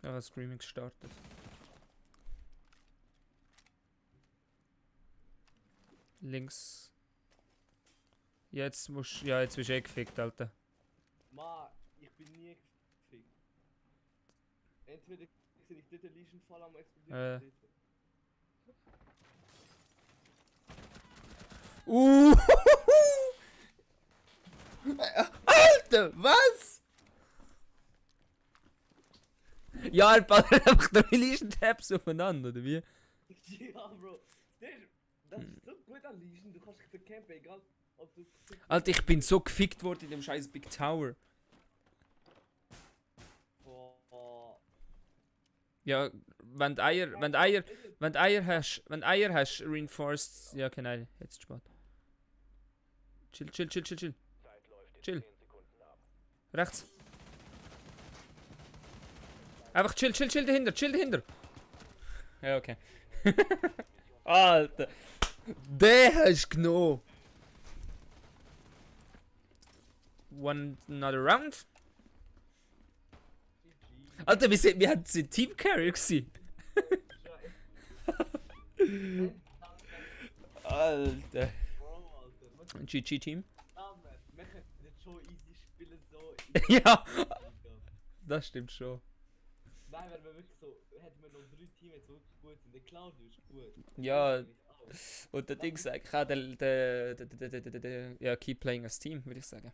Ja, Screaming gestartet. Links. Jetzt musst ja, jetzt bist du eh gefickt, Alter. Ma, ich bin nie gefickt. Entweder sehe ich dort den Legion-Fall am explodieren. Alter, was? Ja, er ballert einfach 3 Legion-Tabs aufeinander, oder wie? Ja, Bro. Das ist so gut an Legion, du kannst dich vercampen, egal ob du... Alter, ich bin so gefickt worden in dem scheiß Big Tower. Boah. Ja, wenn du Eier hast, reinforced. Ja, okay, nein, jetzt spät. Chill. Chill. Rechts. Einfach chill dahinter. Ja, okay. Alter. Den hast du genommen. Another round. Alter, wir hatten sie Team Carrier gewesen. Alter. GG Team. Wir können jetzt schon easy spielen, so. Ja. Das stimmt schon. Nein, wenn wir wirklich so, hätten wir noch 3 Teams jetzt wirklich gut sind. Der Claudio ist gut. Ja. Und der Ding sagt auch, ja, keep playing as Team, würde ich sagen.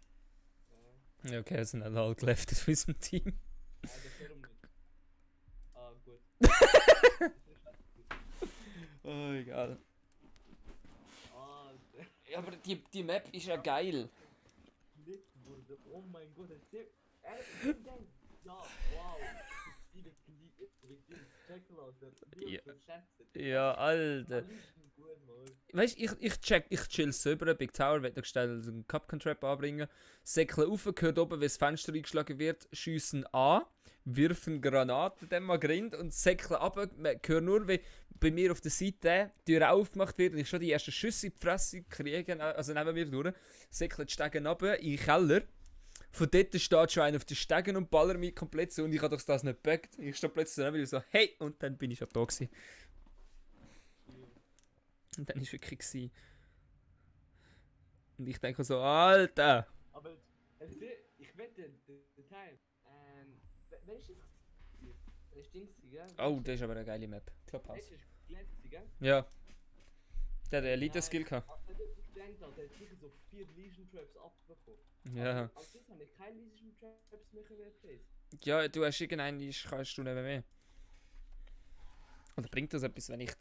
Ja, okay, es sind alle halt left in unserem Team. Nein, der Ferrum nicht. Ah, gut. Oh, egal. Alter. Ja, aber die Map ist ja geil. Lit wurde, oh mein Gott, erzähl. Ja, wow. Ja, Alter. Weißt du, ich chill so über den Big Tower, wenn ich also einen Cupcon-Trap anbringen. Säckle rauf, gehört oben, wenn das Fenster eingeschlagen wird, schiessen an, wirfen Granaten dem mal Grind und säckle ab. Man hört nur, wie bei mir auf der Seite die Tür aufgemacht wird und ich schon die ersten Schüsse in die Fresse kriege, also neben mir durch. Säckle die Stegen runter in den Keller. Von dort steht schon einer auf den Stegen und ballert mich komplett so und ich habe doch das nicht gepackt. Ich stehe plötzlich daneben und so, hey! Und dann bin ich schon da gewesen. Und dann war es wirklich gewesen. Und ich denke so, Alter! Aber ich wette, der Teil, wer ist das? Der ist Dingsy, gell? Oh, das ist aber eine geile Map. Clubhouse. Das ist Glänzig, gell? Ja. Der hat Elite-Skill gehabt. Der hat sicher so 4 Legion Traps abbekommen. Ja. Aber das habe ich keine Legion Traps mehr replaced. Ja, du hast irgendeinen, kannst du nicht mehr. Oder bringt das etwas, wenn ich...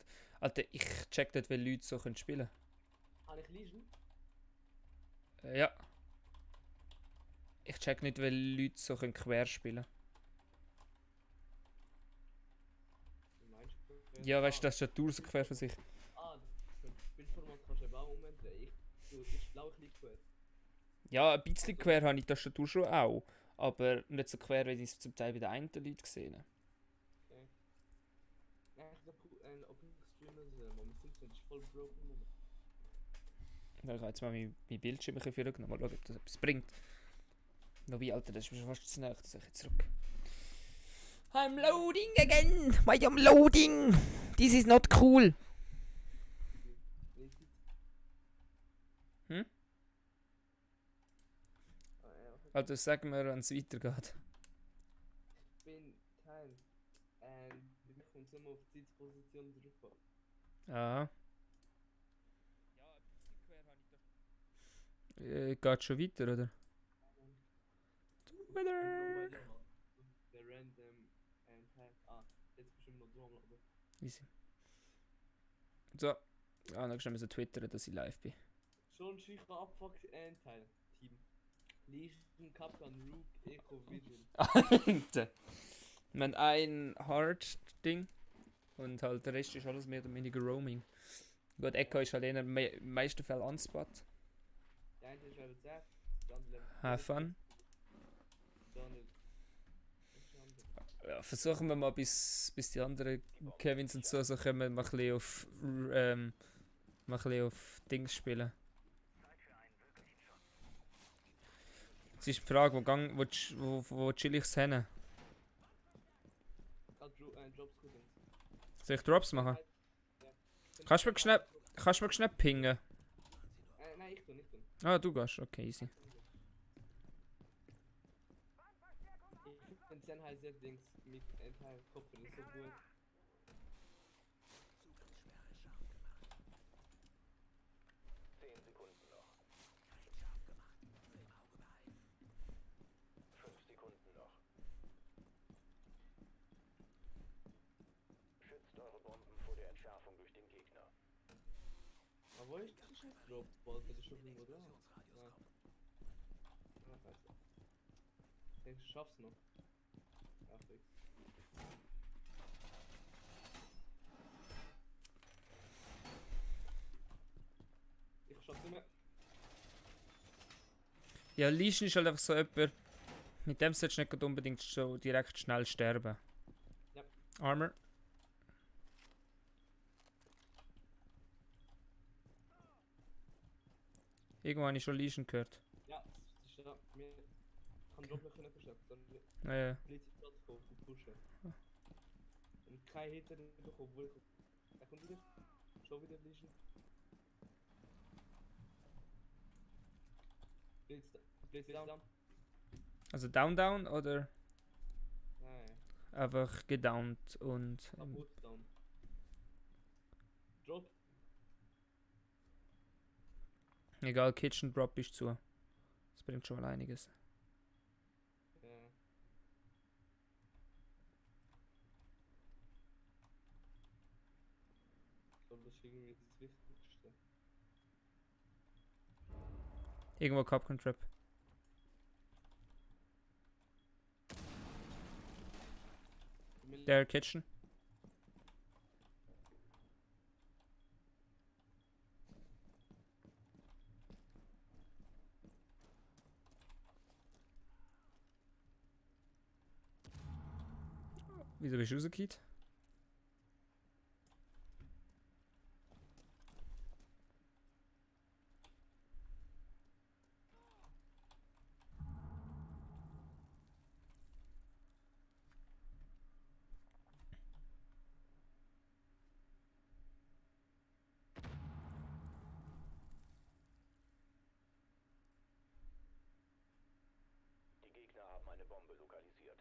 Alter, ich check dort, wie Leute so spielen können. Habe ich Legion? Ja. Ich check nicht, wie Leute so quer spielen können. Ja, weißt du, das ist ja Tour so quer für sich. Ah, das Bildformat kannst du eben auch umdrehen. Ich glaube, ich liege quer. Ja, ein bisschen quer habe ich das Tastatur schon auch. Aber nicht so quer, wie ich es zum Teil bei den einen Leuten gesehen habe. Okay. Ja, ich glaube, ob ich streamen soll, aber wir sind voll broken. Ich habe jetzt mal mein Bildschirm ein bisschen genommen, mal schauen, ob das etwas bringt. Wobei, Alter, das ist schon fast zu nah, das ich jetzt zurück. I'm loading again! Why I'm loading? This is not cool! Hm? Also sagen wir, wenn es weitergeht. Ich bin Teil. Wir kommen immer auf die Sitzposition drauf. Ja. Geht schon weiter, oder? Weiter! Der random Teil. Ah, jetzt bist du immer noch drum, oder? Easy. So. Dann müssen wir twittern, dass ich live bin. Schon sicher abfuckt Teil. Team. Legion, Kaplan, Rook, Echo, Vigil. Alter! Wir haben ein Hard-Ding und halt der Rest ist alles mehr oder weniger Roaming. Gut, Echo ist halt eher im meisten Fällen on Spot. Der eine ist Level 10, der andere Level 10. Have fun. Der andere. Ja, versuchen wir mal bis die anderen Kevins und so kommen, mal ein bisschen auf Dings spielen. Jetzt ist die Frage, wo chill ich es hin? Drops übrigens. Soll ich Drops machen? Ja. Kannst du mir schnell pingen? Nein, ich tue. Ah, du gehst. Okay, easy. Ich finde Sennheiser-Dings mit Kopf nicht so gut. Aber wo ist der scheiß Drop? Wollte der schon irgendwo da? Nein. Ah, scheiße. Ich denke, ich schaff's noch. Ach, fix. Ich schaff's nicht mehr. Ja, Legion ist halt einfach so jemand. Mit dem solltest du nicht unbedingt so direkt schnell sterben. Ja. Armor. Irgendwo habe ich schon Legion gehört. Ja, das ist da. Mir kann Drop nicht verstärken, sondern Ja. Blitz Platz pushen. Und kein Hit bekommen, obwohl ich. Er kommt wieder. Schon wieder Legion. Blitz down. Also down oder Nein, einfach gedownt und. kaputt down. Drop. Egal, Kitchen Drop ist zu. Das bringt schon mal einiges. Ja. Ich glaube, das ist irgendwie das Wichtigste. Irgendwo Capcom Trap. Der Kitchen. Wieso bist du rausgekehrt? Die Gegner haben eine Bombe lokalisiert.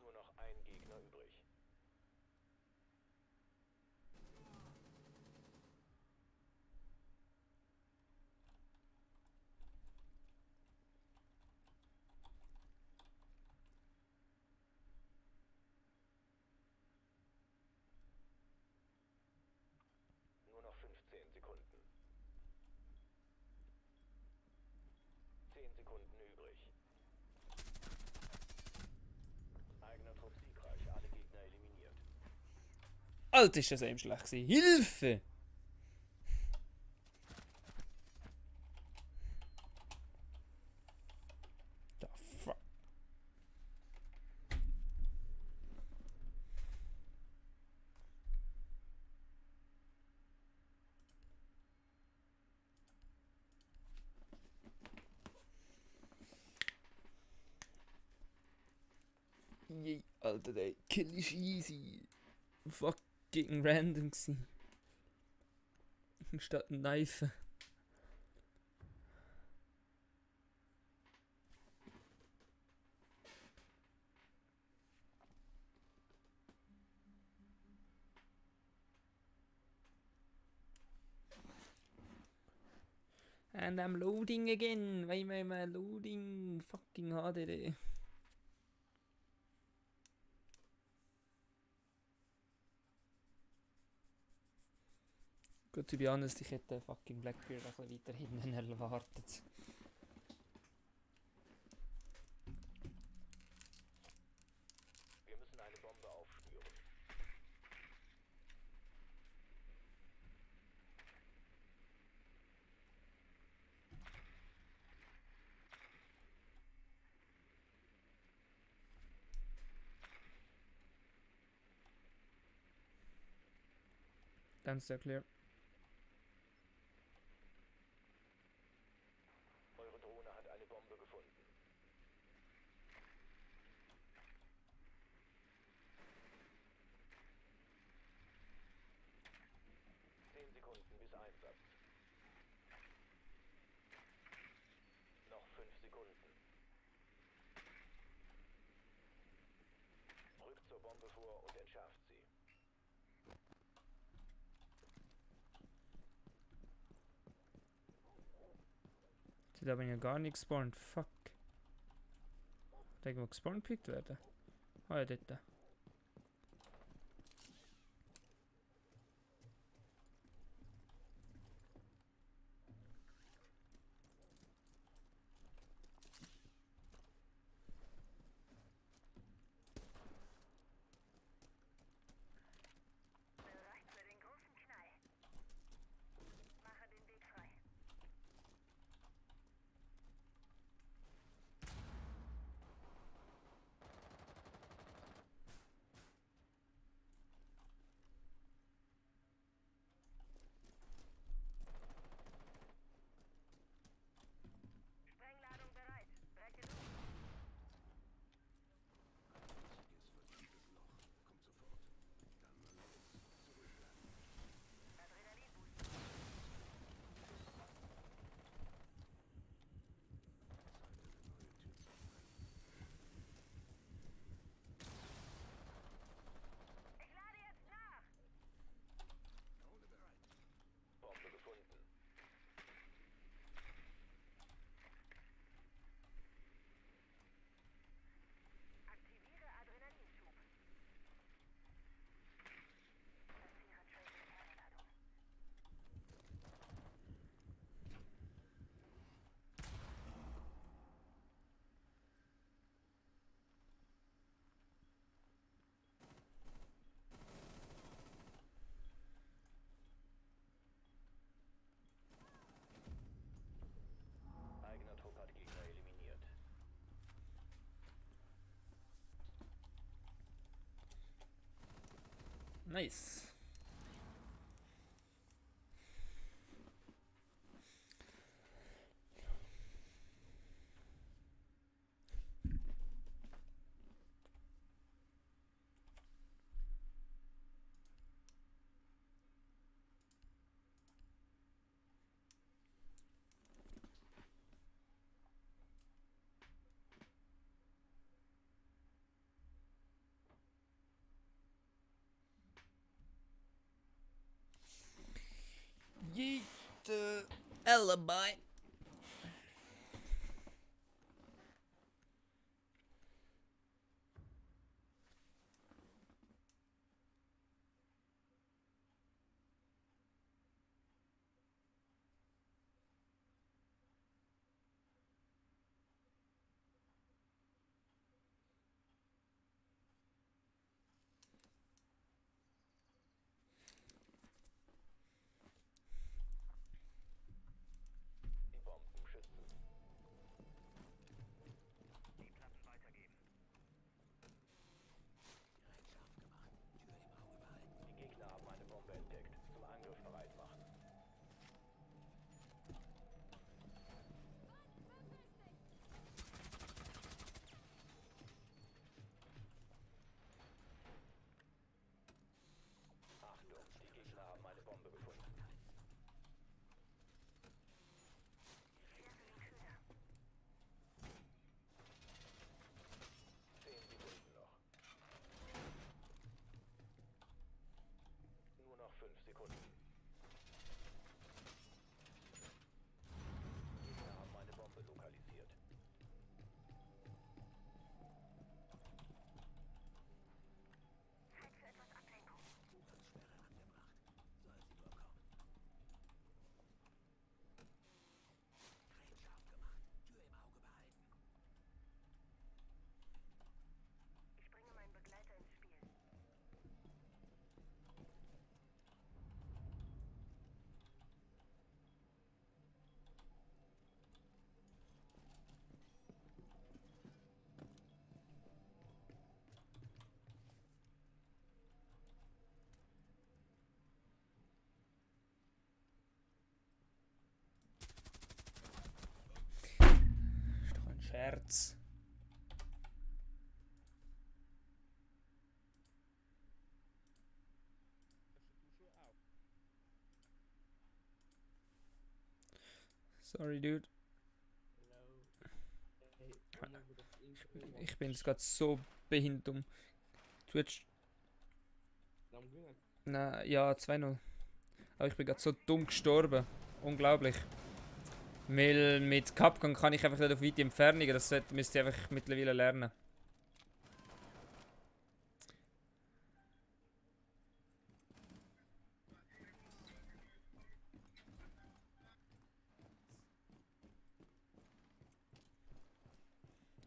Nur noch ein Gegner übrig. Nur noch 15 Sekunden. 10 Sekunden übrig. Eigener Trupp siegreich, alle Gegner eliminiert. Alter, ist das eben schlecht gewesen. Hilfe! The fuck? Yay, Alter, der Kill ist easy. Fucking random gewesen. Statt ein Knife. And I'm loading again. Why am I loading? Fucking HDD. Gut, to be honest, ich hätte fucking Blackbeard ein bisschen weiter hinten erwartet. Wir müssen eine Bombe aufspüren. Downstairs clear. Eure Drohne hat eine Bombe gefunden. Zehn Sekunden bis Einsatz. Noch 5 Sekunden. Rückt zur Bombe vor und entschärft sie. Da bin ich ja gar nicht gespawnt. Fuck. Hat irgendwo gespawnt gepickt werden? Ah ja, dort. Bereit für den großen Knall. Mache den Weg frei. Sprengladung bereit. Breche los. Adrenalinboost. Ich lade jetzt nach. Bombe gefunden. Aktiviere Adrenalinschub. Platziere Tracer Kernladung. Eigener Trupp hat Gegner eliminiert. Nice. Yeet alibi. Die Bomben schützen. Die Platten weitergeben. Die Gegner haben eine Bombe entdeckt. Zum Angriff bereit machen. Achtung, die Gegner haben eine Bombe gefunden. Werfe den Köder. 10 Sekunden noch. Nur noch 5 Sekunden. Gegner haben eine Bombe lokalisiert. Zeit für etwas Ablenkung. Scherz. Sorry, dude. Hello. Hey, oh mein Gott, das Intro. Ich bin jetzt gerade so behindert um Twitch. Am Gewinn. Na, ja, 2-0. Aber ich bin gerade so dumm gestorben. Unglaublich. Weil mit Capcom kann ich einfach nicht auf weite Entfernung. Das müsst ihr einfach mittlerweile lernen.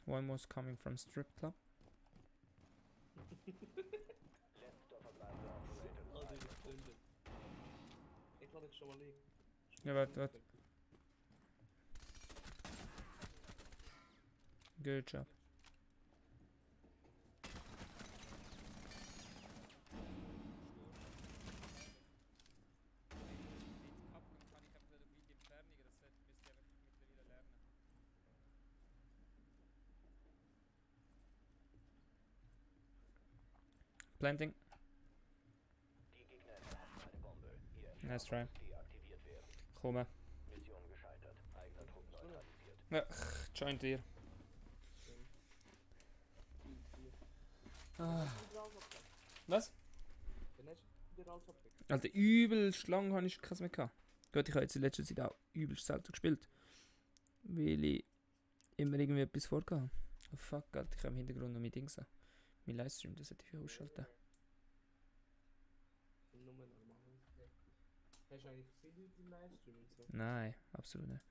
One was coming from strip club. Letzter verbleibender Operator des Oh, die Ereignisses. Stunde. Ich lade dich schon mal liegen. Ja, warte. Good job. Planting. Die Gegner entlarven eine Bombe. Ihr Nice try. muss deaktiviert werden. Komme. Mission gescheitert. Eigener Trupp neutralisiert. Ja, joint hier. Ah. Was? Dann hast du dir alles abgekriegt. Alter, übelst lang habe ich keins mehr gehabt. Gut, ich habe jetzt in letzter Zeit auch übelst selten gespielt. Weil ich immer irgendwie etwas vorgehabt habe. Oh fuck, Alter, ich habe im Hintergrund noch mein Ding so. Mein Livestream, das sollte ich ausschalten. Nur normal. Hast du eigentlich viele Leute im Livestream und so? Nein, absolut nicht.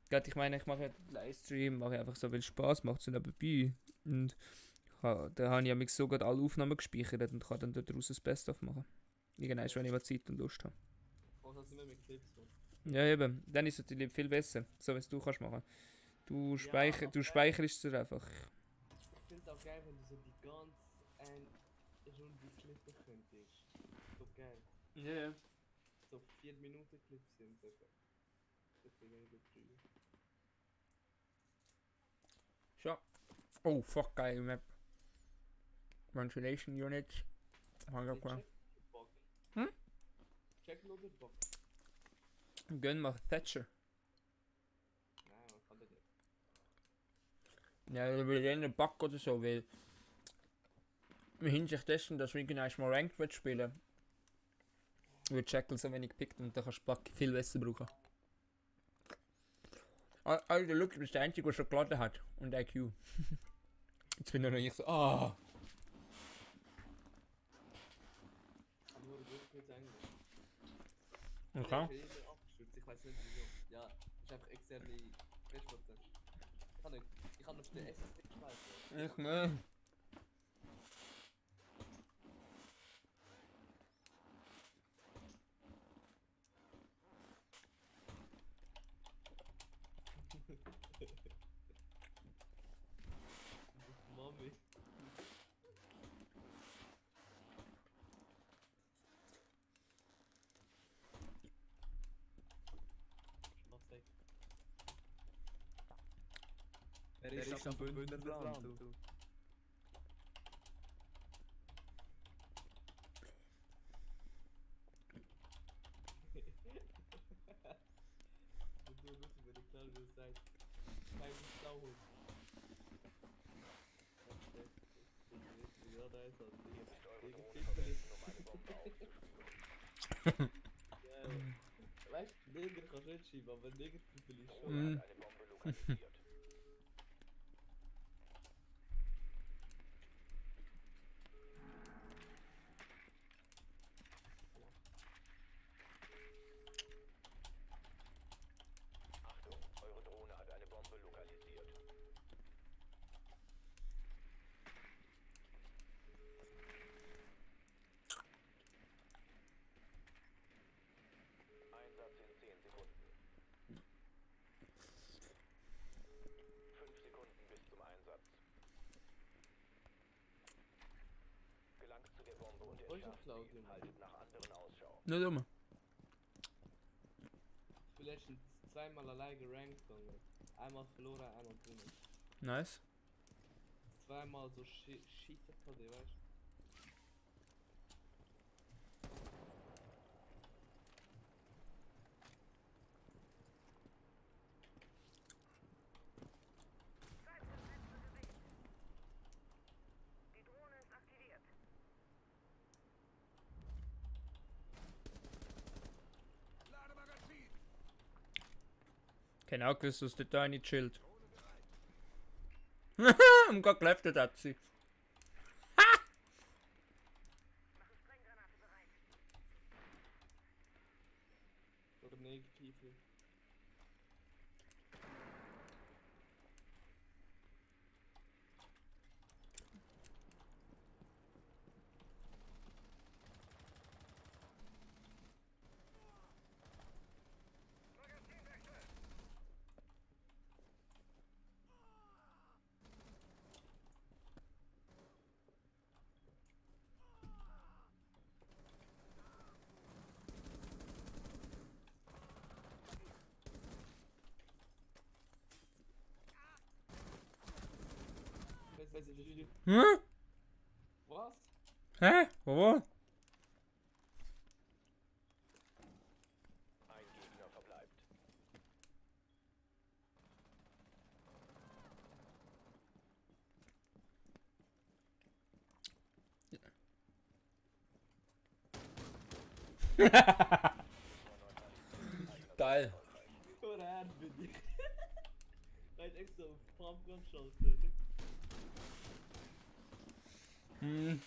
Gut, ich meine, ich mache ja Livestream, mache ich einfach so, weil es Spaß macht, so nebenbei. Und da habe ich ja mich so gerade alle Aufnahmen gespeichert und kann dann daraus das Best-of machen. Irgendwann, wenn ich mal Zeit und Lust habe. Was hast du immer mit Clips so? Ja, eben. Dann ist es natürlich viel besser, so wie es du kannst machen. Du aber- speicherst es einfach. Ich finde es auch geil, wenn du so die ganze Runde klippen könntest. So geil. Ja, ja. So 4 Minuten Clips sind etwa. Das bin ich übertrieben. Schon. Oh, fuck, geil Map. Ventilation Units. Check oder Bock? Hm? Check oder Bock? Gönn mal Thatcher. Nein, man kann das nicht. Ja, ich will einen Bug oder so, weil im Hinsicht dessen, dass wir genau mal Ranked wird spielen, wird Jackal so wenig gepickt und da kannst du Bug viel besser brauchen. Alter, look, du bist der Einzige, der Schokolade hat und IQ. Jetzt bin ich noch nicht so, ah. Nur gut mit Englisch. Okay. Ich bin immer abgestürzt, ich weiß nicht wieso. Ja, ist einfach externe Festplatte. Ich kann auf den SSD speichern. Ich mein. Mami. Mach's weg. Er ist am Bündnerland, du. Und du musst mir nicht klar, wie es sagt. Kein Sauhund. Ja, da ist er. Müsst eure Drohne verwenden, um eine Bombe aufzuspüren. Ja, weißt du, Neger kannst du nicht schieben, aber Negerpüppel ist schon. Drohne hat eine Bombe lokalisiert. Achtung, eure Drohne hat eine Bombe lokalisiert. Einsatz in 10 Sekunden. 5 Sekunden bis zum Einsatz. Gelangt zu der Bombe und Wo ist entschärft die Cloud, sie. Junge? Haltet nach anderen Ausschau. Nicht dumm. Ich bin letztens zweimal allein gerankt und einmal verloren, einmal gewonnen. Nice. Zweimal so schieße KD, weißt du? Treibstoffsätze gesehen. Die Drohne ist aktiviert. Genau gewusst, dass dort eine chillt. Und gerade geleftet hat sie. Mache Sprenggranate bereit. Oder negativ. Weiß ich nicht. Hm? Was? Hä? Wo? Ein Gegner verbleibt. Geil. Oder bin ich. Halt extra auf Pumpgun schalten. Hm.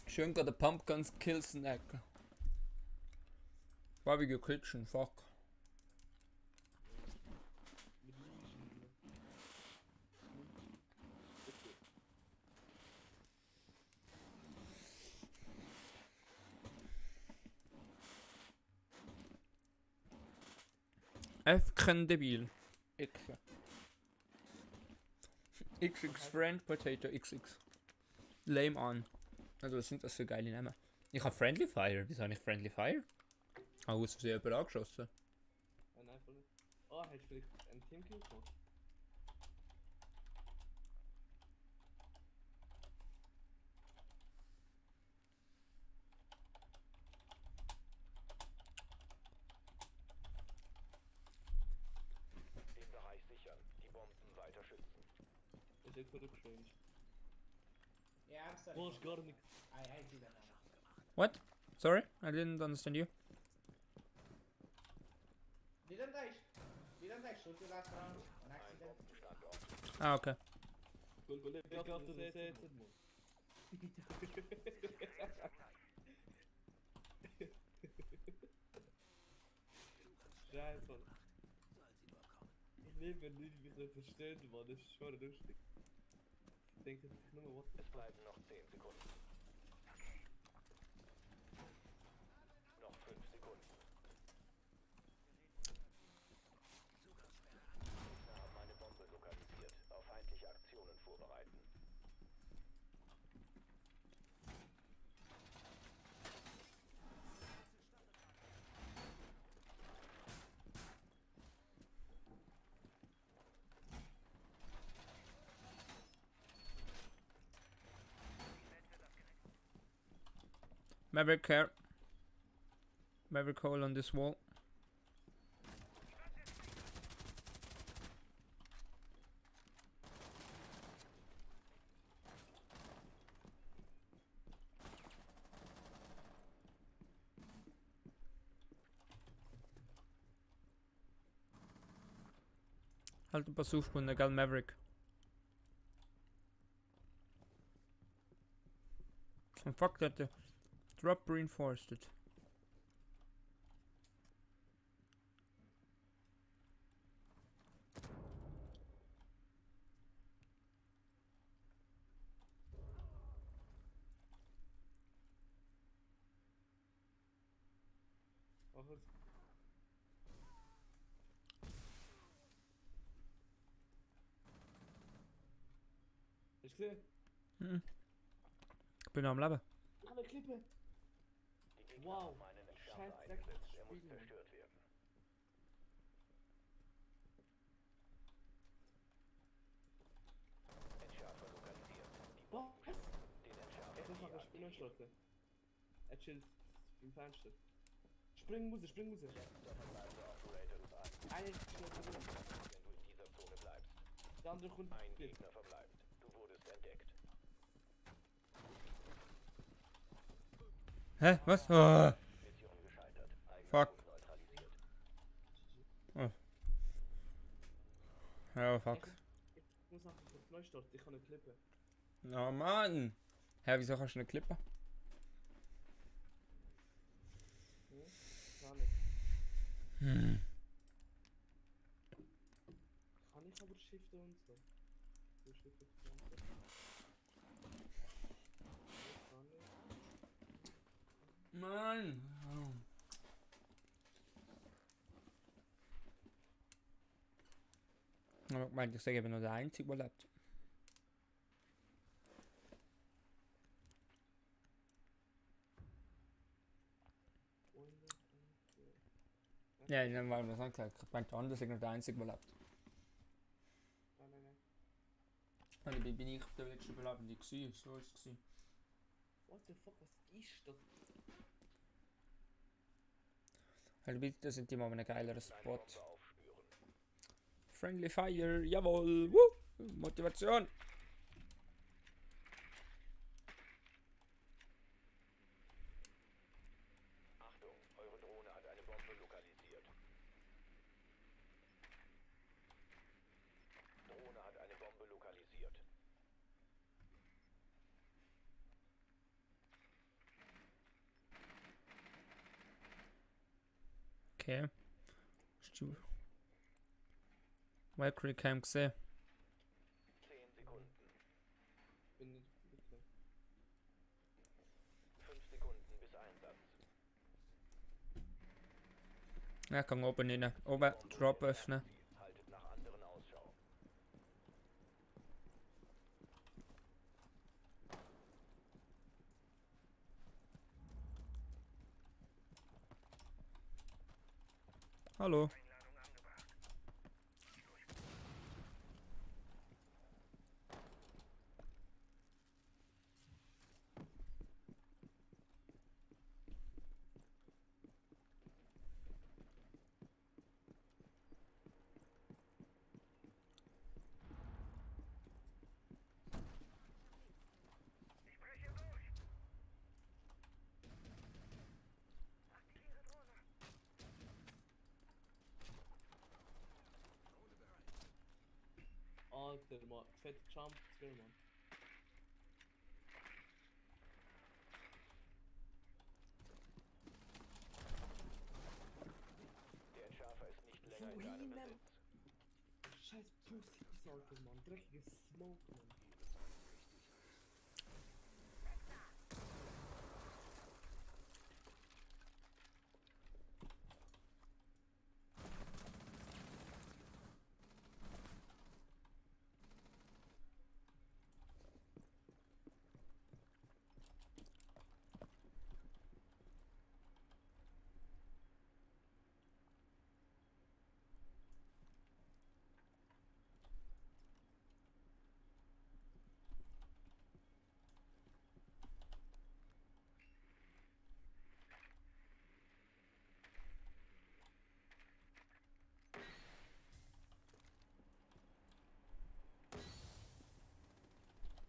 Schön gerade Pumpguns Kill Snack. Barbecue Kitchen, fuck. Mit Legion. Efken debil. X. XX Friend Potato XX. Lame on. Also was sind das für geile Namen? Ich habe Friendly Fire. Wieso habe ich Friendly Fire? Ah, aus Versehen jemand angeschossen. Nein, voll nicht. Oh, hättest du vielleicht einen Teamkill gemacht? Den Bereich sichern. Die Bomben weiter schützen. Ist ja gut geschrieben. Yeah, I'm studying. Boah, ist gar nichts. I do that now. What? Sorry, I didn't understand you. Didn't I shoot you last round on Ein accident? Bombenstandort. Ah, okay. Ich hab das jetzt, Mann. Scheiße, Mann. Ich lebe nicht, wie so verstehen, Mann. Das ist schon lustig. Ich denke sich nur, what the Es fuck. bleiben noch 10 Sekunden. Noch 5 Sekunden. Gegner haben eine Bombe lokalisiert. Auf feindliche Aktionen vorbereiten. Maverick care. Maverick hole on this wall. Halt ein paar Suchspunkte, gell, Maverick. And fuck that, drop reinforced it. Ach, was? Hast du gesehen? Hm. Ich bin am Leben. Alle Klippe! Die Gegner Wow. haben einen Entferner Scheiß eingesetzt. Er muss Spiel, Mann. zerstört werden. neu starten. Er chillt im Fenster. Spring raus, spring raus. Letzter verbleibender Operator ist ein. Einer ist schnell drin. Wenn du in dieser Zone bleibst. Der andere kommt Ein mit. Gegner verbleibt. Du wurdest entdeckt. Hä? Was? Oh. Mission gescheitert. Fuck. Eigentum neutralisiert. Ja, fuck. Ich muss einfach kurz neu starten, ich kann nicht klippen. Oh Mann! Hä, wieso kannst du nicht klippen? Gar nicht. Hm. Kann ich aber shiften und so? So shiften das Ganze. Kann ich. Mann! Ich meinte, ich sage eben nur der Einzige, der lebt. Ja, dann war das nicht gesagt. Ich meinte, der andere ist nur der Einzige, der lebt. Nein. Also, dabei bin ich der letzte Überlebende gewesen, so ist es gewesen. What the fuck, was ist das? Also bitte sind die mal einen geileren Eine Spot. Bombe aufspüren. Friendly Fire, jawohl! Woo! Motivation! Achtung, eure Drohne hat eine Bombe lokalisiert. Drohne hat eine Bombe lokalisiert. Okay. Valkyrie Cam gesehen. 10 Sekunden. Bin nicht okay. 5 Sekunden bis Einsatz. Ja, kann oben rein. Oben Drop öffnen. Haltet nach anderen Ausschau. Hallo. Ich breche durch. Aktiviere Drohne. Alter, Mann. Fette Jump, Skill, Mann. Der Entschärfer ist nicht länger in deinem Wohin, Besitz. Scheiß Pussys, Alter, Mann. Dreckiges Smoke, Mann.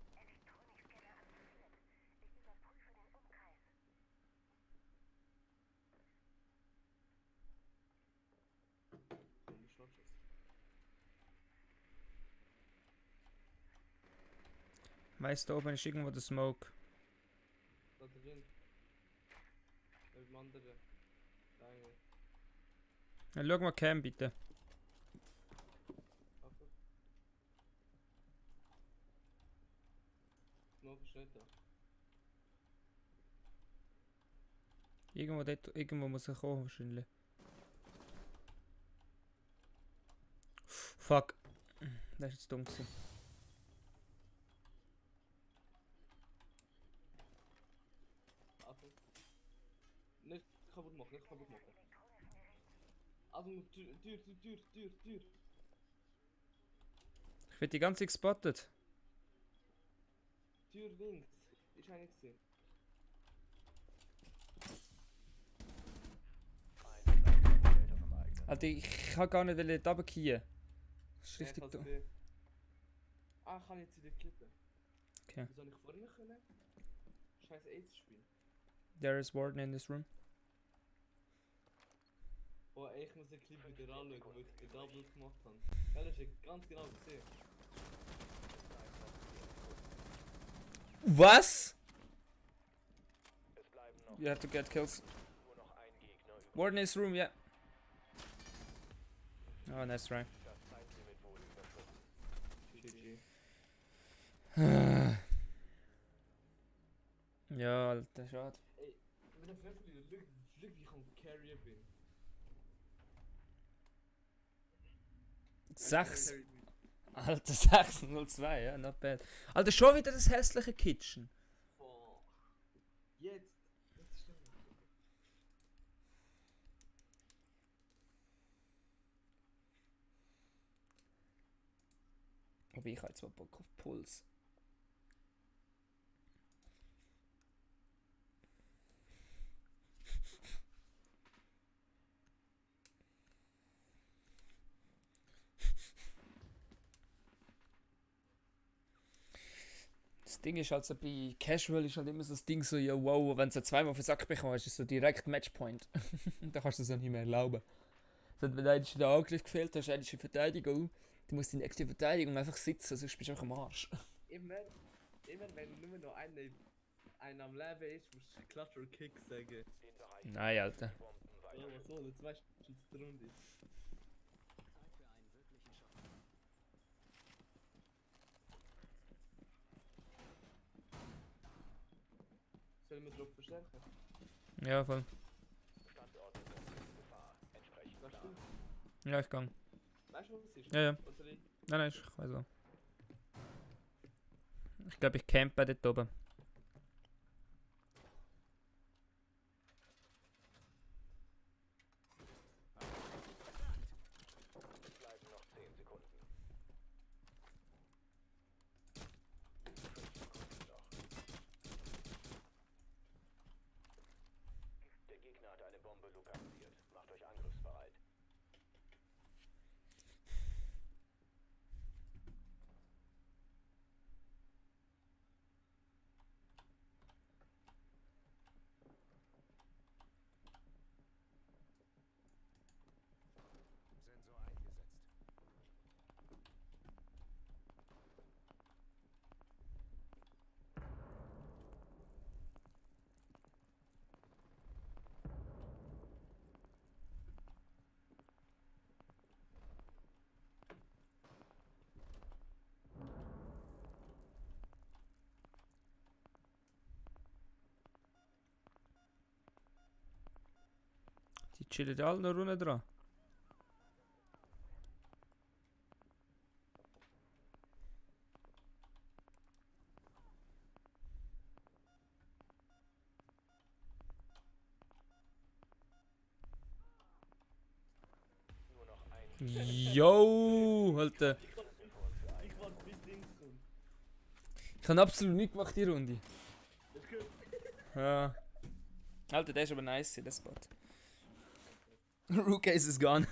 Elektronikscanner aktiviert. Ich überprüfe den Umkreis. Komm, Schnappschuss. Weißt du, oben ist irgendwo der Smoke. Da drin. Beim anderen. Deine. Ja, schau mal Cam bitte. Warte. Smoke ist nicht da. Irgendwo dort, irgendwo muss er kommen wahrscheinlich. Fuck. Das ist jetzt dumm gewesen. Warte. Nicht kaputt machen, nicht kaputt machen. Also, Tür. Ich werde die ganze Zeit gespottet. Tür links. Ist einer gesehen. Alter, ich kann gar nicht runtergehen. Das ist Ja, richtig ich hab's dumm. gesehen. Ah, ich kann jetzt wieder klippen. Okay. Wie soll ich vorne können? Scheiß AIDS spielen. There is warden in this room. Oh, ey, ich muss den Clip wieder anschauen, wo ich den Double gemacht habe. Ja, das ist ganz genau gesehen. Was? Es bleiben noch You have to get kills. nur noch ein Gegner übrig. Warden in this room, yeah. Oh, nice try. Das Zeitlimit wurde überschritten. GG. Ja, Alter, schade. Ey, mit dem Pfeffel, look wie ich am Carrier bin. 6. Alter, 602, ja, not bad. Alter, schon wieder das hässliche Kitchen. Oh. Jetzt. Jetzt stimmt. Aber ich habe jetzt mal Bock auf Puls. Das Ding ist halt so, bei Casual ist halt immer so das Ding so, ja wow, wenn du so zweimal auf den Sack bekommst, ist so direkt Matchpoint. Da kannst du es auch nicht mehr erlauben. So, wenn du in der Angriff gefehlt hast, eine Verteidigung, du musst die nächste Verteidigung einfach sitzen, sonst bist du einfach am Arsch. Immer wenn nur noch einer am Leben ist, musst du Clutch or Kick sagen. Den Bereich Nein, Alter. die Bomben Oh, weiter. was soll das? Weißt du, schützt die Runde. Sollen wir drauf verstärken? Ja, voll. Standorte sind in Gefahr. Entsprechend Weißt klar. du? Ja, ich gang. Weißt du, was es ist? Ja, ja. Oder soll ich? Nein, ich weiß auch. Ich glaube, ich campe dort oben. Es bleiben noch 10 Sekunden. 5 Sekunden noch. Der Gegner hat eine Bombe lokalisiert. Macht euch angriffsbereit. Sensor eingesetzt. Die chillen alle noch unten dran. Nur noch ein Yo, Alter. Ich warte bis Dings kommt. Ich habe absolut nichts gemacht die Runde. Das ist gut. Ja. Alter, der ist aber nice, der Spot. Rook Ace is gone.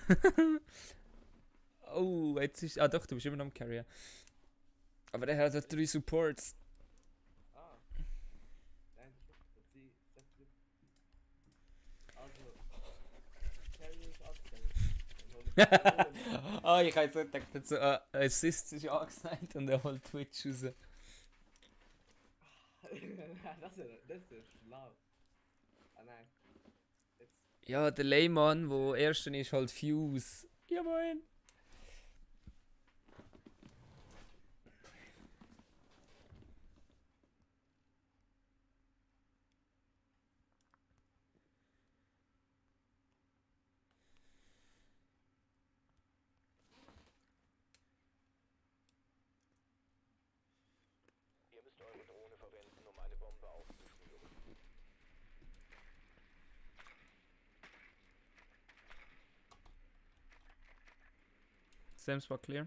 Oh, jetzt ist. Ah doch, du bist immer noch am Carrier. Aber der hat 3 Supports. Ah. Nein, das ist sie. Also. Carrier ist abgestellt. Ah, ich habe jetzt nicht gedacht, so, Assist ist angesagt und er holt Twitch raus. Das ist schlau. Ah nein. Jetzt. Ja, der Lehmann, der ersten ist halt Fuse. Ja, moin. Ihr müsst eure Drohne verwenden, um eine Bombe aufzuspüren. Sam spot clear.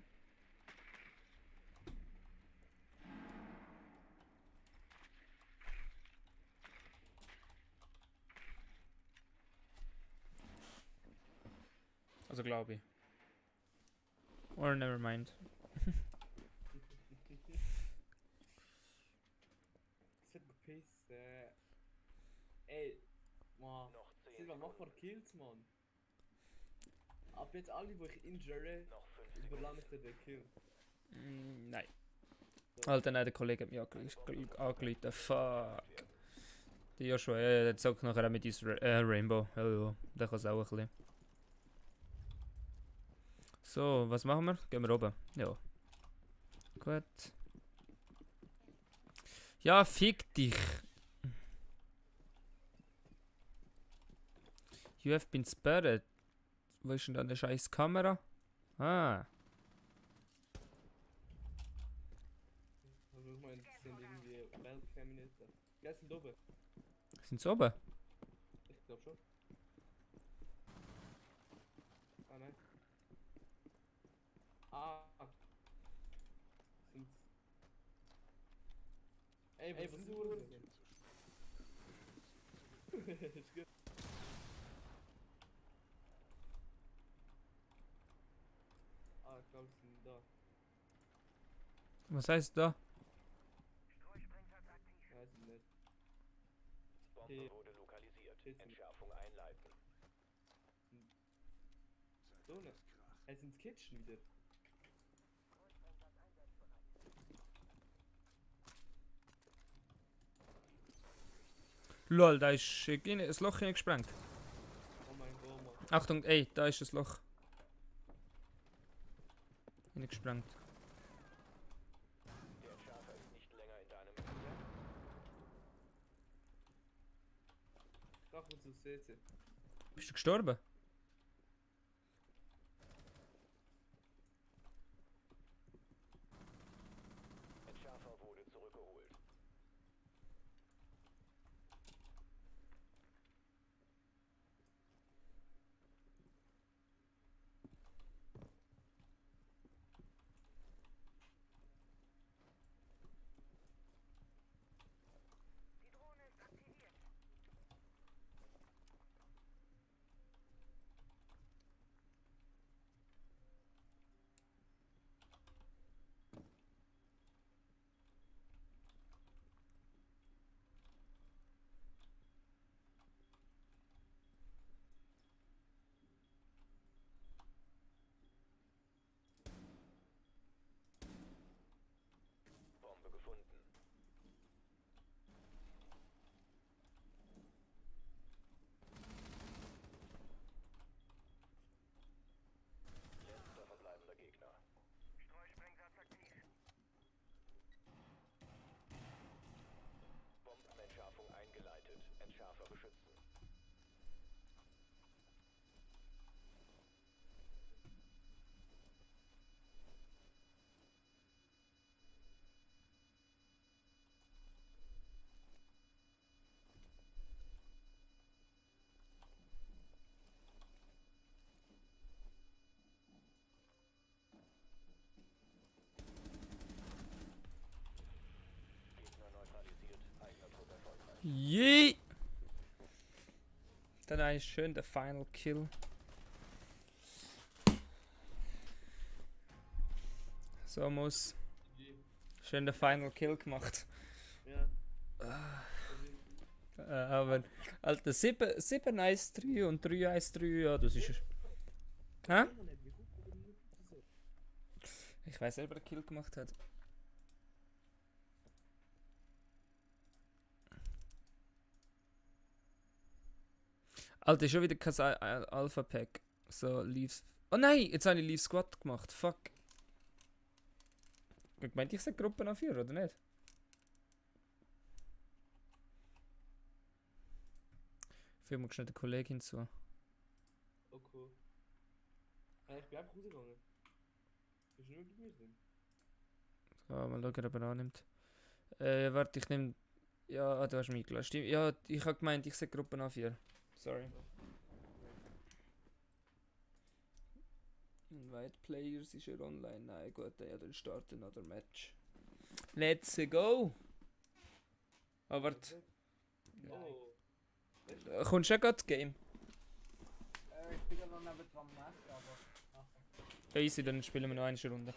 Also glaube ich. Or never mind. Das wird gepissen. Ey, Mann. Noch 10 Silva, mach mal Sekunden. Kills, Mann. Ab jetzt alle, wo ich injure, Noch 5 Sekunden. überlasse ich dir den Kill. Nein. Alter, nein, der Kollege hat mich angerufen. Fuck. Die Joshua, ja, der zockt nachher auch mit uns Rainbow. Ja, ja, der kann es auch ein bisschen. So, was machen wir? Gehen wir oben. Ja. Gut. Ja, fick dich. You have been spotted. Wo ist denn da eine scheiß Kamera? Ah. Also ich meine, das sind irgendwie Webcam-Minuten. Ja, sind oben. Sind sie oben? Ich glaube schon. Ah, nein. Ah. Sind... Ey, was ist Uhr? Ist gut. Ah, ich glaube, sie sind da. Was heißt da? Weiß ich nicht. Bombe Okay. wurde lokalisiert. Jetzt- Entschärfung einleiten. So, ne? Es sind Kitchen wieder. Lol, da ist ein Loch hineingesprengt. Oh mein Gott, Mann. Achtung, ey, da ist das Loch. Hineingesprengt. Der Entschärfer ist nicht länger in deinem Visier. Ach, und so seht ihr. Bist du gestorben? Entschärfer wurde zurückgeholt. Die Drohne ist aktiviert. Bombe gefunden. Letzter verbleibender Gegner. Streusprengsatz aktiv. Bombenentschärfung eingeleitet. Entschärfer beschützen. Gegner neutralisiert. Eigener Trupp erfolgreich. Yee! Dann eigentlich schön der Final Kill. So muss. Schön der Final Kill gemacht. Ja. Aber, Alter, 7-1-3 und 3-1-3, ja, das ist. Hä? Ich weiß nicht, wer den Kill gemacht hat. Alter, schon wieder kein Alpha Pack. So, Leaves. Oh nein, jetzt habe ich Leave Squad gemacht. Fuck. Ich meinte, ich sage Gruppen A4, oder nicht? Für mich schnell der Kollegin zu. Okay. Ich bin einfach rausgegangen. Bist du nur bei mir drin? So, mal schauen, ob er annimmt. Warte, ich nehme. Ja, du hast mich gelassen. Stimmt. Ja, ich habe gemeint, ich sage Gruppen A4. Sorry. Invite Players ist er online. Nein, gut, ja, dann starten another Match. Let's go! Ah, warte. Oh. Kommst du schon gerade Game? ich bin ja noch neben dran messen, aber nachher. Easy, dann spielen wir noch eine Runde.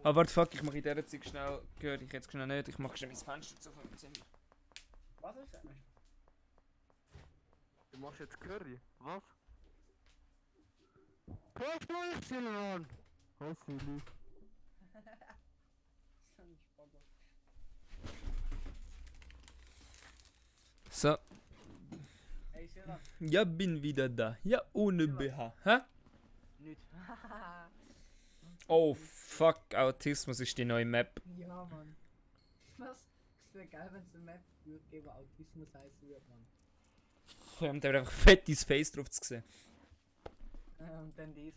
Aber warte, fuck, ich mache in dieser Zeit schnell. Gehört ich jetzt schnell nicht. Ich mache schnell mein Fenster zu vom Zimmer. Was ist das? Du machst jetzt Curry? Was? Curry, Mann! Was will So, Hey Silvan, ja, bin wieder da. Ja, ohne BH. Hä? nicht. Oh, fuck, Autismus ist die neue Map. Ja, Mann. Was? Es wäre geil, wenn es eine Map würde geben, Autismus heißen würde, Mann. Wir haben da einfach fettes Face drauf zu sehen. Und dann dies.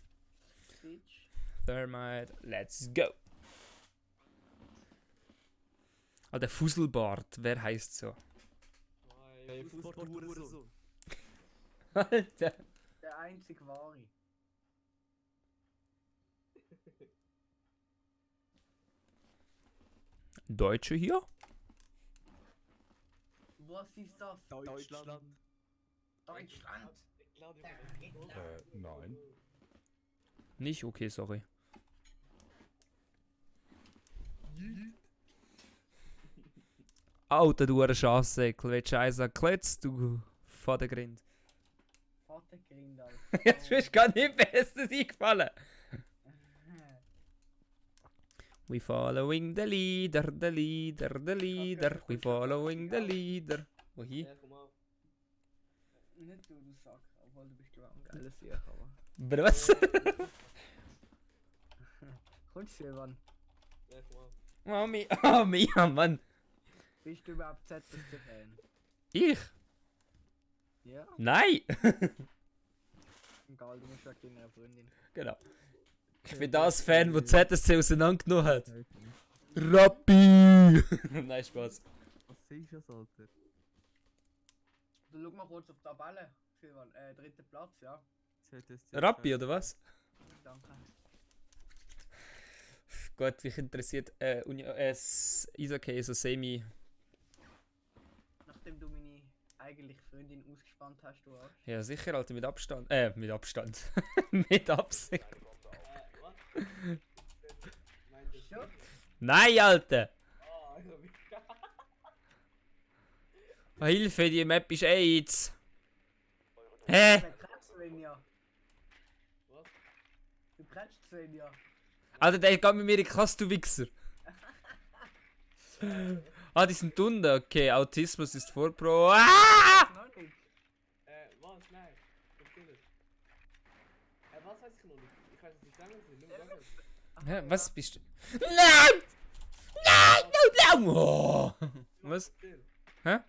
Bitch. Thermite, let's go. Ah, der Fusselbart, wer heißt so? Hey, Fußball-Hurensohn. Alter. Der einzig wahre. Deutsche hier? Was ist das? Deutschland. Deutschland! Nein. Nicht? Okay, sorry. Alter, du ein Schafsäckel, willst du eins kletzt, du Vatergrind. Vatergrind, Alter. Jetzt bist du gar nicht besser eingefallen. We following the leader, the leader, the leader. We following the leader. Wohin? Ja, komm auf. Nicht du, du Sack, obwohl du bist glaube ich ein geiles Sieg, aber. Aber was? Kommst du, Silvan? Ja, komm auf. Mami, oh Mia, Mann. Bist du überhaupt ZSC-Fan? Ich? Ja? Nein! Egal, du musst wegen deiner Freundin. Genau. Ich bin das Fan, der ZSC auseinandergenommen hat. Rappi! Nein, Spaß. Was siehst du das, Alter? Du schau mal kurz auf die Tabelle, Silvan. Dritter Platz, ja. Rappi, oder was? Danke. Gott, mich interessiert Eishockey so semi. Nachdem du meine eigentlich Freundin ausgespannt hast, du Arsch. Ja, sicher, Alter, mit Abstand. Mit Abstand. Mit Absicht. Was? Nein, das Schon? Nein, Alter! Ah, ich hab mich. Oh, Hilfe, die Map ist AIDS! Hä? Du kennst Svenja. Was? Du kennst Svenja. Alter, der geht mit mir in die Klasse, du Wichser! Ah, die sind unten, okay, Autismus ist vor Pro. Ah! Noch nicht. Was? Nein. Erzähl es. Was weiß ich noch nicht? Ich weiß es nicht sagen, nur was. Hä, was bist du? Nein! Nein! Nein! Nein! Oh. Was? Erzähl. Hä?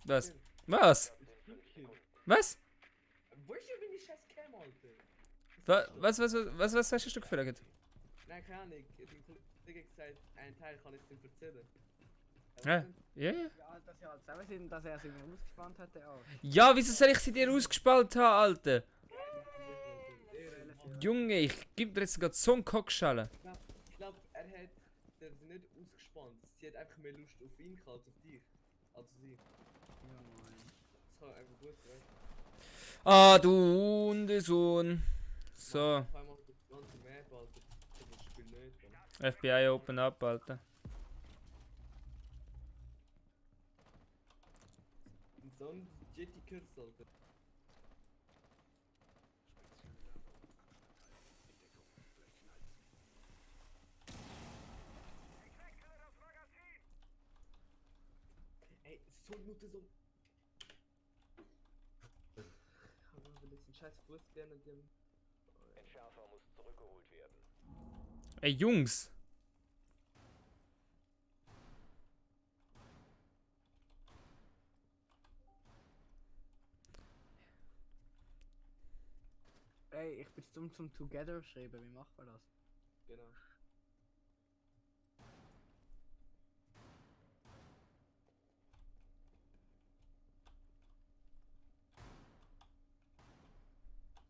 Was? Was? Was? Wo ist denn die scheiß Cam, Alter? Was hast du gefragt? Nein, keine Ahnung. Der Kollege hat gesagt, einen Teil kann ich dir erzählen. Ja, ja, ja. Ja, dass sie halt zusammen sind, dass er sich ausgespannt hat, der Arsch. Ja, wieso soll ich sie dir ausgespalt haben, Alter? Junge, ich geb dir jetzt gerade so einen Cockschallen. Ich glaube, er hat sie nicht ausgespannt. Sie hat einfach mehr Lust auf ihn gehabt als auf dich. Also sie. Ja, Mann. Das kann einfach gut sein. Ah, du Hundesohn. So, Auf einmal auf das ganze Map, Alter. Das Spiel nicht. Mann. FBI open up, Alter. Und so ein Jetty Kürz, Alter. Ey, so Minuten so. Ich hab noch ein bisschen scheiß Fuß gerne und dem. Entschärfer muss zurückgeholt werden. Ey, Jungs. Ey, ich bin dumm zum Together schreiben, wie macht man das? Genau.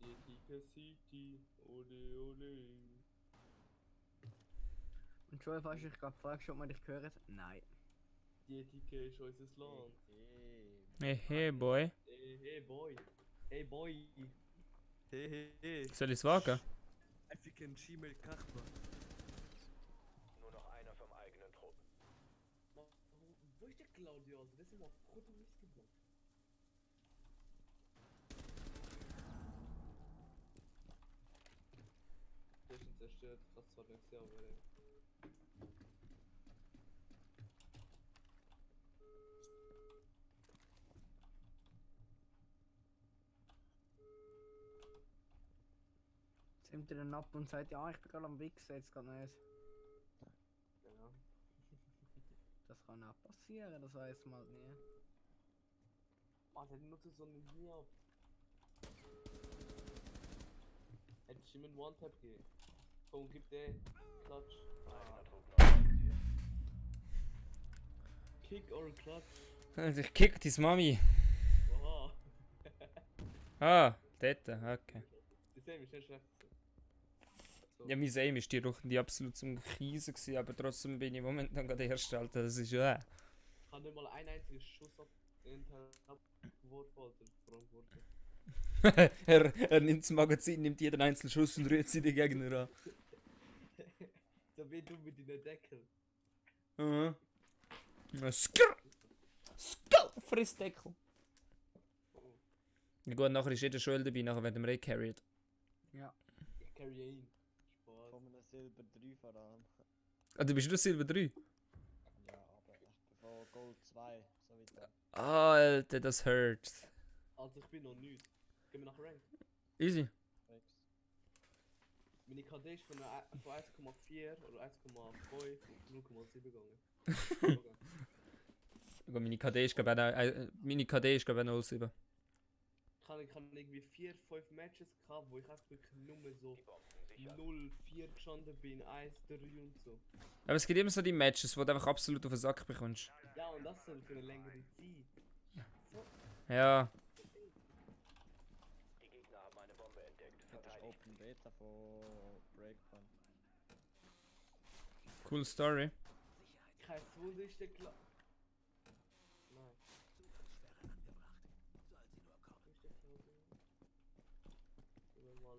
Jetika City, ole ole. Und schon falls ich gerade fragst, ob man dich gehört? Nein. Jetika ist unser Land. Hey, hey, boy. Hey boy. Hey boy. Hey. Soll ich es wagen? African Gmail Kachba. Nur noch einer vom eigenen Trupp. Wo ist der Claudio? Also, das ist immer Brot und Mist gemacht. Der ist schon zerstört. Das war nicht sehr, aber. Jetzt nimmt er dann ab und sagt, ja, ich bin gerade am Wichsen, jetzt geht nicht. Ja. Das kann auch passieren, das weiß man halt nie. Oh, der nutzt so eine Linie ab. Hätte ich ihm einen One-Tap gegeben. Komm, gib der. Klatsch. Eigener Trupp neutralisiert. Kick or Klatsch. Ich kick deine Mami. Oha. Ah, dort, okay. Die sehen mich nicht schlecht. So. Ja, mein Aim ist die Woche die absolut zum Krise gewesen, aber trotzdem bin ich momentan gerade Erster, Alter. Das ist ja. Ich habe nicht mal einen einzigen Schuss abgeworfen oder verantwortet. Er nimmt das Magazin, nimmt jeden einzelnen Schuss und rührt sie den Gegner an. So wie du mit deinen Deckel. Mhm. Skrr! Skrr! Frissdeckel. Ja gut, nachher ist jeder Schuld dabei, nachher werden wir carried. Ja. Ich carry ihn. Spaß. Von einem Silber 3 voran. Ah, du bist nur Silber 3? Ja, aber ich bin von Gold 2, so weiter. Alter, das hurt. Also ich bin noch nicht. Gehen wir nach Rank. Easy. Rex. Meine KD ist von 1,4 oder 1,5 auf 0,7 gegangen. Gut, meine KD ist glaube ich auch 07. Ich habe irgendwie 4-5 Matches gehabt, wo ich einfach wirklich nur so Die Bomben sichern. 0-4 gestanden bin, 1-3 und so. Aber es gibt immer so die Matches, wo du einfach absolut auf den Sack bekommst. Ja, und das soll für eine längere Zeit. So, Ja. Die Gegner haben eine Bombe entdeckt. Das ist Verteidigt. Open Beta von Breakpoint. Cool Story. kein Wunder ist der klar. Nein. Ist der klar? Wenn mal.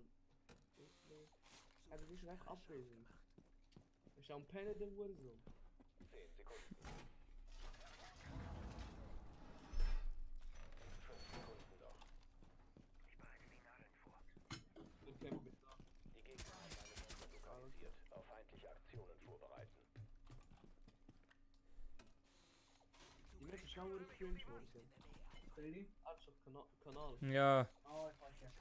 Also, du bist recht abwesend. Ich am Pennen der Wurzel. 10 Sekunden. 5 Sekunden noch. Ich kämpfe mit da. Die Gegner haben eine Bombe lokalisiert. Auf feindliche Aktionen vorbereiten. Die Map ist auch eine cringe geworden. Ready? Anstatt Kanal. Ja, Oh, ich weiß ja.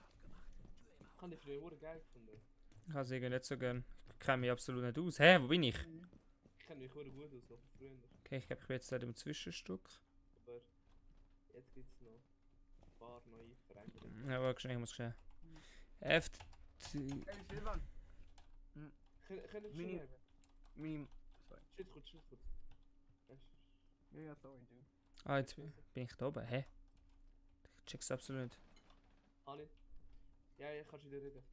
Ich kann die früher auch geil gefunden. ich habe es irgendwie nicht so gern. Ich kenne mich absolut nicht aus. Hä, wo bin ich? Ich kenne mich auch gut aus, noch von früher. Okay, ich glaube, ich bin jetzt da im Zwischenstück. Aber jetzt gibt es noch ein paar neue Veränderungen. Ja, warte schnell, ich muss schnell. F. Hey, Silvan! Können wir Mini- schon haben? Meine... Sorry. Shit gut, shit gut. Ja, sorry, du. Ah, jetzt bin ich da oben. Hä? Ich check's absolut nicht. Hani? Ja, ich kann schon wieder reden.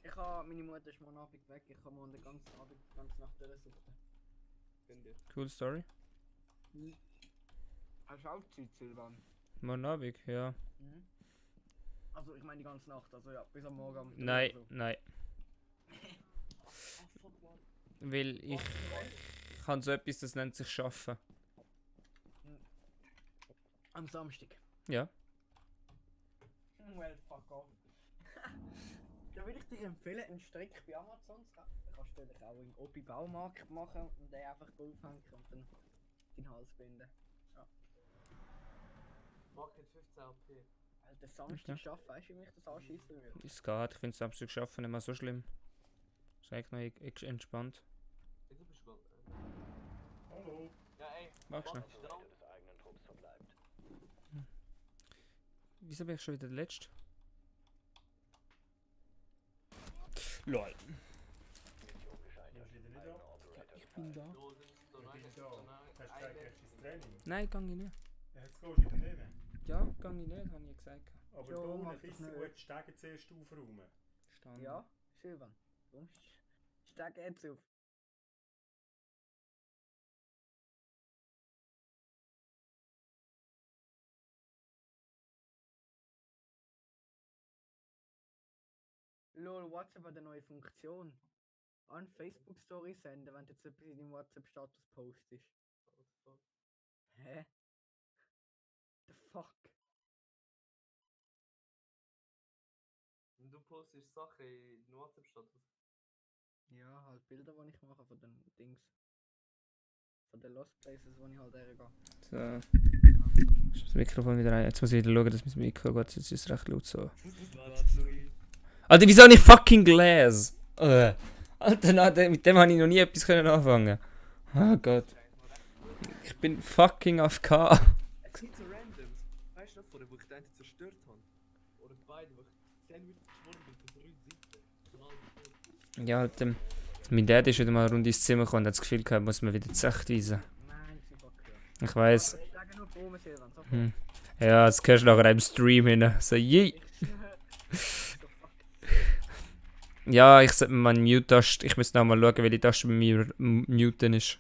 Ich habe... Meine Mutter ist morgen Abend weg, ich kann morgen den ganzen Abend, die ganze Nacht durchsuchen. Gönn dir. Cool Story. Hast du auch Zeit, Silvan? Morgen Abend, ja. Mhm. Also, ich meine die ganze Nacht, also ja, bis am Morgen am Nein, oder so. nein. Ah, fuck, man. Weil ich kann so etwas, das nennt sich Schaffen. Am Samstag. Ja. Well, fuck off. Da würde ich dir empfehlen, einen Strick bei Amazon zu kaufen. Den kannst du natürlich auch im Obi Baumarkt machen und den einfach aufhängen und dann deinen Hals binden. Market 15 AP. Alter, Samstag schaffen, weißt du, wie mich das anschießen würde? Es geht, ich finde Samstag schaffen nicht mehr so schlimm. Ist eigentlich noch entspannt. Wieso bist du Hallo. Ja, ey. Mach schnell. Ist dran? Seite des eigenen Trupps verbleibt. Wieso bin ich schon wieder der Letzte? LOL. Mission gescheitert. Eigener Operator Ich bin da. So, das ist so rein. Hast du gleich echtes Training? Nein, gang ich nicht. Ja, jetzt gehst du wieder rein. Ja, gang ich nicht, habe ich gesagt. Aber Ja, da mach unten das ist nicht. gut, die Stege zuerst aufräumen. Stand. Ja, Silvan. Komm, steig jetzt auf. Lol, WhatsApp hat eine neue Funktion. An Facebook Story senden, wenn du jetzt etwas in deinem WhatsApp-Status postest. Hä? The fuck? Und du postest Sachen in den WhatsApp-Status. Ja, halt Bilder, die ich mache von den Dings. Von den Lost Places, wo ich halt hergehe. So. Ist das Mikrofon wieder rein. Jetzt muss ich wieder schauen, dass mein Mikro geht. Jetzt ist es recht laut so. Alter, wieso nicht fucking Glas? Alter, mit dem habe ich noch nie etwas anfangen. Oh Gott. Ich bin fucking AFK. Es sind so Randoms. Weißt du noch, vorher, wo ich den zerstört habe? Oder beide, wo ich 10 Minuten geschwunden bin von 3 Seiten. Von allen. Ja, Alter. Mein Dad ist wieder mal rund ins Zimmer gekommen und hat das Gefühl gehabt, muss mir wieder zurechtweisen. Nein, sie fuck Ich weiss. Ich sage nur Proben, Silvan, so Hm. Ja, das hörst du nachher im Stream hin. So, je. so fuck. Ja, ich sollte mir mal eine Mute-Taste. Ich muss noch mal schauen, welche Taste bei mir muten ist.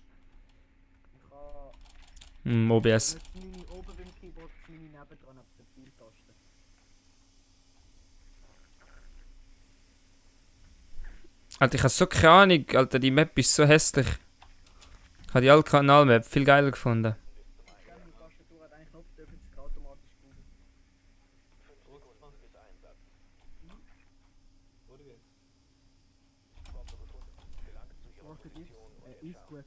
Ich kann... OBS. Jetzt meine oben beim Keyboard, meine nebendran auf der Pfeiltaste. Alter, ich habe so keine Ahnung. Alter, die Map ist so hässlich. Ich habe die alte Kanal-Map viel geiler gefunden. Ja, meine Tastatur hat einen Knopf, der jetzt automatisch googeln. Oder wie? Ivan,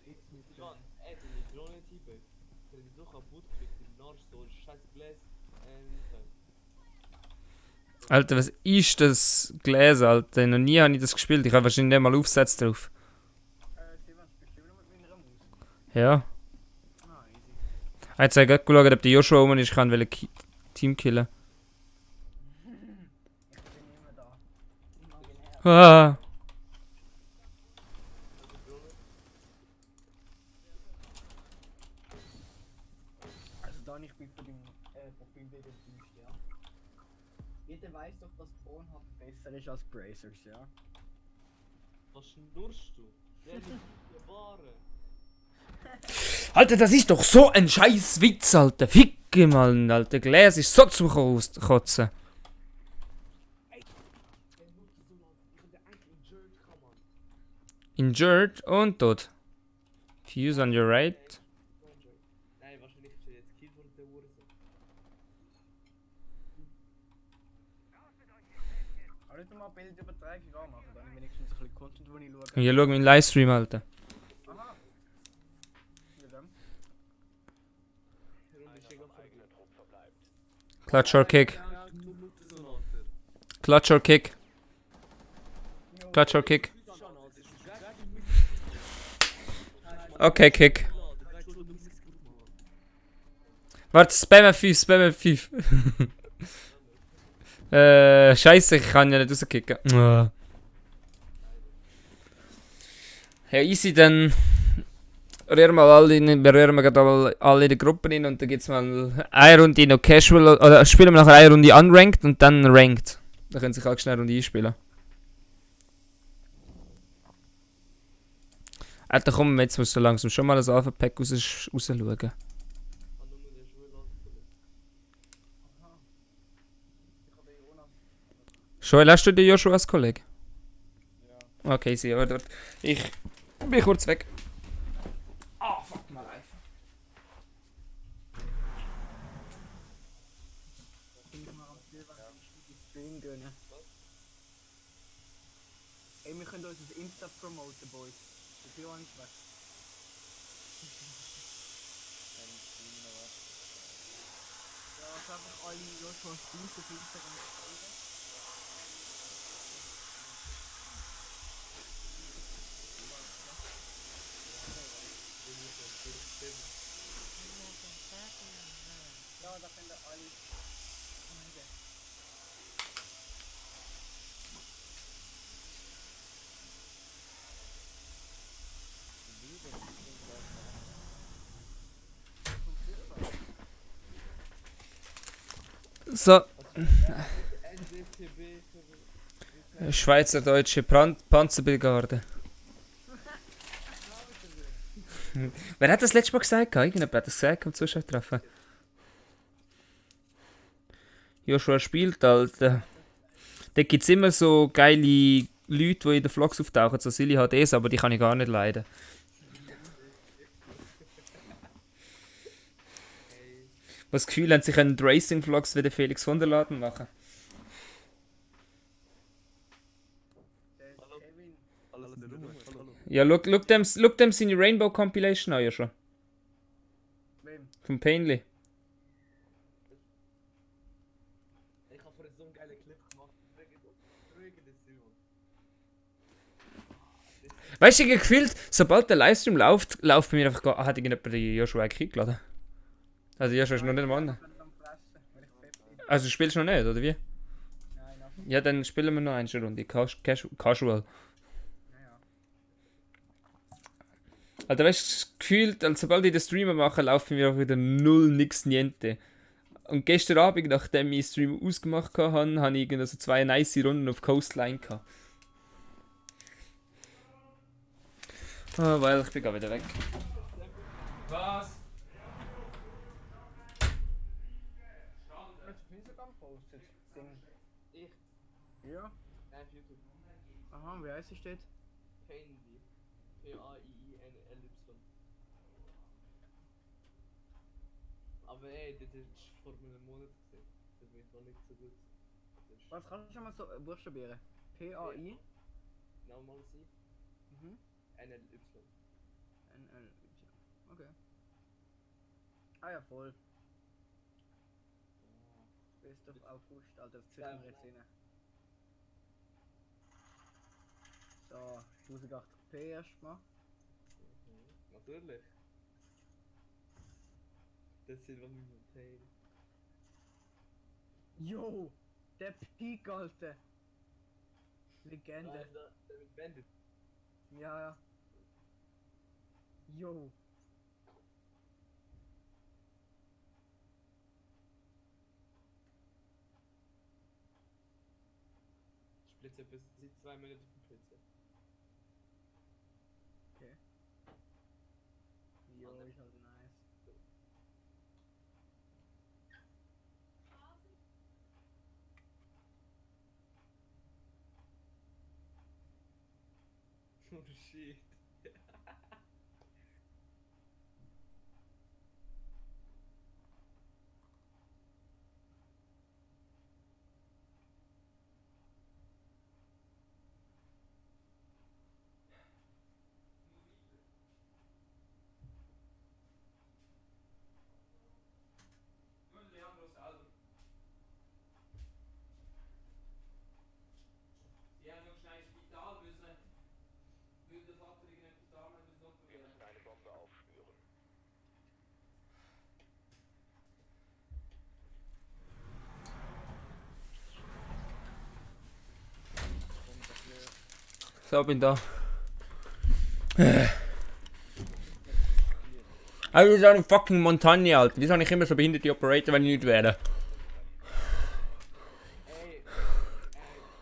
ey, die Drohne T-Bag. Ich hab die so kaputt gekriegt, die Narsch, so scheiß Glas. Alter, was ist das Glas, Alter? Noch nie habe ich das gespielt. Ich habe wahrscheinlich nicht mal Aufsätze drauf. Silvan, spielst du immer mit meiner Maus? Ja. Ah, easy. Jetzt habe ich gerade geschaut, ob der Joshua rum ist. Ich kann Team killen. Ich bin immer da. Imaginär. Ah. Also da ich bin von dem Profilbild enttäuscht, ja. Jeder weiß doch, dass Pornhub besser ist als Brazers, ja. Was schnurrst du? Der ist die Ware. Alter, das ist doch so ein scheiß Witz, Alter. Ficke mal, Alter. Glas ist so zum Kotzen. Injured und tot. Fuse on your right. Nein, wahrscheinlich ist er jetzt Kind von der Ursache. Kann ich mal Bildübertragung anmachen, dann habe ich wenigstens ein bisschen Content, wo ich schaue. Und hier schau meinen Livestream, Alter. Aha. Mit dem? Die Runde ist egal von dir. Clutch or kick. Ja, du Mutter so Alter. Clutch or kick. Clutch or kick. Okay, kick. Warte, Spam F5, Spam F5. Scheiße, ich kann ja nicht rauskicken. Ja, easy, dann berühren wir gerade alle in die Gruppen rein und dann gibt es mal eine Runde noch Casual, oder spielen wir nachher eine Runde Unranked und dann Ranked. Da können sich alle schnell eine Runde einspielen. Alter, komm, jetzt musst du langsam schon mal das Alpha-Pack rausschauen. Kann nur der Schule ausfüllen. Aha. Ich habe den Jonas. Joel, hast du den Joshua als Kollege? Ja. Okay, sie, aber dort. Ich bin kurz weg. Ah, fuck mal einfach. Ich muss mal am Silvan den Stream gönnen. Ey, wir können uns das Insta promoten, Boys. Das ist auch nicht weg. Ja, also einfach alle Joshua Streams auf Instagram schreiben. Ja, da können wir alle. So, NDPB. Schweizerdeutsche Panzerbrigade. Wer hat das letzte Mal gesagt? Irgendjemand hat das gesagt am Da gibt es immer so geile Leute, die in den Vlogs auftauchen, so Silly HDs, aber die kann ich gar nicht leiden. Ey, Was das Gefühl haben, sie können Racing-Vlogs wie der Felix von der Laden machen. hallo, Kevin, Alles in der Nummer. Hallo. Ja, schau dem seine Rainbow Compilation an ja schon. wem? Vom Painly. ich habe vorhin so einen geilen Clip gemacht. Tröge das Simon. Weißt du, gefühlt, sobald der Livestream läuft bei mir einfach gar. Hat irgendjemand die Joshua eigentlich eingeladen? Also Joshua ist noch nicht am Mann. Am Fressen, weil ich fett bin. Also spielst du noch nicht, oder wie? Nein, noch nicht. Ja, dann spielen wir noch eine Runde. Casual. Naja. Also weißt du, gefühlt, als sobald ich den Streamer mache, läuft bei mir auch wieder null nix niente. Und gestern Abend, nachdem ich den Stream ausgemacht habe, habe ich so 2 nice Runden auf Coastline gehabt. Ah, weil ich bin gerade wieder weg. Was? Hast du auf Instagram gepostet? Ding. Ich, Ja. auf YouTube. Aha, wie heißt es steht? Painly. P-A-I-I-N-L-Y. Aber ey, das ist vor einem Monat gesehen. Das bin ich noch nicht so gut. Das ist Was kannst du schon mal so buchstabieren? P-A-I? normal sein. Mhm. N-L-Y. N-L-Y. Okay. Ah ja, voll. Bis auf August, Alter, das züchten wir jetzt rein. So, 1080p erstmal. Natürlich. Das sind wir mit dem Tail. Jo! Der Peak, Alter! Legende. Alter, der mit Bandit. Ja, ja. Jo! Splitze bis seit 2 Minuten auf dem PC. Jo, ist halt nice. Oh shit. Jetzt eine Bombe aufspüren. So, bin da. Aber wie so eine fucking Montagne, Alter. Wieso habe ich immer so behinderte Operator, wenn ich nicht wäre? Ey,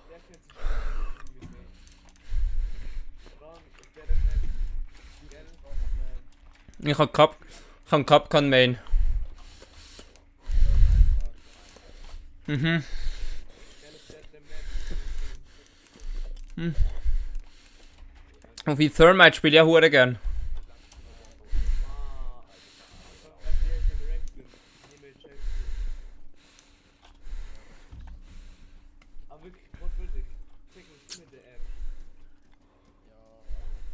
der fühlt sich mit mir. Ron, ich werde nicht. Gell? Ich habe Capcom Main. Mhm. Gell, ich werde nicht. Und wie Thermite spiele ich auch hure gern. Ah, was wir jetzt im Rank sind. Nehmen wir Chelsea. Aber wirklich, wortwörtlich. Check uns mit der R. Ja,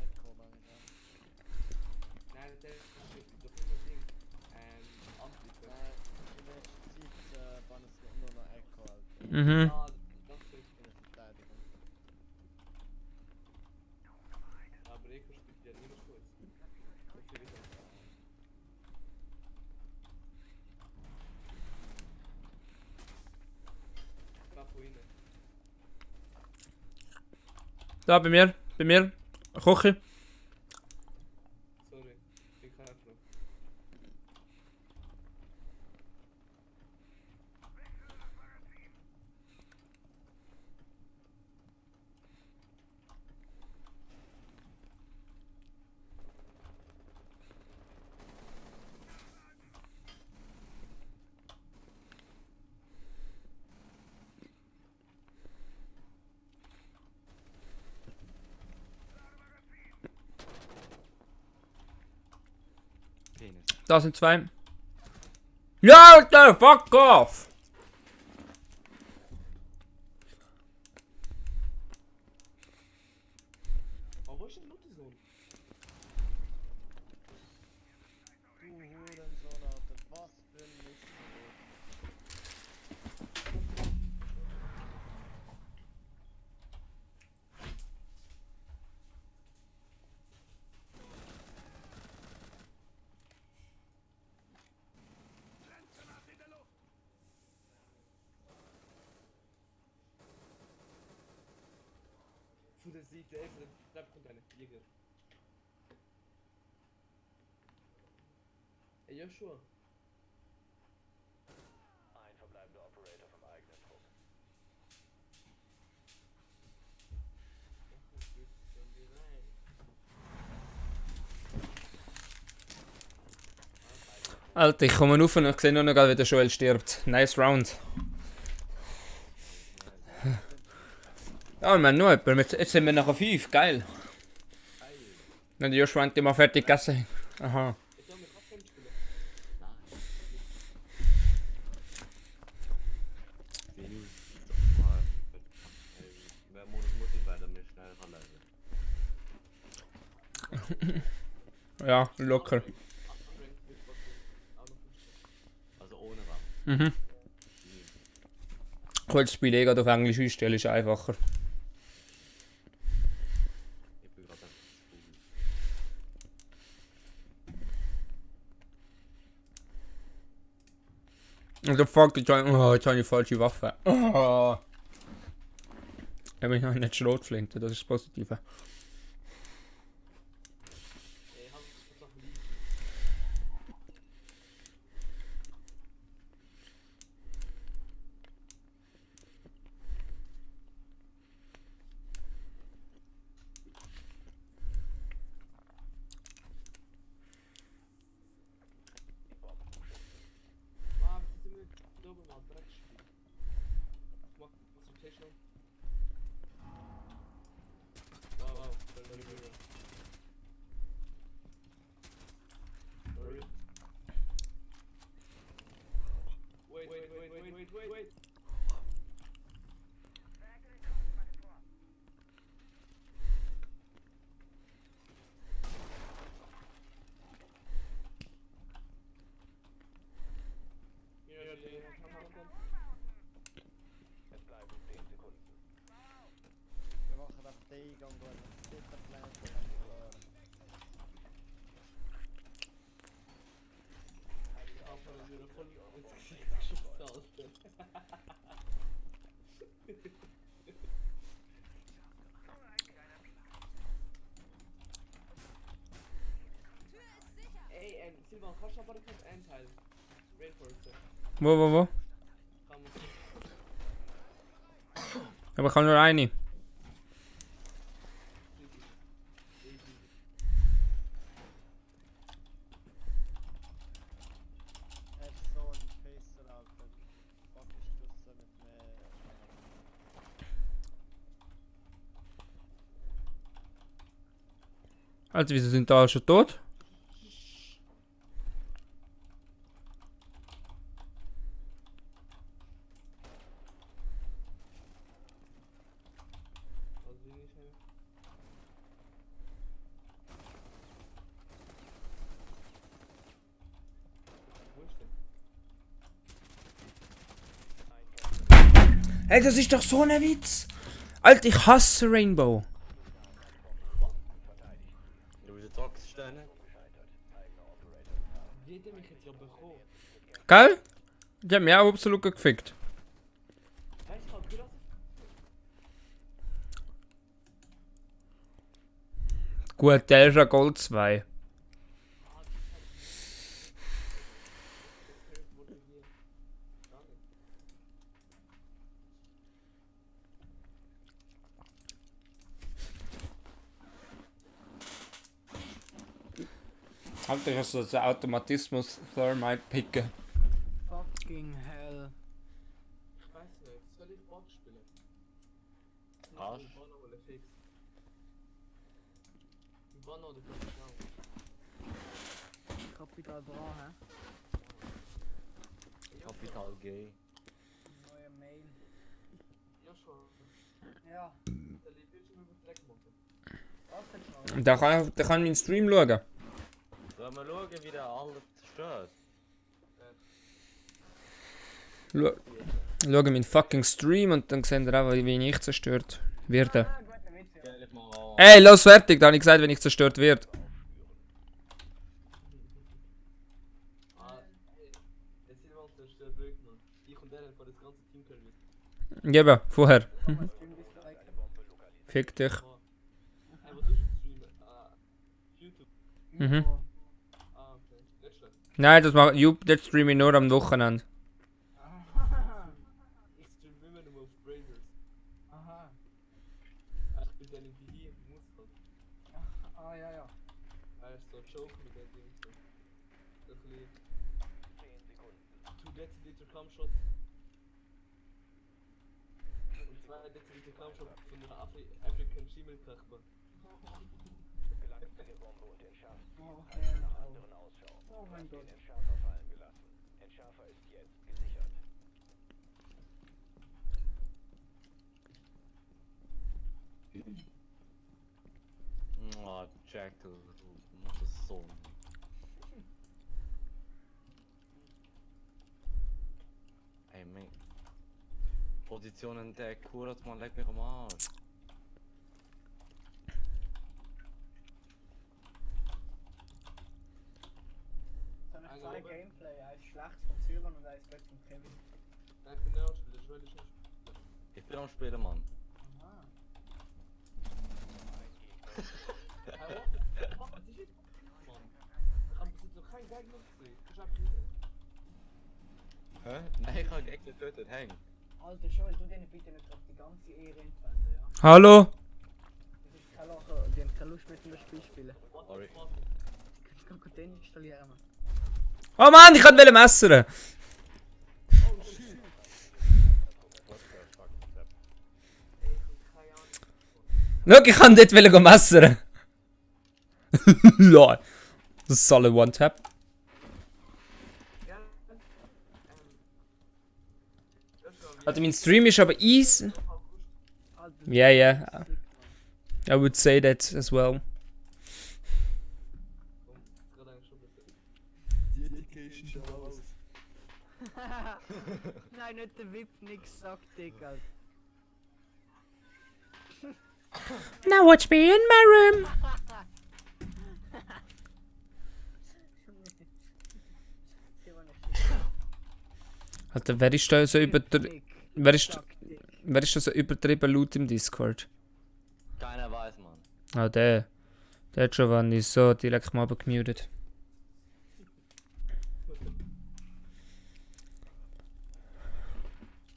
Echo langsam. Nein, der ist doch immer Ding. Antrieb. Nein, in letzter Zeit waren es nur noch Echo, Alter. Mhm. Ah, das ist In der Verteidigung. aber Eko spielt ja nie kurz. Das ist wieder. Capoeira. Da, bei mir. Küche. Sorry, ich kann einfach. Da sind zwei. Ja, Alter, fuck off! Oh, wo ist denn Luttersohn? Du Hurensohn, Alter. Was für ein Mist. Von der Seite, von der Treppe kommt eine Jäger. Ey, Joshua. Ein verbleibender Operator vom eigenen Trupp. Alter, ich komme rauf und ich sehe nur noch, wie der Joel stirbt. Nice round. Ja, wir haben noch jemanden. Jetzt sind wir nachher 5. Geil. Wenn der Joshua endlich mal fertig gegessen hat. Aha. Ich soll mit Kraftkämpfen spielen. Wer muss ich weiter mit schnell ranleiten? Ja, locker. Also ohne Waffen. Mhm. Ich wollte das Spiel eh gerade auf Englisch einstellen, ist einfacher. Ich bin gerade einfach zu Vogel. Und der fuck, jetzt habe ich die falsche Waffe. Oh. Ich habe noch nicht Schrotflinte, das ist das Positive. Ey, hab ich Sachen liegen. Ah, was ist denn mit Double mal Dreck spielen? Ich mach Concentration. Wow, wow, sorry. Wait. Es bleiben 10 Sekunden. Wir machen einfach den Eingang, wo wir den Planet verloren. Ey, Silvan, kannst du aber kein Endteil? Rainforest. Wo? Kann man Aber ich habe nur eine. Er ist so ein Pisser, Alter. Fuck ist das so mit mir? Alter, wieso sind da alle schon tot? Also wie nicht mehr. Wo ist der? Hey, das ist doch so ein Witz! Alter, ich hasse Rainbow. Du bist jetzt Ochssteine? Wie hat er mich jetzt ja bekommen? Gell? Die haben mich auch absolut gefickt. Weißt du, ich hab gelassen. Gut, der ist ja Gold 2. Wurde hier. Gar nicht. Alter, ich habe so den Automatismus Thermite picken. Fucking hell. Ich weiß nicht, soll ich Bot spielen? Arsch. Bono oder Fix? Bono oder Professional? Ich hab Kapital Bra, hä? Kapital G. Neue Mail. Ja, schon. Ja, Der lebt jetzt schon mit Dreck machen. was jetzt noch? Da kann meinen Stream schauen. Sollen wir schauen, wie der alles zerstört? Schauen meinen fucking Stream und dann seht ihr auch, wie ich zerstört werde. Ah, guter Witz, ja. Stell dich mal an. Ey, los fertig, da habe ich gesagt, wenn ich zerstört werde. Der Silvan zerstört wirklich noch. Ich und der haben vor das ganze Team können. Geben, vorher. Thomas, Stream bist du eigentlich. Fick dich. Hey, was tust du streamen? YouTube. Mhm. Okay. Nicht schlecht. Nein, das streame ich nur am Wochenende. Ich stream immer nur auf Brazers. Aha. Ich bin dann irgendwie hier, ich muss halt. Ah, ja, ja. Er ist so Joke mit der Ding. So. So ein bisschen. 2 Deziliter Kampfshot. Und 2 Deziliter Kampfshot von einer African Schimmelkachbar. Oh, oh mein Gott. Oh, Jack, du Muttersohn. Ey, mein. Positionen der Kurat, man, leck mich am Arsch. So eine 2 Gameplay, eins schlecht von Silvan und eins gut von Kevin. Ich bin auch Spieler, ich will schon. Ich bin am Spielen, Mann. Aha. Was ist jetzt? Mann. Ich hab bis jetzt noch keinen Gegner gesehen. Ich hab nicht. Hä? Nein, ich habe Gegner getötet, häng. Alter Joel, tu denen bitte nicht gerade die ganze Ehre entwenden, ja? Hallo? Das ist keine Lache, die haben keine Lust mit dem Spiel spielen. Sorry. Du kannst gerade den installieren, Mann. Oh Mann, ich wollte messern. Schau, ich kann dort messern. Lol. Das ist alle One-Tap. Also mein Stream ist aber easy. Alter, Yeah, yeah. sick, Mann. I would say that as well. Gerade eigentlich schon besser. Dedication schon raus. Nein, nicht der Wip, nix sagt, Digga. Now watch me in my room. Alter, wer ist da so übertrieben? Wer ist da so übertrieben laut im Discord? Keiner weiß, Mann. Ah, der. Der hat Giovanni so direkt mal gemutet.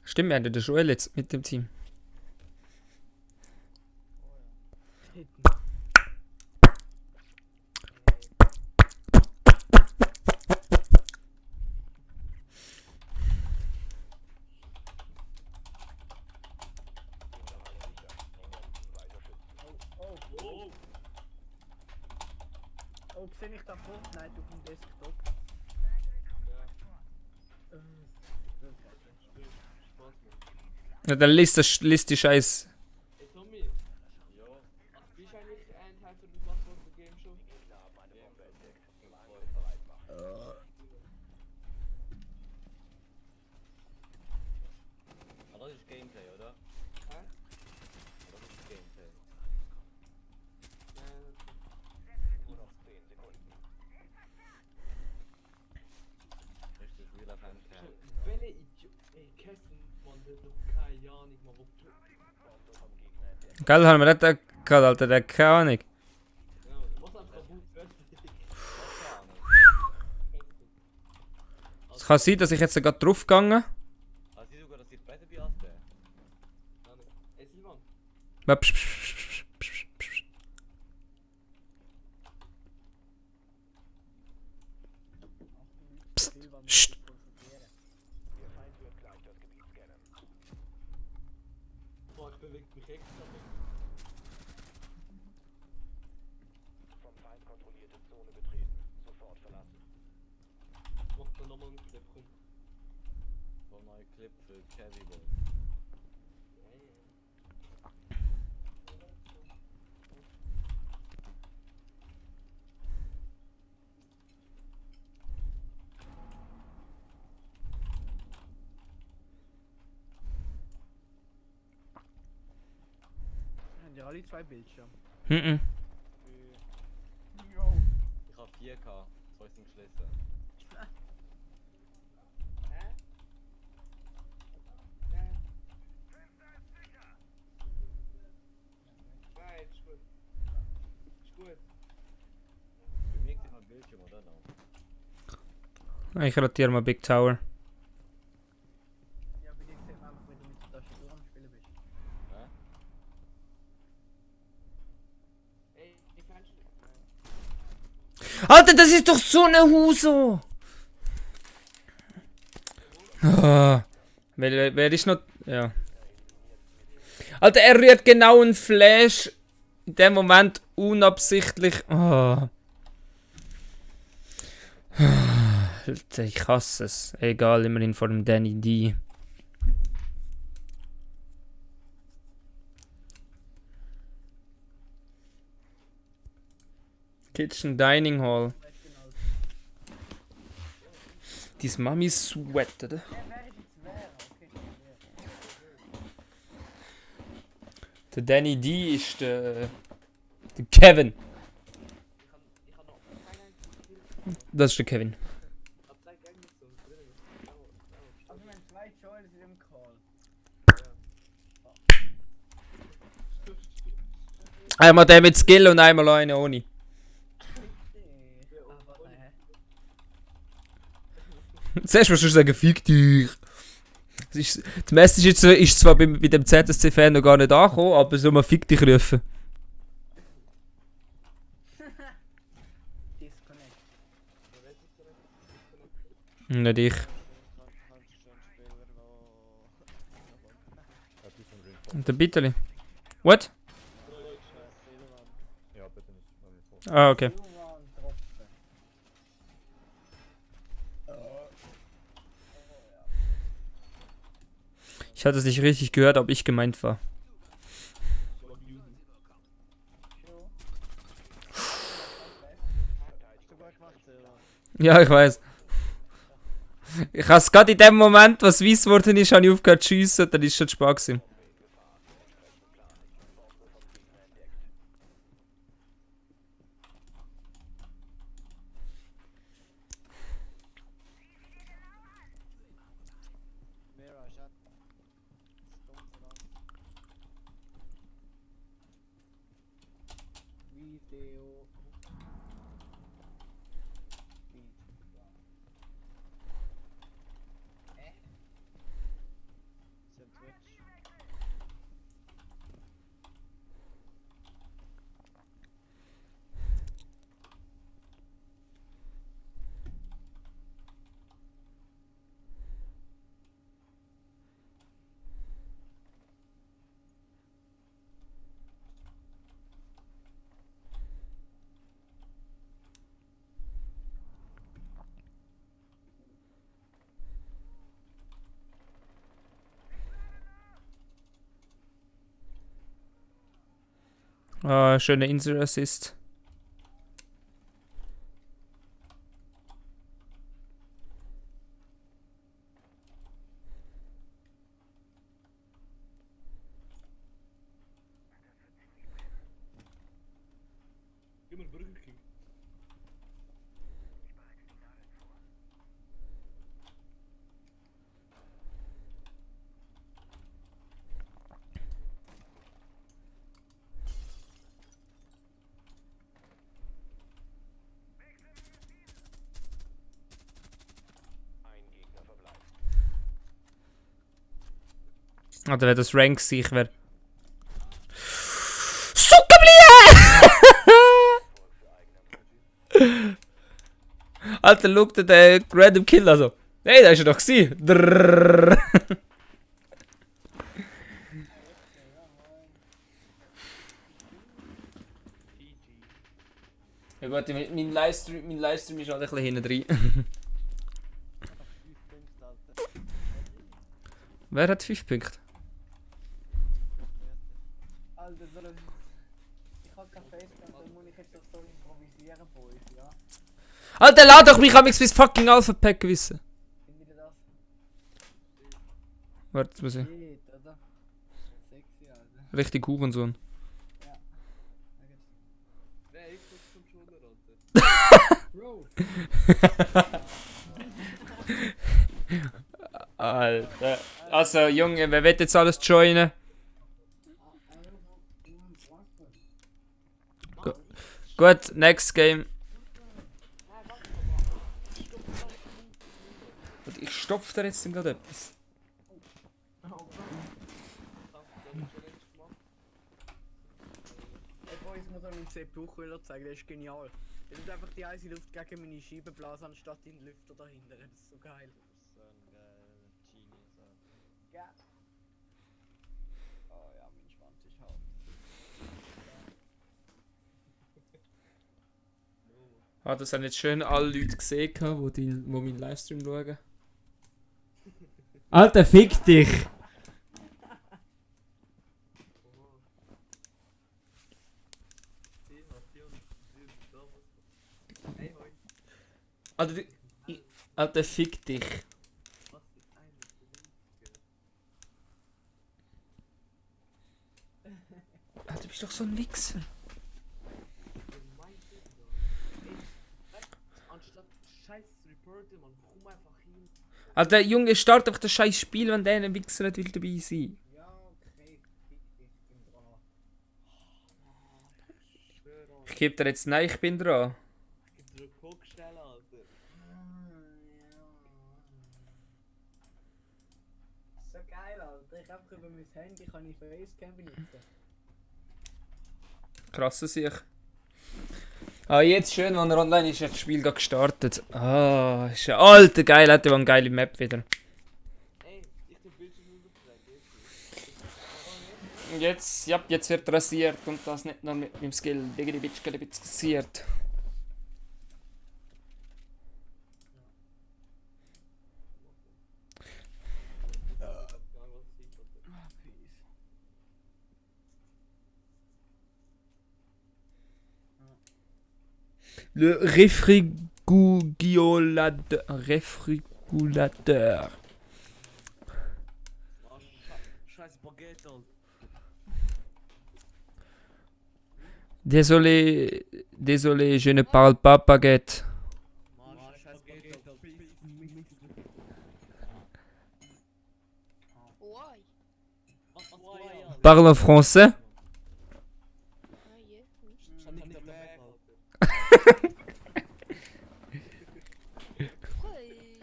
Stimmt, wir haben den Joel jetzt mit dem Team. Oh, sehe ich da Fortnite auf dem Desktop? Spaß macht. Ja, dann liest die Scheiß. Ey Tommy, Jo. bist du eigentlich ein Teil für den Passwort der Game Show? Aber das ist Gameplay, oder? Hä? Das ist Gameplay. Richtig realer Fancam. Welche Idiot. Ey, Kessen, Mann, der hat doch keine Ahnung, Mann, wo du. Geil, haben wir nicht gehabt, Alter, der hat keine Ahnung. Ja, mach einfach kaputt, fertig. Es kann sein, dass ich jetzt gerade drauf gegangen Also, sie sogar, dass sie besser wie als der. Ey Silvan, bin. Psst. Psst. boah, ich bewege mich extra. Mach da nochmal einen Clip, komm. So ein neuer Clip für Kevin Boy. Haben ja alle 2 Bildschirme. Mhm. Jo. Ich hab 4K, 2 sind geschlossen. Nein, ist gut. Ist gut. Bei mir sieht man Bildschirm, oder noch? Ich rotiere mal Big Tower. Ja, bei dir sieht man einfach, wenn du mit der Tastatur am Spielen bist. Hä? Ey, ich fand schon. Alter, das ist doch so eine Huso! Ah, wer ist noch. Ja. Alter, er rührt genau einen Flash in dem Moment unabsichtlich. Ah. Alter, ich hasse es. Egal, immerhin vor dem Danny D. Kitchen Dining Hall. Dies Mami Sweat, oder? Wer ist jetzt wer? Okay, Der Danny D ist der Kevin. Ich hab noch keinen einzigen Kill. Das ist der Kevin. Ich hab 2 Gegner so drin. Also wir haben 2 Joels in dem Call. Einmal der mit Skill und einmal einer ohne. Aber nein. Zuerst musst du sagen, fick dich. Die Message ist zwar bei dem ZSC-Fan noch gar nicht angekommen, aber so mal fick dich rufen. Disconnect. Nicht ich. Kannst du einen Spieler noch... Etwas von Ring Und der Bitterli. What? Ja, bitte nicht. Ah, okay. Silvan Tropfen. Ich hatte es nicht richtig gehört, ob ich gemeint war. Hast du gut gemacht, Silvan? Ja, ich weiß. Ich has gerade in dem Moment, was weiss worden ist, habe ich aufgehört zu schiessen, dann ist schon Spaß gewesen. Mira, Schat. Dumm voran. Video. Sind Twitch. Ah, schöner Insel-Assist. Gib mir Burger King. Oder wenn das Rank sich wäre. Suckerblie! Alter, schau dir den Random Kill an so. Hey, da ist er doch gewesen. Drrrr. Ja gut, mein Livestream ist halt ein bisschen hinten drin. Wer hat 5 Punkte? Alter, so ein... Ich hab kein Facecam, dann muss ich jetzt doch so improvisieren, Boys, ja? Alter, lad doch mich amigs bis fucking Alpha Pack wissen. Findet ihr das? Warte, jetzt muss ich. Geht, oder? Sexy, Alter. Richtig Hurensohn. Ja. Wer ist das Controller, Alter? Bro! Alter. Also, Junge, wer will jetzt alles joinen? Gut, next game. Und ich stopfe da jetzt gerade etwas. Ey, Boys, ich muss euch meinen CPU-Kühler zeigen, der ist genial. Der tut einfach die heiße Luft gegen meine Scheibe blasen, anstatt in den Lüfter dahinter. Das ist so geil. So ein Genius. Ja. Oh ja, mein Schwanz ist hart. Ah, das haben jetzt schön alle Leute gesehen, die meinen Livestream schauen. Alter, fick dich! Alter, fick dich! Alter, du bist doch so ein Wichser! Anstatt Scheiß zu reporten, man, komm einfach hin. Alter, Junge, start doch das scheiß Spiel, wenn der ein Wichser nicht will dabei sein. Ja, okay, fick dich, ich bin dran. Ich geb dir jetzt nein, ich bin dran. Ich drück Cook schnell, Alter. So geil, Alter. Ich hab über mein Handy kann ich Facecam benutzen. Krasser sich. Ah, jetzt schön, wenn er online ist, hat das Spiel gerade gestartet. Ah, ist ja alter geil, hat eine geile Map wieder. Ey, ich bin Bildschirm übertragen. Jetzt, ja, jetzt wird rasiert und das nicht nur mit meinem Skill. Digga, die Bitch geht ein bisschen rasiert. Le réfrigulateur. Scheiß Baguette, Alter. Désolé, désolé, je ne parle pas baguette. Scheiß Baguette, Alter. Why? Was why, Alter? Parle en français. Ah, yeah. Schau nicht der Mac, Alter. Pourquoi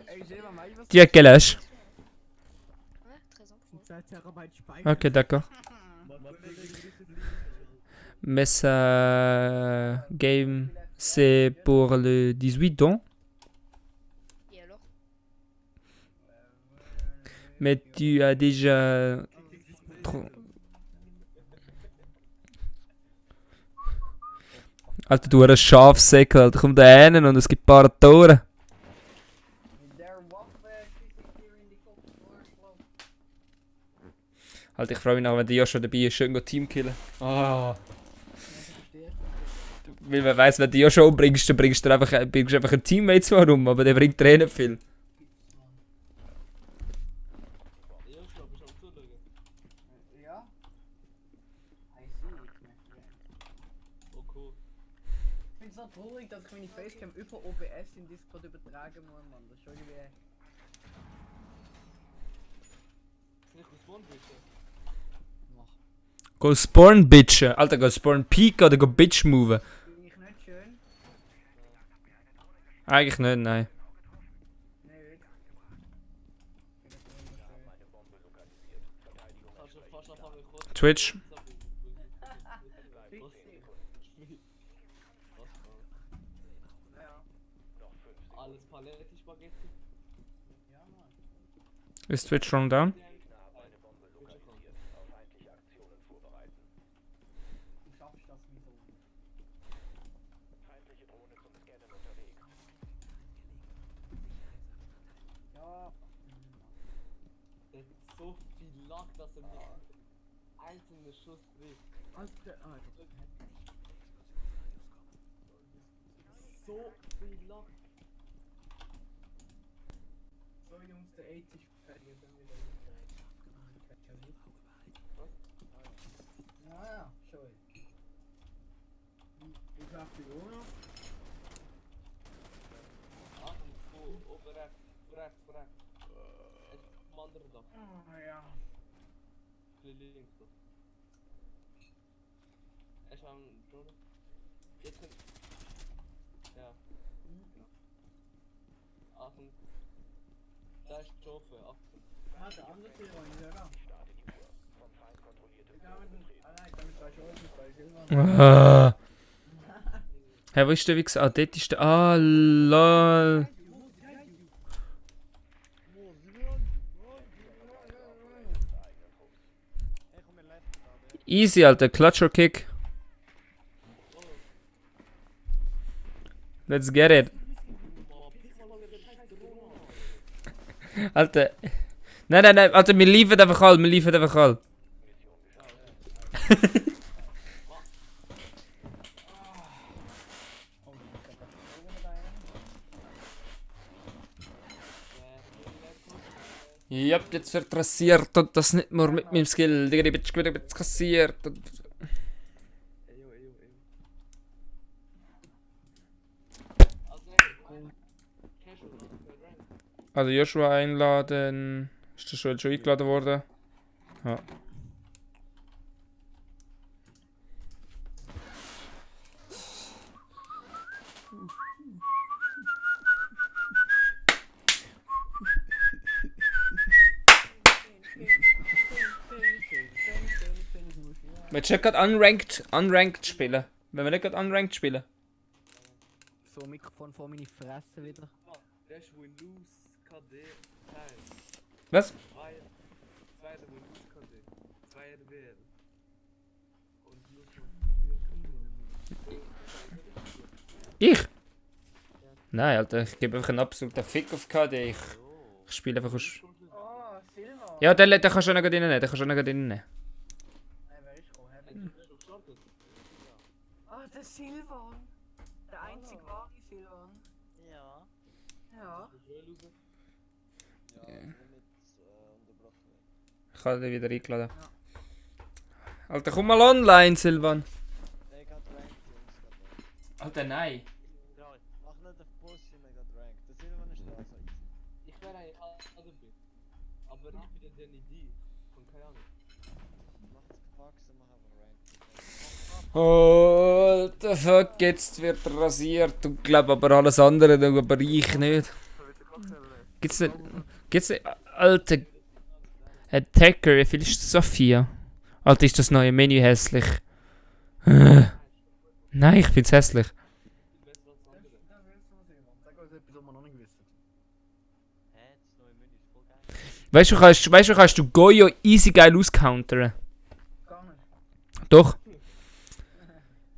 Ey, Silber, mach ich was? Tu as quel âge? Ouais, 13 ans. 2 Terabyte Speicher. Ok, d'accord. Mais ça game, c'est pour le 18 ans. Et alors? Mais tu as déjà... Alter, du hast ein Schafsäckel, Alter, komm da hin und es gibt ein paar Tore. Mit der Waffe schieße ich dir in die Kopf. Alter, ich freue mich noch, wenn die schon dabei ist, schön Team killen. Ah. Weil man weiss, wenn du die schon umbringst, dann bringst du einfach einen Teammate zwar rum, aber der bringt dir eh nicht viel. Ja, ich glaub, ich hab zuschauen. Ja? I see it, my friend. Oh, cool. Ich find's so traurig, dass ich meine Facecam über OBS in Discord übertragen muss, Mann. Das ist schon irgendwie... Ist nicht respawn, bitte. Go spawn, Bitch. Alter, go spawn Peak oder go Bitch moven. Bin ich nicht schön? Eigentlich nicht, nein. Nicht. Kannst du fast auf einmal kurz... Twitch. Ja. Alles Paletti Spaghetti. Ja, Mann. Ist Twitch schon down? Du schaffst das wie so. Ja. so viel Lack, dass er mich einzelne Schuss trifft. Alter, So viel Lack. so Jungs, der 80 fährt mir dann wieder ja, schon. Ich hab die Wohnung. Achtung, vor, oben rechts, rechts. Am anderen Dach. Oh ja. Ein bisschen links doch. Er ist am Drone. Jetzt sind... Ja. Achtung. Da ist die Schafe, Achtung. Ah, der andere Tier war nicht da. Hey, wo ist der Wichser? Ah, dort ist der. Ah, lol. Easy, Alter. Clutch or kick. Let's get it. Alter. Nein, Alter, wir liefern einfach all. Ja, jetzt wird rasiert und das nicht nur mit meinem Skill. Digga, ich bin wieder kassiert. Und also Joshua einladen. Ist das schon eingeladen worden? Ja. Wir checken gerade unranked spielen. Wenn wir nicht gerade unranked spielen. So, Mikrofon vor meine Fresse wieder. Der ist Windows KD Teil. Was? Zweiter Windows KD. Zweiter WL. Und nur Ich? Nein, Alter, ich gebe einfach einen absoluten Fick auf KD. Ich spiele einfach aus. Oh, Silva. Ja, den kannst du noch nicht reinnehmen. Wer ist gekommen? Ah, der Silvan. Der einzige wahre Silvan. Ja. Ja. Ja, nicht unterbrochen. Ich habe den wieder eingeladen. Alter, komm mal online, Silvan. Der geht ranked, Jungs. Alter, nein. Mach nicht auf Pussy, der geht ranked. Der Silvan ist da, so easy. Ich wäre eigentlich Adelby. Aber ich bin der Idee. Von keine Ahnung. Mach das gewachsen, mach einfach ranked. Alter, fuck, jetzt wird er rasiert. Und glaube aber alles andere, aber ich nicht. Gibt's nicht, Alter. Attacker, wie viel ist Sophia? Alter, ist das neue Menü hässlich? Nein, ich find's hässlich. Sag uns etwas, was wir noch nicht wissen. Hä, das neue Menü ist voll geil. Weißt du, kannst du Goyo easy geil auscountern? Gar nicht. Doch.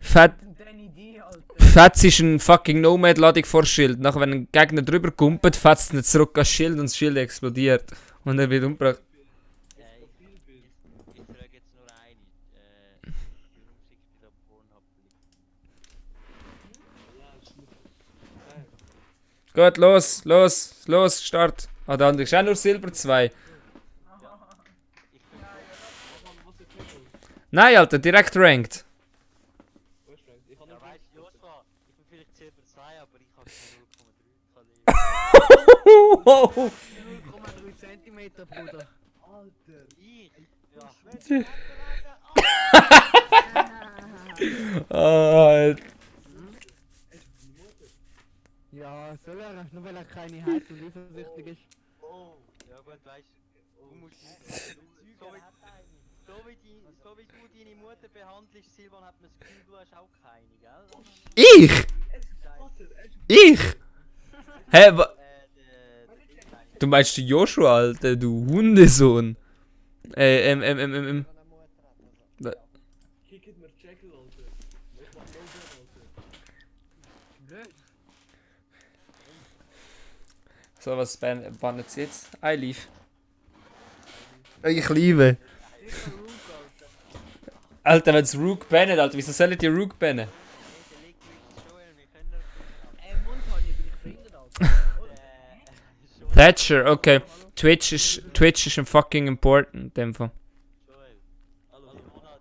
Fett. Deine Idee, Alter. Fetz ist ein fucking Nomad-Ladung vor Schild. Nachher, wenn ein Gegner drüber kumpelt, fetzt es nicht zurück ans Schild und das Schild explodiert. Und er wird umgebracht. Ich frage jetzt nur eine. Warum schickst du da Pornhub? Gut, los, Start. Ah, der andere ist auch nur Silber 2. Nein, Alter, direkt ranked. Ich kann Ja, nicht weißt du, Joshua, ich bin vielleicht Silber 2, aber ich habe 0,3 KD. 0,3 cm, Bruder. Alter. Ich? Ja. Alter. Ja, soll er, nur weil er keine hat und eifersüchtig ist. Oh. Ja gut, weißt du, du musst so wie du deine Mutter behandelst, Silvan, hat man das Gefühl, du hast auch keine, gell? Ich? Hä, du meinst den Joshua, Alter, du Hundesohn. Wenn eine Mutter hat, also. Kickt mir Jackal, Alter. Ich mach no Alter. So, was bannen sie jetzt? iLeaf. Ich liebe. Sicher Rook, Alter. Alter, wenn's Rook bannen, Alter, wieso sollen die Rook bannen? Der liegt mit Joel, wir können Mundhani bin ich verhindert, Alter. Joel, Thatcher, okay. Twitch ist ein fucking important in dem Fall. Joel. Hallo,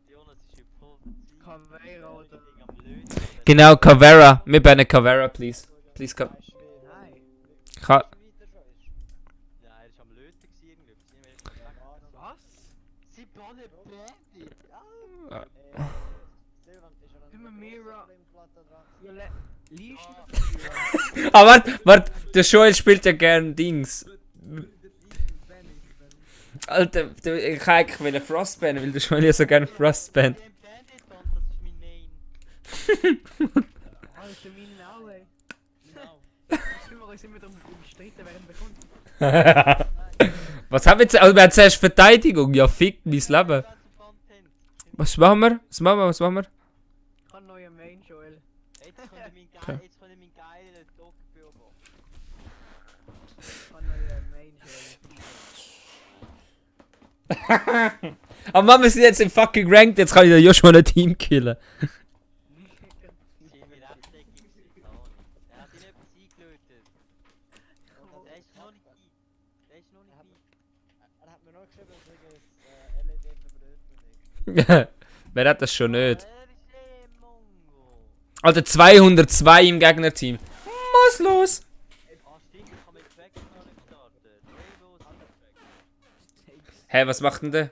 Jonas ist überfordert. Caveira, Alter. Am Löten. Genau, Cavera. Wir bannen Cavera, please. Please, Nein. Ka Ja, er ist am Löten gewesen, irgendwie. Was? Sie bannen Bandit. Immer Mira. Ja, liest Ah, warte, der Joel spielt ja gern Dings. Alter, ich kann eigentlich wollen Frost bannen, weil der Joel ja so gerne Frost bannt. Den Bandit und das ist mein Main. Alter, meine auch, ey. Genau. Sind wir da Streiten während wir kommen. Was haben wir jetzt? Also, wir haben zuerst Verteidigung. Ja, fick mein Leben. Was machen wir? Was machen wir? Was machen wir? Ich habe einen neuen Main, Joel. Jetzt könnt ihr meinen geilen Dog beobachten. Ich habe einen neuen Main, Joel. Aber Mann, wir sind jetzt im fucking Ranked. Jetzt kann ich ja schon ein Team killen. Sie haben mir Rechteckig gesehen. Er hat ihn etwas eingelötet. Der ist noch nicht ein. Der ist noch nicht ein. Er hat mir noch geschrieben, dass ich LED verbrötet nicht. Wer hat das schon nicht? Er ist Mongo. Alter, 202 im Gegnerteam. Was los? Ah, stimmt, ich habe mit Track noch nicht gestartet. Rainbow Soundtrack. Hä, was macht denn der? Ich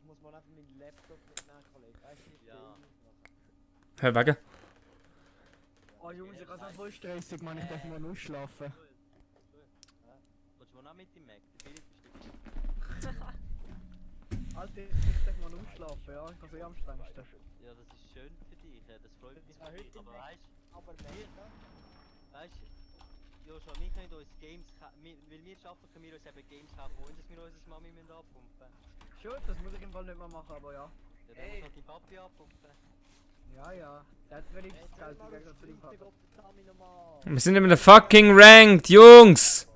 muss mal einfach meinen Laptop mit nachlegen. Weißt du, Ja. Hä, wegen? Oh Jungs, ich habe voll stressig, Mann. Ich darf mal ausschlafen. Willst du mal noch mit dem Mac? Der Philipp ist dabei. Alter, ich darf mal ausschlafen, ja. Ich kann so am strengsten. Ja, das ist schön für dich. Das freut mich für dich. Aber weißt aber du, Joshua, wir können uns Games weil wir schaffen, können wir uns eben Games kaufen, ohne dass wir unsere Mami abpumpen müssen. Schon, das muss ich im Fall nicht mehr machen, aber ja. Ja, dann muss halt die Papi abpumpen. Ja, ja. Der hat wenig Geld gegeben für den Papa. Wir sind in einem fucking Ranked, Jungs!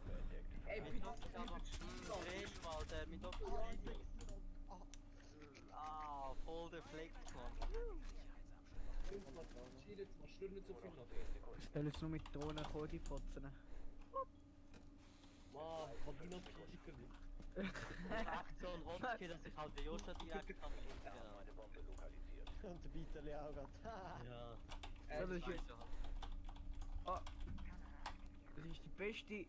Mein Doktor ist aber Dreh, Alter. Mein Doktor ist voll der Flex, Mann. Ich stelle jetzt nur mit Drohnen kommen, die Fotzen. Mann, kann ich noch Kiki für mich? Echt so ein Wunsch, dass ich halt den Joshua direkt kann. Und der Beaterli auch gerade. Ja. So, das ist jetzt. Ah. Das ist die beste. Der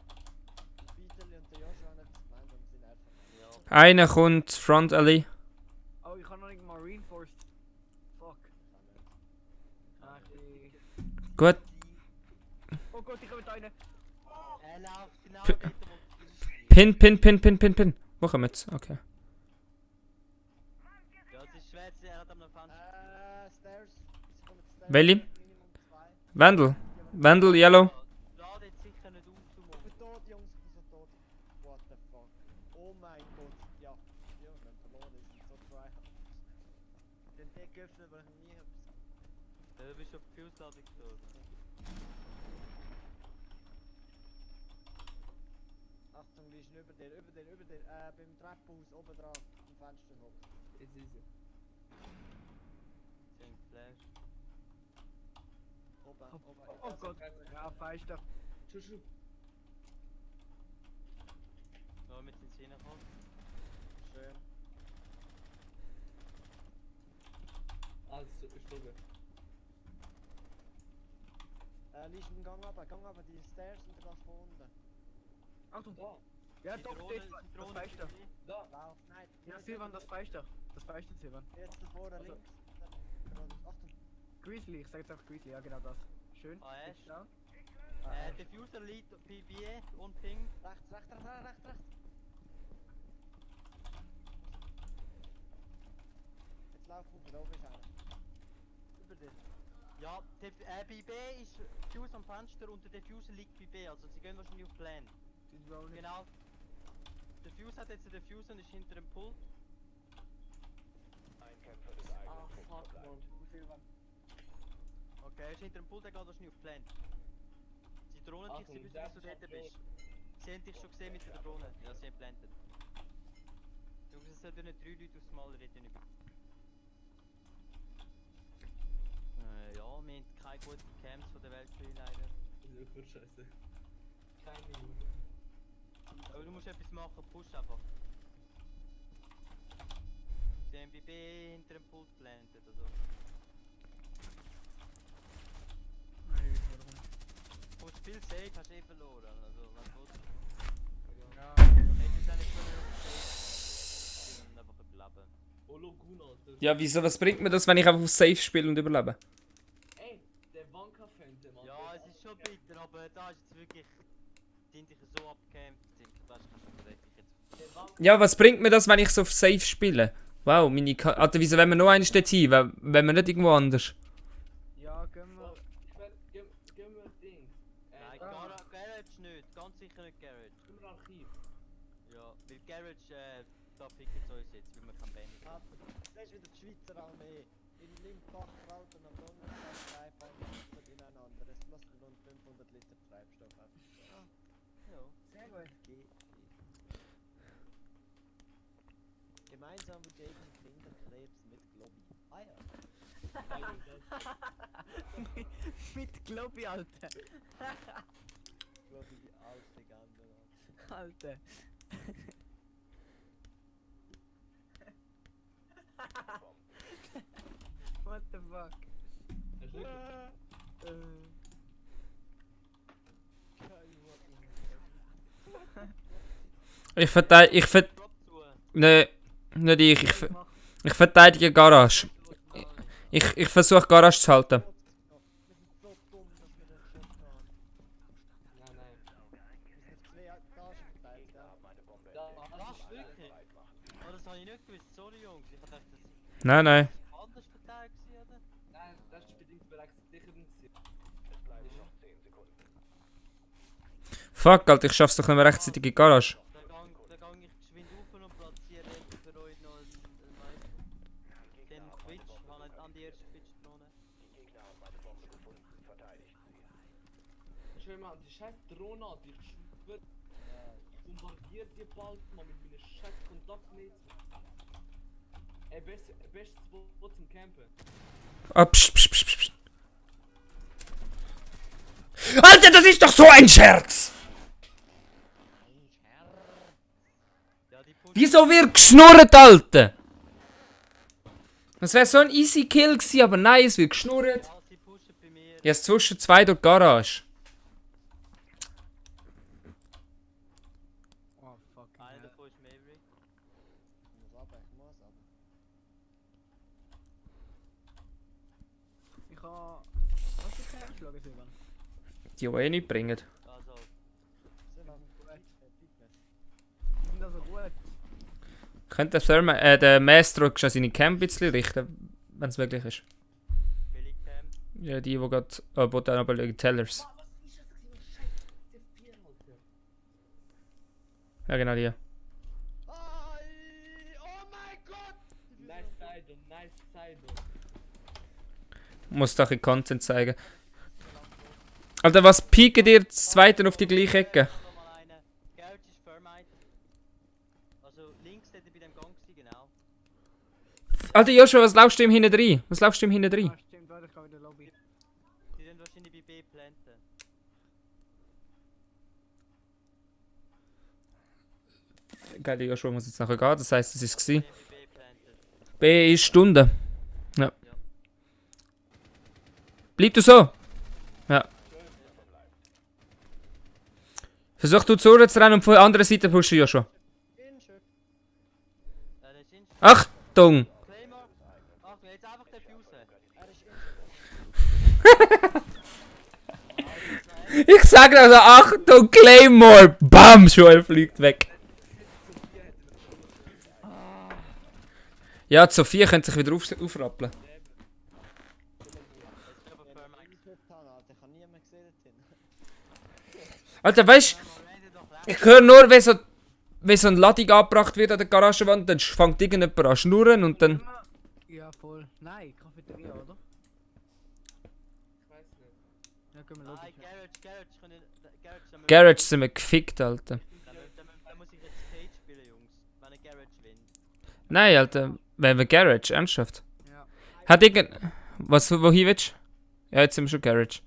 Beaterli und der Joshua haben etwas gemeinsam, sind einfach. Ja. Einer kommt Front Alley. Oh, ich habe noch nicht mal reinforced. Fuck. Ah, ich bin. Gut. Oh Gott, ich habe da einen. Er läuft genau P- dort, wo Pin. Wo kommen wir jetzt? Okay. ja, es ist schwer, er hat am Fenster. Stairs. Sie kommen Stairs. Welche? Minimum 2. Vandal, Yellow. Lade jetzt sicher nicht auf, du Ich Mann. bin tot, Jungs, ich bin so tot. What the fuck? Oh mein Gott. Ja. Ja, wir haben verloren, das ist so tryhard. Den Deck öffnen, weil ich nie hab's. Du bist auf die Fuse-Ladung gestorben. Achtung, die ist über dir. Beim Treppenhaus oben drauf, am Fenster hoch. Jetzt ist sie. Zehn Flash. Oben. Oh Gott. Ja, Feister. Schuss. Nur mit den Zähnen kommen. Schön. Also, ich glaube. Liest den Gang runter, die Stairs und du gehst von unten. Achtung. Da, Ja, Die doch, Drohne- das die Drohne Feister. ist gesehen. da. Lauf, nein. Ja, Silvan, das Feister. Das Feister, Silvan. Jetzt da vorne Also- links. Achtung. Grizzly, ich sag jetzt auch Grizzly, ja genau das. Schön. Ah, Ash. Ja. Diffuser liegt PBE und Ping. Rechts. Jetzt lauf hoch, da oben ist einer. Über dir. Ja, bei B ist Fuse am Fenster und der Diffuser liegt bei B, also sie gehen wahrscheinlich auf Plan. Sind wir auch nicht. Genau. Der Fuse hat jetzt den Diffuser und ist hinter dem Pult. Ah, fuck, man. Silvan. Okay, er ist hinter dem Pult, der geht wahrscheinlich auf Plan. Sie drohnen dich, sie Achtung, wissen, der dass du dort ist bist. Sie haben dich schon gesehen mit der Drohne. Ja, sie haben plantet. Du musst es nicht 3 Leute aufs Mal reden über. Ja, wir haben keine guten Camps von der Welt für leider. Das ist wirklich scheiße. Keine. Aber du musst etwas machen, push einfach. Sie haben BB hinter dem Pult geplantet, also. Push viel safe, hast du eh verloren, also was willst du? Ja. Hättest du eigentlich können und einfach überleben. Oh, Logun, Alter. Ja, wieso? Was bringt mir das, wenn ich einfach auf Safe spiele und überlebe? Ey, der Wanka-Fente, Mann. Ja, es ist schon bitter, aber da ist jetzt wirklich. Die sind dich so abgekämpft, das kannst du wirklich jetzt. Der Wanka. Ja, was bringt mir das, wenn ich so auf Safe spiele? Wow, meine Alter, wieso wenn wir noch eins dort hin? Wenn wir nicht irgendwo anders? Ja, gehen wir. Gehen wir Dings. Nein, Garage nicht, ganz sicher nicht Garage. Gehen wir Archiv. Ja, weil Garage, da picken sie uns jetzt, weil wir kein Bandit Ah, haben. das ist wieder die Schweizer Armee. In Limbach-Rauten am Donnerstag 3 Panzer in ein anderes. Lasst rund 500 Liter Treibstoff ab. Ja. Sehr gut. Gemeinsam gegen Kinderkrebs mit Globi. Ah ja. Mit Globi, Alter. Globi als Legende. Alter. What the fuck? Er ist wirklich. Ich verteidige. Drop zu. Ne, nicht ich verteidige Garage. Ich versuche Garage zu halten. Wir sind so dumm, dass wir den Shot haben. Nein, nein. Wir sind 2 Etagen verteilt, ja. Was? Wirklich? Oh, das habe ich nicht gewusst, sorry Jungs. Ich dachte, das Nein, nein. war anders verteilt gewesen, oder? Nein, das ist bedingt bereits sicher nicht. Fuck, Alter, ich schaff's doch nicht mehr rechtzeitig in die Garage. Da gang ich geschwind auf und platziere jetzt für euch noch den Twitch. Ich habe nicht an die erste Twitch-Drohne. Schau mal, die scheiß Drohne an, die schwört. Bombardiert die bald mal mit meinen scheiß Kontaktmates. Ey, bestes Spot zum Campen. Ah, psch, psch, psch, psch. Alter, das ist doch so ein Scherz! Ja, die pushen. Wieso wird geschnurrt, Alter? Das wäre so ein easy Kill gewesen, aber nein, es wird geschnurrt. Ja, sie pushen bei mir. Jetzt zwischen zwei durch die Garage. Oh, fuck. Einer davon ist Maverick. Ich muss aber. Ich habe. Hast du keine Schlagen, Silvan? Die eh nicht bringen. Also, Sind wir gut. Die sind also gut. Könnte der Maestro schon seine Camp ein bisschen richten, wenn es möglich ist. Billig Cam. Ja, die gerade dann aber Tellers. Was ist das gewesen? Scheiß C4, Alter. Ja, genau die. Ai, oh mein Gott! Nice side. Muss doch ein Content zeigen. Alter, was pieken dir das zweite auf die gleiche Ecke? Noch mal eine. Garage ist Thermite. Also links dort bei dem Gang gewesen, genau. Alter Joshua, was laufst du ihm hinten rein? Was laufst du ihm hinten rein? Ah, stimmt, warte, ich kann wieder Lobby. Die sind wahrscheinlich bei B planten. Geil, der Joshua muss jetzt nachher gehen, das heisst, es ist gewesen. Bei B planten. B ist Stunde. Ja. Bleib du so. Ja. Versuch du zu rennen und von der anderen Seite pushen, Joshua. Injured. Das ist in Achtung! Claymore. Ach, jetzt einfach den Fuse. Er ist injured. Ich sag also Achtung, Claymore! Bam! Schon er fliegt weg. Ja, die Sophia könnte sich wieder aufrappeln. Jetzt ist aber Thermite. Ich habe niemand gesehen dorthin. Alter, weißt du, ich höre nur, wenn so eine Ladung angebracht wird an der Garagenwand, dann fängt irgendjemand an zu schnurren und dann. Ja, voll. Nein, Cafeteria, oder? Ich weiß nicht. Ja, gehen wir Lobby. Nein, Garage können. Garage sind wir gefickt, Alter. Da muss ich jetzt Cage spielen, Jungs. Wenn ein Garage win. Nein, Alter. Wenn wir Garage, ernsthaft. Ja. Hat irgend... Was, wohin willst du? Ja, jetzt sind wir schon Garage.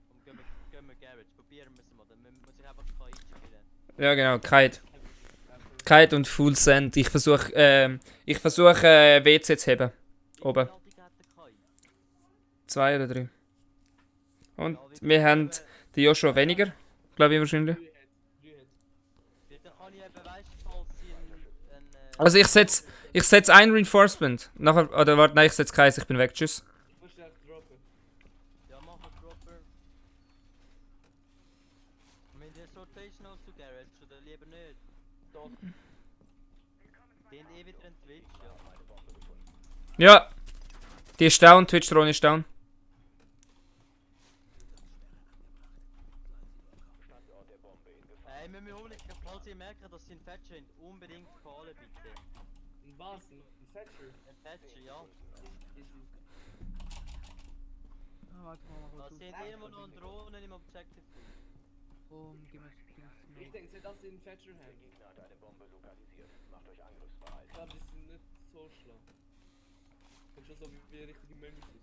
Und gehen wir Garage. Probieren wir es mal. Dann muss ich einfach KI spielen. Ja, genau, Kite und Full Send. Ich versuche WC zu heben. Oben. 2 oder 3. Und wir haben die Joshua weniger, glaube ich wahrscheinlich. 3 Hits. Dann kann ich eben, weißt du, falls sie Also ich setz ein Reinforcement. Nachher, oder warte, nein, ich setze keins, ich bin weg, tschüss. Ich muss direkt droppen. Ja, mach einen Dropper. Wenn die Rotational zu Garage oder lieber nicht? Doch. Den wieder in Twitch, ja. Ja. Die ist down, Twitch-Drohne ist down. Wir müssen unbedingt, falls ihr merkt, dass sie einen Fetcher sind, unbedingt callen bitte. Ein was? Ein Thatcher? Ein Fetcher, ja. Easy. Ah, warte mal, Da was sind irgendwo noch Drohnen im Objective. Gib mir Ich denke nicht, dass sie einen Thatcher haben. Ich glaube, die sind nicht so schlau. Und schon so wie richtige Mönche sind.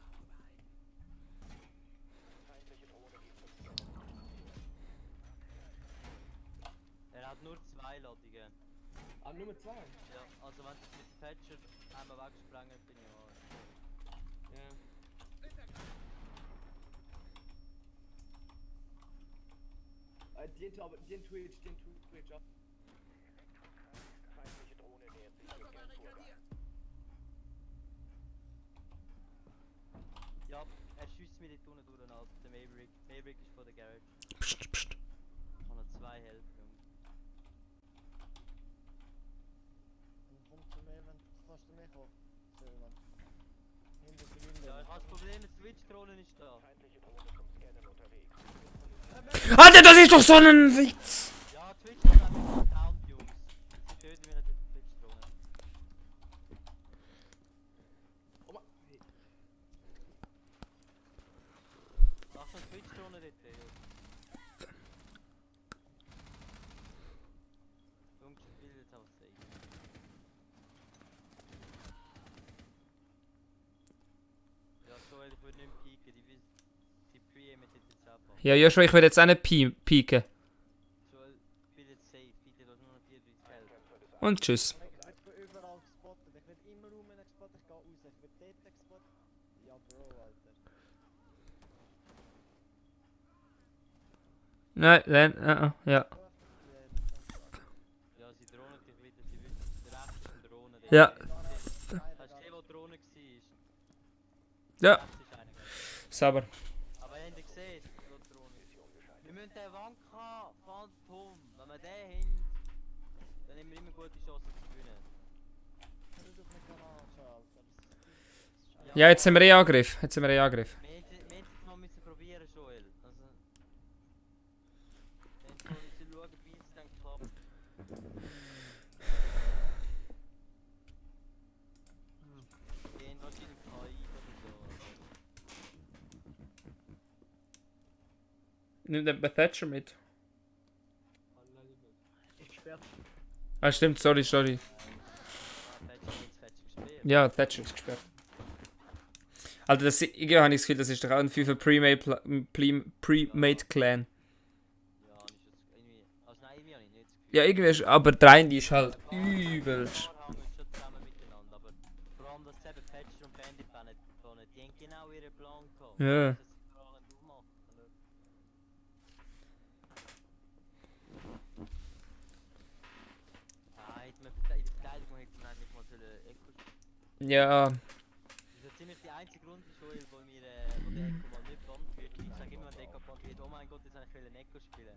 Er hat nur 2 Ladungen. Ah, Nummer 2? Ja, also wenn du mit dem Fetcher einmal wegsprengen, bin ich auch. Ja. Die in Twitch, ja. Ja, er schießt mir die Tunnel durch den Alten, der Maverick. Maverick ist vor der Garage. Psst, psst. Kann er 2 helfen, Jungs. Komm zu mir, wenn kannst du mich kommen. Silvan. Hinter die Winde. Ja, ich habe das Problem, die Switch-Drohne ist da. Alter, das ist doch so ein Witz! Ja, Twitch ist einfach down, Jungs. Sie töten mir nicht die Twitch-Drohne. Oh mein. Hey. Mach schon Twitch-Drohne dort, Jungs. Jungs, ich will jetzt auch safe. Ja, Joel, ich würde nicht mehr pieken, die Pre-Aimen sind jetzt abbauen. Ja, Joshua, ich will jetzt auch nicht pieken. Joel, ich will jetzt safe, bitte, du hast nur noch 34 Health. Und tschüss. Ich bin überall gespottet. Ich werde immer rum gespottet. Ich gehe raus. Ich werde dort gespottet. Ja, Bro, Alter. Nein, ja. Ja, sie drohen dich wieder, sie wissen, der rechts ist eine Drohne. Ja. Hast du gesehen, wo die Drohne war? Ja, Rechts ist eine. sauber. Aber habt ihr gesehen, wo die Drohne ist? Wir müssen den Wanka Phantom, wenn wir den haben, dann haben wir immer gute Chancen zu gewinnen. Hör auf meinen Kanal schon, Alter. Ja, jetzt sind wir eh Angriff. Jetzt sind wir eh Angriff. Wir hätten es mal müssen probieren, Joel. Also, wir müssen schauen, wie es dann klappt. Wir haben wahrscheinlich KI oder so. Nimm den Thatcher mit. Ist gesperrt. Ah, stimmt, sorry. Ah, Fetch gespielt. Ja, Thatcher ist gesperrt. Alter, irgendwie habe ich das Gefühl, das ist doch auch ein 5 Pre-Made Clan. Ja, ich jetzt irgendwie. Also nein, irgendwie habe ich nicht das Gefühl. Ja, irgendwie ist, aber der eine ist halt übelst. Ein paar haben wir schon zusammen miteinander, aber vor allem das eben Patcher und Bandit Planet, die haben genau ihren Plan gehabt. Ja. Das ist vor allem du machst. In der Verteidigung hätte man eigentlich mal Echo. Ja, Das ist ziemlich die einzige Runde, Joel, wo mir wo der Echo mal nicht bannt wird. Ich sage immer, wenn der Echo bannt wird, oh mein Gott, jetzt habe ich ein Echo spielen.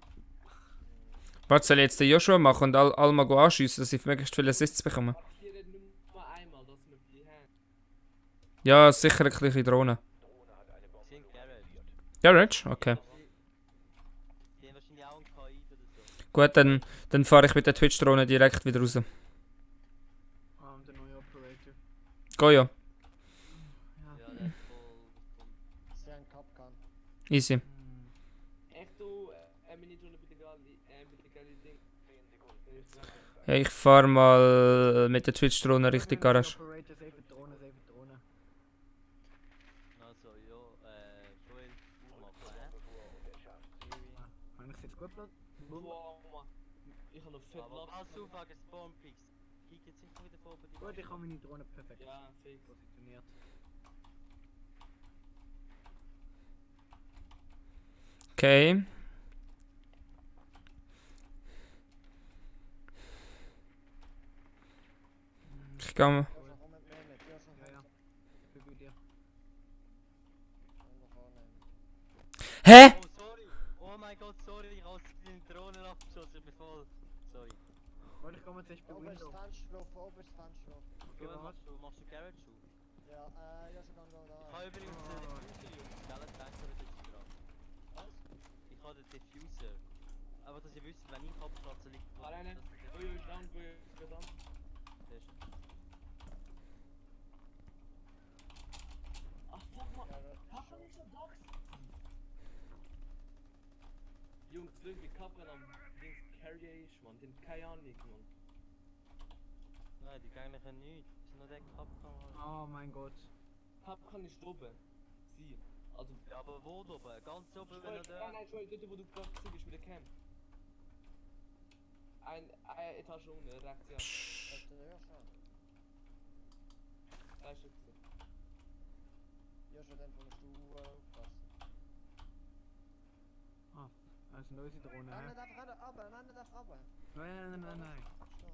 was soll jetzt der Joshua machen und alle mal anschiessen, dass ich möglichst viele Assists bekomme? Hier nicht nur einmal, dass wir die haben. Ja, sicher eine kleine Drohne. Sie sind Garage. Garage? Okay. Die haben wahrscheinlich auch ein KI oder so. Gut, dann fahre ich mit der Twitch-Drohne direkt wieder raus. Und der neue Operator. Go ja. Ja, der ist voll. Sie haben Kapkan. Easy. Echt du, Minute bitte gar nicht Ding. 10 Sekunden. Ja, ich fahr mal mit der Twitch-Drohne Richtung Garage. Operator, save Drohne, save Drohne. Also, ja, Joel, aufmachen, Kann ich jetzt gut bleiben? Boah, Mann. Ich hab noch fett Aber Lappen. pass auf, wegen Spawnpicks. Kick jetzt sicher wieder vor bei dir. Gut, ich habe meine Drohne perfekt Ja, fix. positioniert. Okay. Ich kann mal. Joscha, komm mit mir mit. Joscha, Ja, ja. Ich bin bei dir. komm doch annehmen. Hä? Oh, sorry. Oh mein Gott, sorry, ich hab die Drohne abgeschossen, ich bin voll. Sorry. Warte, ich komme jetzt bei Oberst Window. Fensterluft, oberst Fensterluft. Okay, was? machst du Garage auf? Ja, Joscha, dann go Ich da. habe übrigens den Diffuser, Jungs, gell? Denkt ihr jetzt dran? Was? Ich habe den Diffuser. Aber dass ihr wisst, wenn ich abplatze, liegt Ah, nein, nein. das ist Go, you down, go, you down. Ach, fuck, man. Ja, das Kappa nicht so Dogs. Jungs, irgendwie Kappa am Dings Carrier ist, man. Den keine Ahnung, man. Nein, die gehen eigentlich nichts. Das ist nur der Kapkan. Oh mein Gott. Kappa nicht oben. Sie. Also, Ja, aber wo oben? Ganz oben, wenn er nein, da. nein, Joel, dort wo du gerade bist mit der Cam. Eine Etage unten, rechts, ja. ist der Joscha. Da ist er gewesen. Joscha, dann musst du aufpassen. Ah, also eine neue Drohne, Nein, hä? nicht einfach runter, nein, nicht einfach runter. Nein. So.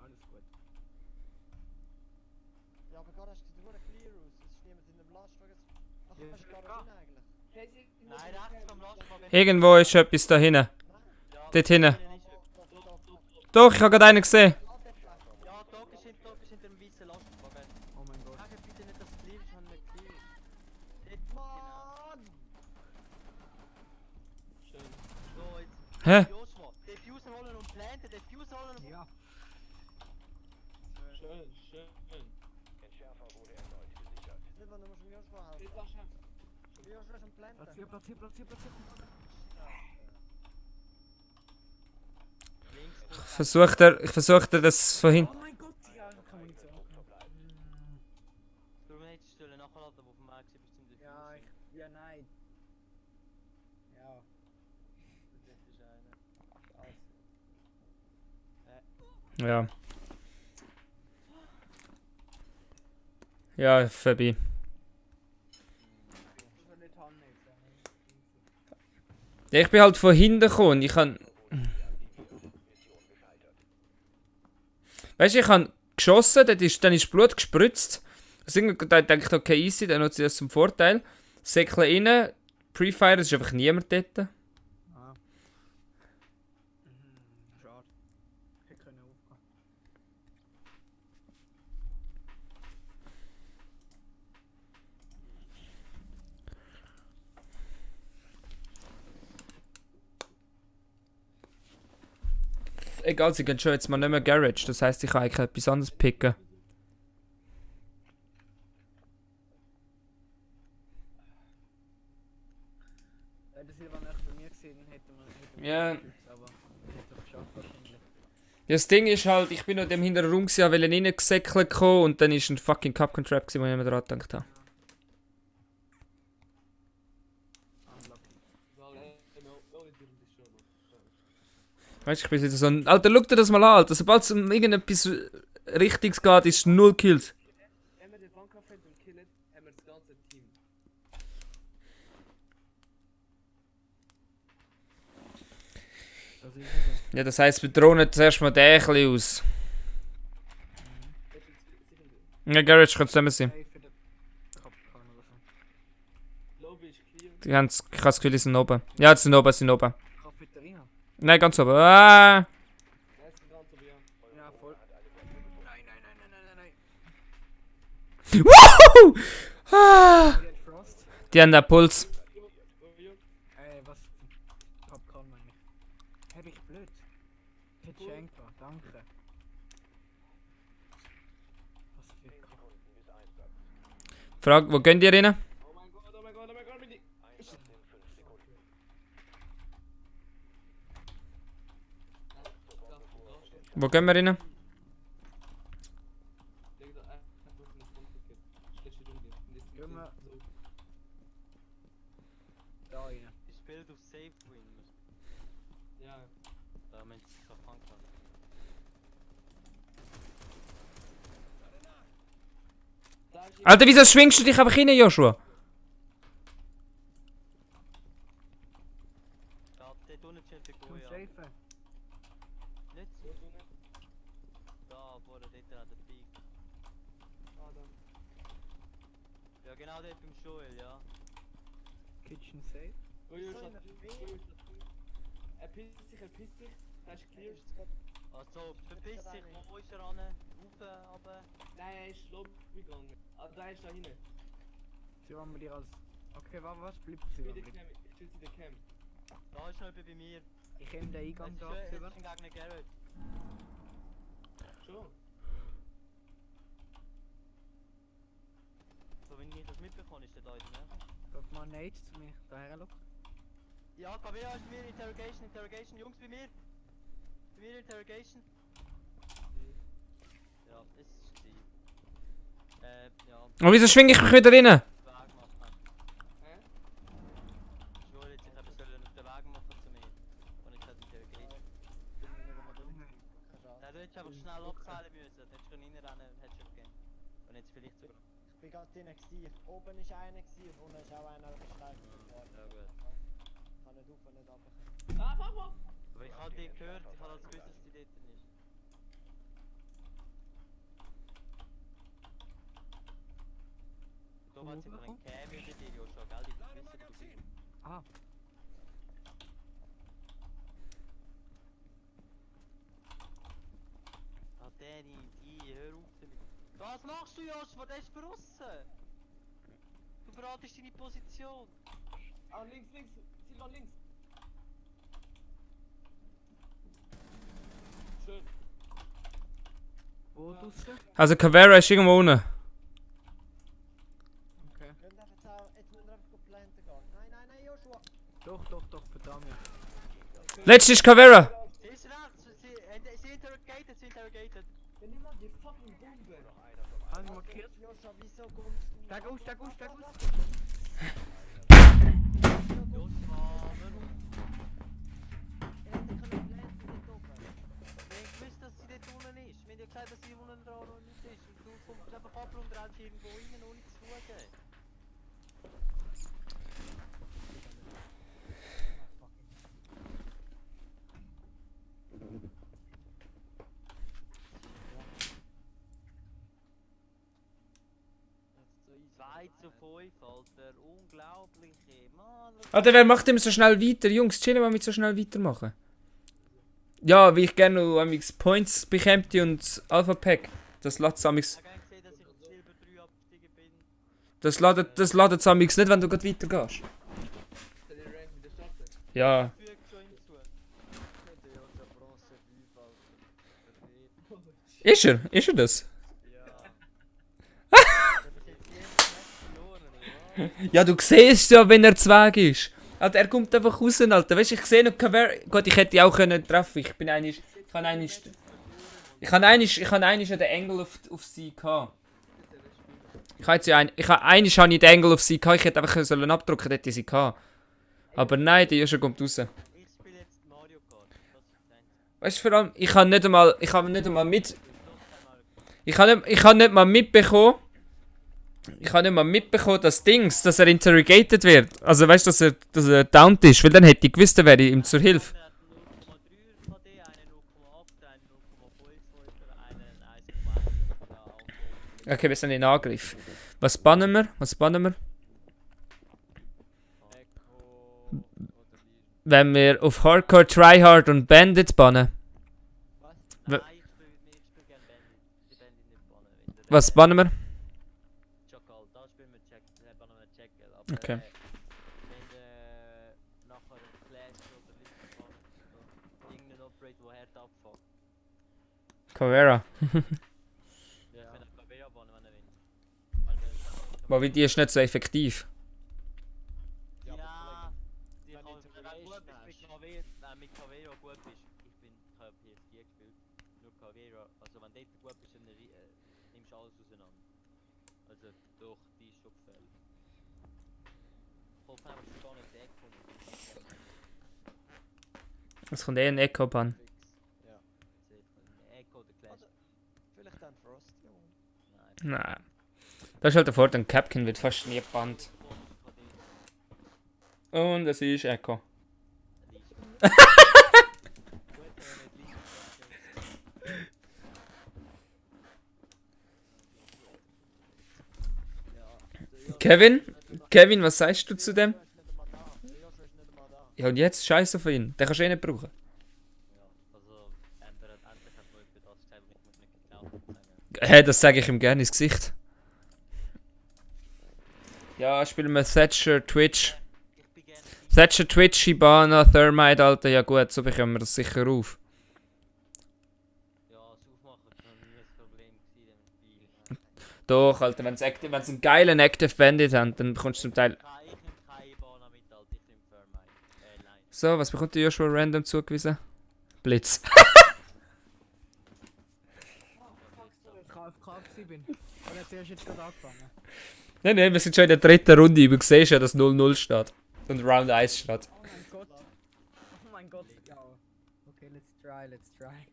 Alles gut. Ja, aber gerade hast du gesagt, du clear aus. Es ist niemand in dem Lastwagen. Ach, Ja, hast du ist gerade klar. hin eigentlich? Nein, rechts vom Lastwagen. Irgendwo ist etwas da hinten. Ja, Dort hinten. Doch. Doch, ich habe gerade einen gesehen. Ah, der Fleck. Ja, da ist hinter dem weißen Lastwagen. Oh mein Gott. Sag bitte nicht, dass es clear ist, wenn nicht clear ist. Dort, genau. Mann! Schön. So, jetzt. Hä? Joshua, Diffuser holen und planten, Diffuser holen und... Ja. Schön. Silber, du musst dem Joscha helfen. Jetzt lass ihn. Joscha ist am Planten. Platzier. Links, Ich versuch dir das von hinten. Oh mein Gott, ja, kann man nicht sagen. Grenade-Stelle nachladen, wo vom Weg bist zum Diffuser. Ja, nein. Ja. Das ist einer. Ja. Ja, vorbei. Das will nicht haben, nicht. Ja, ich bin halt von hinten gekommen. Ich kann. Weißt du, ich habe geschossen, dann ist Blut gespritzt. Deswegen dachte ich, okay, easy, dann nutze ich das zum Vorteil. Säckle rein, Pre-Fire, es ist einfach niemand dort. Ah. Schade. Hätte können aufgehen. Egal, sie gehen schon jetzt mal nicht mehr Garage. Das heisst, ich kann eigentlich etwas anderes picken. Wenn der Silber nachher bei mir gesehen hätte man Ja. geschützt, aber ich hätte es geschafft wahrscheinlich. Ja, das Ding ist halt, ich bin noch in dem hinteren Raum, ich wollte reingesäckelt kommen und dann ist ein fucking Capcom Trap, wo ich nicht mehr dran gedacht habe. Unlucky. Weißt du, ich bin wieder so ein. Alter, schau dir das mal an, Alter. Sobald es um irgendetwas Richtiges geht, ist 0 Kills. Wenn wir den Bankraff und killen, haben wir das ganze Team. Das ist es. Ja, das heisst, wir drohen zuerst mal den ein bisschen aus. Das ist jetzt sicher Ja, Garage könnte es nicht mehr sein. Safe für den Kapkan oder so. Lobby ist clear. Ich habe das Gefühl, die sind oben. Ja, sie sind oben. Cafeteria? Nein, ganz oben. Ah! Nein, ist ganz so wie ja. Ja, voll. Nein. Woohoo! Ah! Red Frost? Die haben den Puls. Was? Kapkan meine ich. Hab ich blöd? Petschenka, danke. Was für Kapkan? Frage, wo gehen die rein? Oh mein Gott, bin ich. Wo gehen wir rein? Leg da einfach was in das Grundpaket. Schlechte Runde. Und jetzt Gehen wir- so. Da rein. Ich spiele auf Safe Win. Ja. Da haben wir jetzt keinen Fang gehabt. Da ist Alter, wieso schwingst du dich einfach rein, Joshua? Da, dort unten chillt der Zum Goya. Safen. Nicht so drinnen. da, wo er dort an der Peak. Ah, da. Ja, genau dort beim Joel, ja. Kitchen safe. Goyo So ist in der drin, Tür. Goyo ist da drin. Er pisst sich, er pisst sich. Er ist clear. Also, verpiss dich, wo ist er ran? Rauf, runter. Nein, er ist Lobby gegangen. Ah, da ist da hinten. Sie haben wir dir als... Okay, was bleibt Ich sie? bin in der Cam, ich chill in der Cam. Da ist noch jemand bei mir. Ich nehme den Eingang Es da ist rüber. ein Gegner Garrett. Schon. So, wenn ich das mitbekomme, ist der da in der Nähe. Darf man Nate zu mir daher schauen? Ja, Kavera ist bei mir, Interrogation, Jungs bei mir. Bei mir Interrogation. Ja, das ist sie. Ja. Und wieso schwing ich mich wieder rein? Weg machen. Hä? Joel hat sich eben sollen auf den Weg machen zu mir. Und ich hatte Interrogation. Ja, du hättest einfach schnell abzählen müssen. Dann hättest du reinrennen und hättest gegeben. Und jetzt vielleicht sogar. Ich bin gerade drinnen gewesen. Oben ist einer gewesen, unten ist auch einer gestanden. Ja, gut. Kann nicht auf und nicht runter. Ah, fuck mal! Aber ich habe dich gehört, ich habe das gewusst, dass die dort ist. Da hat sie noch einen Cam über dir, Joshua, gell? Die wissen, wo du bist. Ah, Ah, Danny, hör auf damit. Was machst du, Joshua? Der ist draussen! Du verratest deine Position! Ah, links, links! Silvan, links! Schön. wo draussen? Also Cavera ist irgendwo unten. Okay. Könnt einfach sagen, jetzt müssen wir einfach planten gehen. Nein, nein, nein, Joshua! Doch, verdammt. Letztes ist Cavera. Sie ist rechts! Sie interrogated! Ja, nimm mal die fucking Bombe! Habe ich markiert? Joshua, wieso kommst du? Steig aus! Joshua, warum? Ich hätte können planten dort oben. Wir haben gewusst, dass sie dort unten ist. Wir haben ja gesagt, dass sie unten dran noch nicht ist. Und du kommst einfach ab und rennst irgendwo rein, ohne zu schauen. Zwei zu 5, Alter. Unglaubliche. Mann, Alter, wer macht immer so schnell weiter? Jungs, chillen wir mit so schnell weitermachen. Ja, wie ich gerne noch amigs Points bekämpfte und Alpha Pack. Das lädt amigs. Ich habe gerne gesehen, dass ich auf Silber 3 abgestiegen bin. Das ladet amigs nicht, wenn du gerade weitergehst. Soll ich Rank wieder starten? Ja. Fügt schon hinzu. Ist er? Ist er das? Ja. Das ist jetzt verloren, oder was? Ja, du siehst ja, wenn er Zweig ist. Alter, er kommt einfach raus, Alter. Weißt du, ich sehe noch Cavera. Gut, ich hätte ihn auch können treffen. Ich bin eigentlich. Ich habe eigentlich den Engel auf sie gehabt. Ich habe den Engel auf sie gehabt. Ich hätte einfach sollen abdrücken, hätte ich sie gehabt. Aber nein, die Joshua kommt raus. Ich spiele jetzt Mario Kart. Das ist das Einzige. Weißt du, vor allem, ich habe nicht einmal mit. Ich habe nicht einmal Mario Kart. Ich habe nicht mal mitbekommen. Ich habe nicht mal mitbekommen, dass er interrogated wird. Also weißt du, dass er downed ist, weil dann hätte ich gewusst, dann wäre ich ihm zur Hilfe. Einer hat 0,3 KD, einer 0,8, einer 0,5 oder einer 1,1. Ja, okay. Okay, wir sind in Angriff. Was bannen wir? Echo oder wie? Wenn wir auf Hardcore, Tryhard und Bandit bannen. Was? W- Nein, ich spiel gerne Bandit. Die Bandit nicht bannen. Was bannen wir? Jackal, da spielen wir bannen wir Jackal. Aber Okay. wenn nachher Clash oder Licht bannen, irgendein Operate, wo hart abfuckt. Cavera. Ja. Ich kann auch Kavera bannen, wenn er will. Weil wir- Aber die ist nicht so effektiv. Ja, die Wenn kann, du wenn du gut Interrogation bist mit Kavera gut bist. Ich habe PSG gespielt, nur dort gut bist, dann nimmst du alles auseinander. Also doch, die ist schon gefällt. Ich hoffe einfach, dass gar nicht der kommt. Es kommt eh ein Echo-Ban. Fix. Ja. Echo oder Clash. Vielleicht dann Frosty. Nein. Nein. Das ist halt der Vorteil, Capkin wird fast nie gebannt. Und es ist Echo. Kevin? Kevin, was sagst du zu dem? Ja, und jetzt scheiße auf ihn. Den kannst du eh nicht brauchen. Ja, also endlich hat mal jemand das gesagt, was ich nicht geglaubt habe. Hä, das sage ich ihm gerne ins Gesicht. Ja, spielen wir Thatcher, Twitch. Ich bin gerne Thatcher, Twitch, Shibana, Thermite, Alter. Ja gut, so bekommen wir das sicher auf. ja, das Aufmachen war nie ein Problem gewesen in dem Spiel. Doch, Alter, wenn sie einen geilen Active Bandit haben, dann bekommst du zum Teil... Ich nehme keine Bahn mit, Alter. Ich nehme Thermite. Nein. So, was bekommt der Joshua random zugewiesen? Blitz. Ich KFK bin. Und jetzt erst gerade angefangen. Nein, wir sind schon in der dritten Runde. Du siehst ja, dass 0-0 steht. Und Round 1 steht. Oh mein Gott. Oh mein Gott. Ja. Okay, let's try.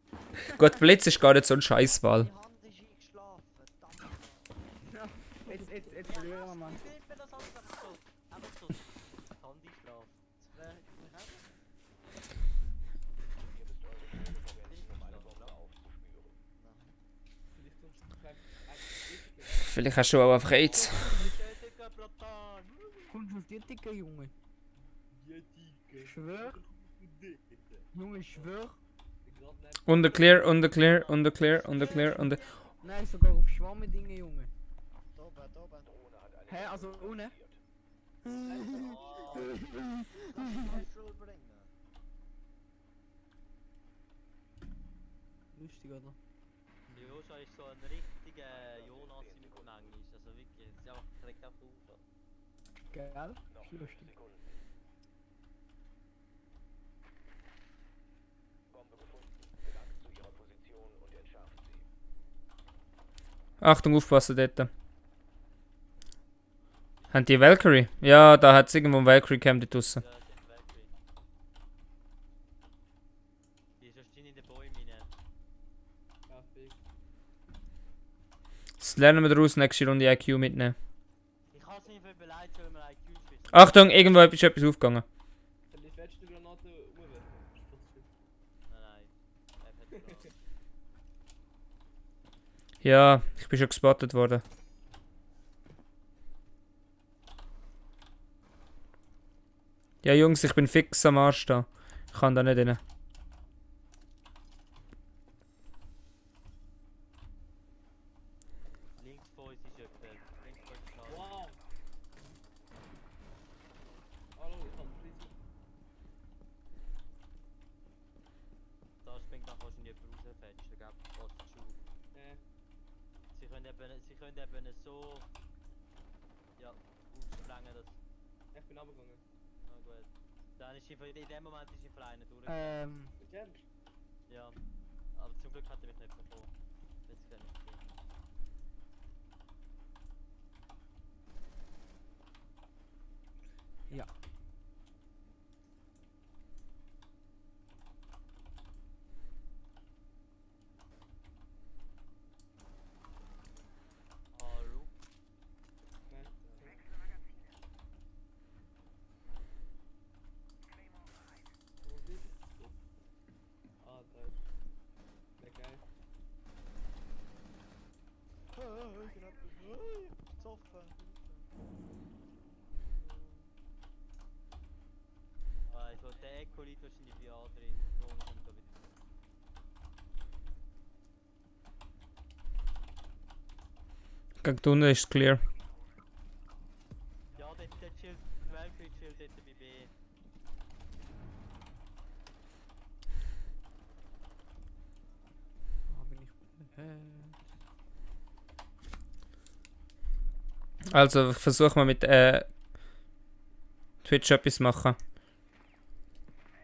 Gut, Blitz ist gar nicht so ein Scheißwahl. Die Hand ist eingeschlafen. Verdammt. Jetzt verlieren wir, Mann. Ich will das alles einfach so. Einfach so. Handyschlaf. Vielleicht kommst du vielleicht einfach Vielleicht hast du auch einfach AIDS. Kommst du aus dir, Dicker Junge? Schwör? Junge, schwör? Under clear, under clear, under clear, under clear, under... Nein, sogar auf schwamme Dinge, Junge. Da oben, da oben. Hä, also ohne? Natural bringen. Lustig, oder? Joshua ist so ein richtiger Jonas im Gefängnis. Also wirklich, es ist einfach direkt auf auf. Geil? Ist lustig. Achtung, aufpassen dort. Haben die Valkyrie? Ja, da hat es irgendwo ein Valkyrie Camp dort draussen. Ja, die haben Valkyrie. Die ist wahrscheinlich in den Bäumen rein. Ja, fix. Das lernen wir daraus, nächste Runde IQ mitnehmen. Ich kann es nicht viel beleidigen, wenn wir IQ schießen. Achtung, irgendwo ist etwas aufgegangen. Soll ich letzte Granate umwerfen? Nein. Er hat es Ja, ich bin schon gespottet worden. Ja, Jungs, ich bin fix am Arsch da. Ich kann da nicht rein. Links von uns ist jemand. Links von uns ist ein Wow! Hallo, ich kann Frissi. Da springt nachher wahrscheinlich jemand rausfetzt. Da gibt es fast die Schuhe. Sie können eben so... Ja, aussprengen, dass... Ich bin runtergegangen. Na gut. Dann ist in dem Moment ist sie einer durch. Mit Ernst? Ja. Aber zum Glück hat er mich nicht bekommen. Jetzt kann ich gehen. Ja. Hallo. Nein. Wo bist du? Ah, da ist. Sehr geil. Gezoffen. Also der Echo liegt wahrscheinlich bei A drin. Darum kommt da wieder. Gegen die unten ist es clear. Ja, der chillt. Valkyrie chillt dort bei B. Ah, bin ich. Also, ich versuche mal mit Twitch etwas zu machen. Nein!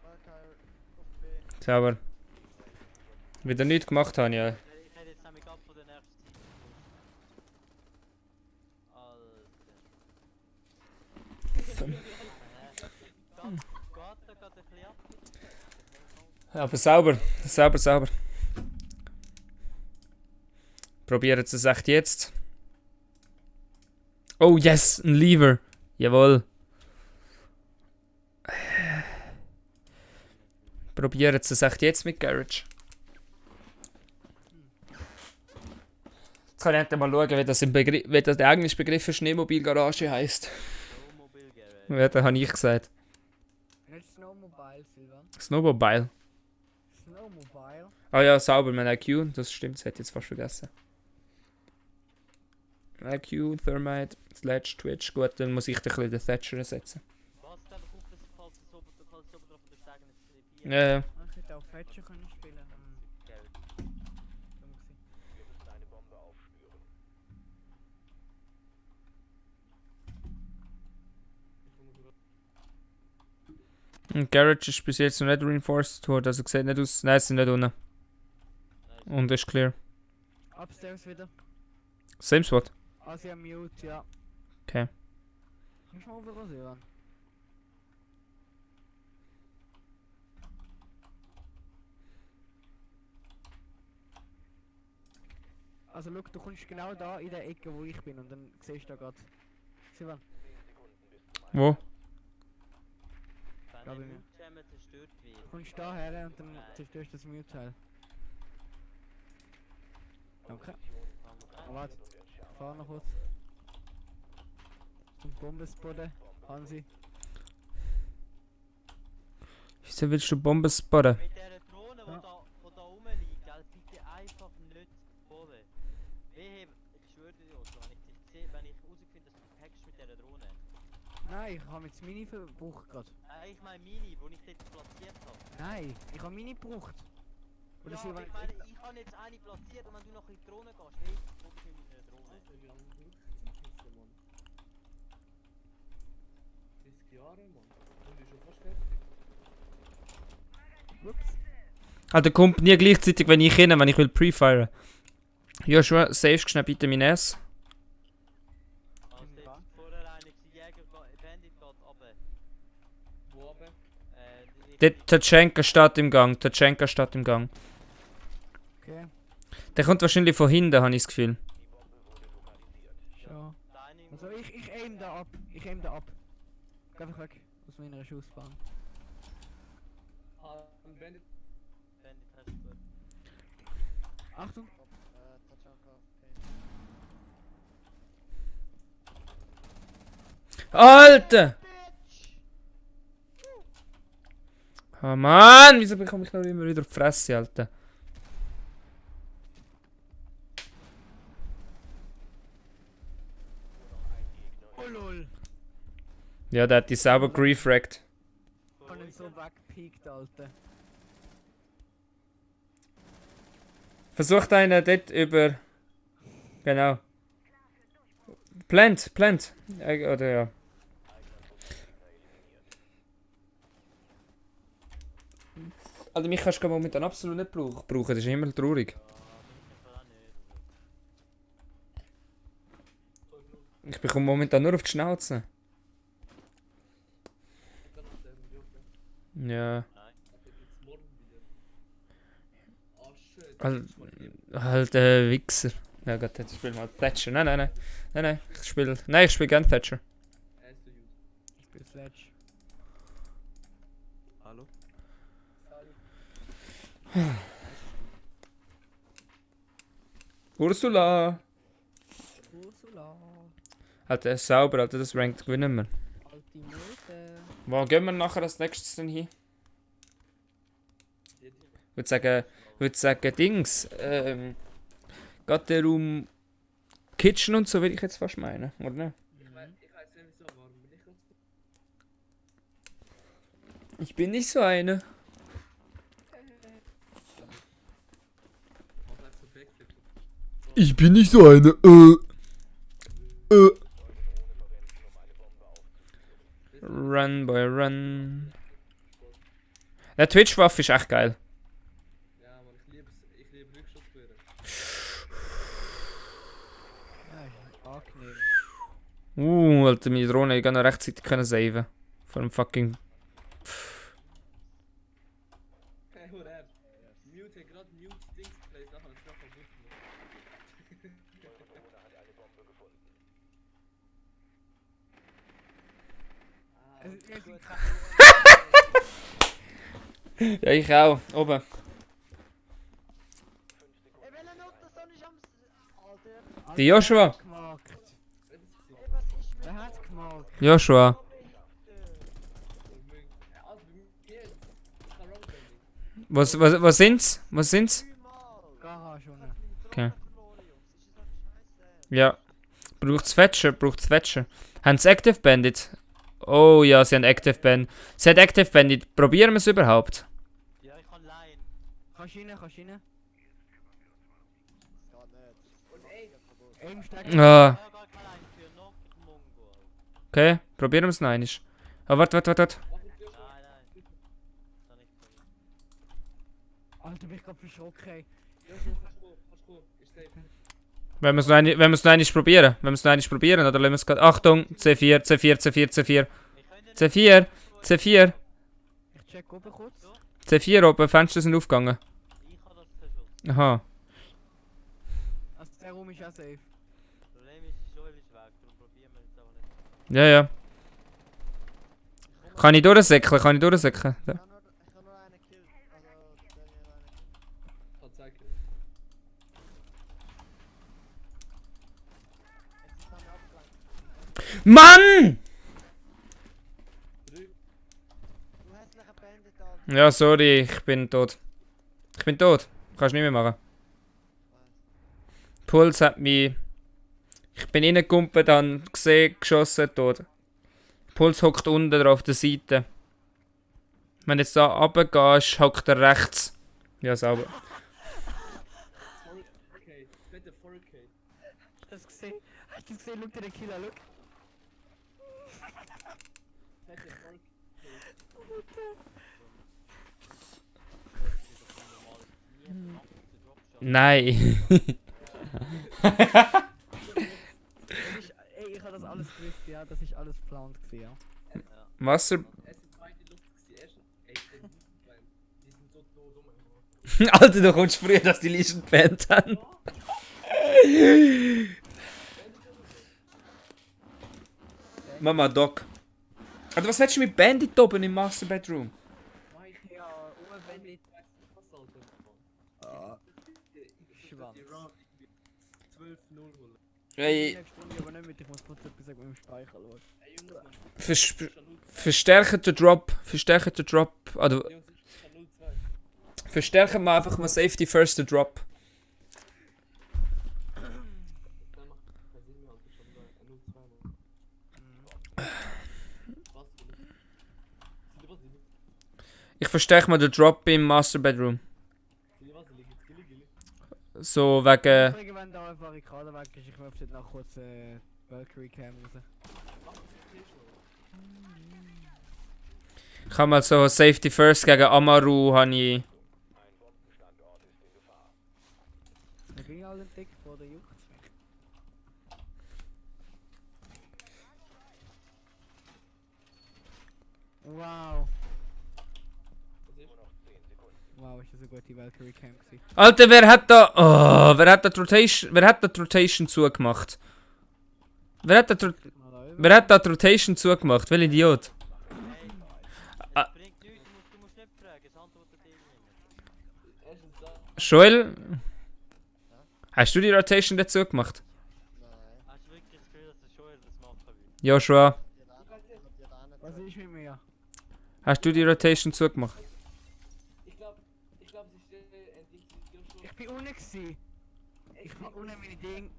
Valkyrie auf B. Sauber. Wieder nichts gemacht habe, ja. Ich hätte jetzt nämlich ab von der nächsten Zeit. Alter. Geht da gerade ein bisschen ab? Aber sauber. Sauber, sauber. Probieren Sie es echt jetzt. Oh yes, ein Lever. Jawohl. Probieren Sie es echt jetzt mit Garage. Jetzt kann ich endlich mal schauen, wie das, wie das der englische Begriff für Schneemobilgarage heisst. Snowmobile Garage. Ja, das habe ich gesagt. Nicht Snowmobile, Silvan. Snowmobile. Snowmobile? Ah ja, sauber, mein IQ, das stimmt, das hätte ich jetzt fast vergessen. IQ, Thermite, Sledge, Twitch, gut, dann muss ich den Thatcher ersetzen. Was ist einfach auf, dass falls du so drauf von der Stegen ist, 4. Ja, ja. Ich hätte auch Fetcher können spielen. Garage. Dumm gewesen. Und Garage ist bis jetzt noch nicht reinforced worden, also sieht nicht aus. Nein, es sind nicht unten. Und ist clear. Upstairs wieder. Same spot. Asia Mute, ja. Okay. Kannst du mal überall sehen? Also look, du kommst genau da in der Ecke, wo ich bin und dann siehst du da gerade. Silvan, Wo? Wenn Glaub der ich mir. Mute-Jammer zerstört wird. du kommst da her und dann zerstörst du das Mute-Teil. Danke. Oh, warte, fahr noch kurz. Zum Bombenspotten, Hansi. Wieso willst du Bomben spotten? Mit dieser Drohne, Ja. wo da rumliegt, gell, bitte einfach nicht bohren. Ich schwöre dir, Otto, wenn ich dich sehe, wenn ich herausfinde, dass du hackst mit dieser Drohne. Nein, ich habe jetzt Mini verbraucht gerade. Ich meine Mini, wo ich dort platziert habe. Nein, ich habe Mini gebraucht. Oder Ja, Silvan, aber ich meine, ich habe jetzt eine platziert und wenn du noch in die Drohne gehst, hey, wo bist du mit einer Drohne? Wie lange braucht es, Mann? 30 Jahre, Mann. Und ist schon fast fertig. ups. Ah, der kommt nie gleichzeitig, wenn ich rein, wenn ich will pre-firen. Joshua, savest schnell bitte mein Ass. Also jetzt vorher einer gewesen, Jäger, Bandit geht runter. Wo aber? Der Tatschenka steht im Gang, Tatschenka steht im Gang. Okay, Der kommt wahrscheinlich von hinten, habe ich das Gefühl. schon. Deine im Also ich aim da ab. Ich aim da ab. Geh einfach weg aus meiner Schussbahn. Ah, ein Bandit. Bandit hast du gut. Achtung! Alter! Oh Mann, wieso bekomme ich noch immer wieder auf die Fresse, Alter? Oh lol! Ja, der hat die sauber griefrackt. Ich hab ihn so weggepiekt, Alter. Versucht einer dort über. Genau. Plant. Oder ja. Alter, mich kannst du momentan absolut nicht brauchen, das ist immer traurig. Ich bekomme momentan nur auf die Schnauze. Ich kann noch sterben, Joke. Ja. Aber jetzt morgen wieder. Ah, shit. Halt, Wichser. Ja Gott, jetzt spiel mal Thatcher. Nein. Ich spiel gern Thatcher. Er ist der Jude. Ich bin Sledge. Hallo? Ursula! Ursula! Alter, er ist sauber, Alter, das rankt gewinnen wir. Alte Mode! Wo gehen wir nachher als nächstes denn hin? Ich würde sagen, Dings. Geht der um Kitchen und so, würde ich jetzt fast meinen, oder nicht? Ich weiß nicht wieso, warum bin ich ganz gut? Ich bin nicht so eine. Mach einfach so Backflip. Ich bin nicht so eine. Run, boy, run. Der Twitch-Waffe ist echt geil. Angenehm. Alter, meine Drohne, ich kann noch rechtzeitig können saven. Vor dem fucking... Hey, wo er? Mute, gerade Mute Dings Place, nachher ist noch verbunden. Ja, ich auch. Oben. Ey, welcher Noten soll ich am... Alter, Die Joshua. Gemacht. ey, was ist mit... Wer hat's gemacht? Joshua. Also, wie jetzt? Ich kann Rockbanding. Was sind's? Was sind's? Garage unten. Okay. Verloren, Jungs. Ist das scheiße? Ja. Braucht's Fetcher? Haben sie Active Bandit? Oh ja, sie haben Active Bandit. Sie hat Active Bandit. Probieren wir es überhaupt? Ja, ich kann Line. Kannst du rein, kannst du rein? Geht nicht. Und ey, Aim steck. Ah, Ja, gar kein Line für noch Mongo. okay. Probieren wir es noch einmal. Ah, warte. mach mit Joshua. Nein, nein. Kann ich nicht. Alter, bin ich grad verschrocken, ey. Joshua, kannst du, ist safe. Wenn wir es noch einmal probieren. Oder lassen wir es gerade. Achtung! C4. C4. Ich check oben kurz. C4 oben. Fenster sind aufgegangen. Ich habe das verschossen. Aha. Also der Raum ist auch safe. Problem ist, Joel ist weg. Darum probieren wir jetzt aber nicht. Ja. Kann ich durchsäckeln? Ja. Ich habe nur einen Kill. Also, Daniel einen Kill. Hat zwei Kills. Jetzt haben wir abgelenkt. Mann! Du hässlicher Bandit, Alter. Ja, sorry. Ich bin tot. Kannst nicht mehr machen. Puls hat mich... Ich bin reingekumpelt, dann gesehen, geschossen, tot. Puls hockt unten auf der Seite. Wenn du jetzt da runtergehst, hockt er rechts. Ja, sauber. 4K, bitte 4K. Hast du das gesehen? Hast du das gesehen? Schau dir den Kill an, schau. Bitte 4K. Nein. Ey, ich hab das alles gewusst, ja. Das ist alles geplant gewesen, ja. Wasser... Es sind beide Luft gewesen. Erst, ey, die sind so tot um. Alter, du kommst früher, dass die Legion gebannt haben. Mama, Doc. Alter, was willst du mit Bandit oben im Master Bedroom? Ja, wenn nicht. Was soll das? Schwanz. 12-0 holen. Ey, Nächste Runde aber nicht mit, ich muss kurz etwas sagen mit dem Speicher schauen. Ey, Jungs, man. verstärkt den Drop. Also, Jungs, ich kann 0-2. verstärken wir einfach mal Safety First den Drop. Dann macht keinen Sinn mehr, also schon 0-2 machen. Was? Was? Ich verstärke mal den Drop im Master Bedroom. Was? Gilli. So wegen... Ich wenn da eine Barrikade weg ist, ich werfe dort noch kurz Valkyrie Cam raus. Ich habe mal so Safety First gegen Amaru, habe ich... Da ging all den Dick vor der juckt's mich. Wow. Wow, ist das eine gute Valkyrie Cam gewesen. Alter, wer hat da... Oh, wer hat da die Rotation zugemacht? Wer hat da die Rotation zugemacht? Welcher Idiot? Es bringt nichts, du musst nicht fragen, es antwortet eh niemand. Joel? Hast du die Rotation dazu gemacht? Nein. Hast du wirklich das Gefühl, dass der Joel das machen will? Joshua, Was ist mit mir? hast du die Rotation zugemacht? Ich glaube, es ist Joshua. Ich bin unten gewesen. Ich war unten meine Dinge.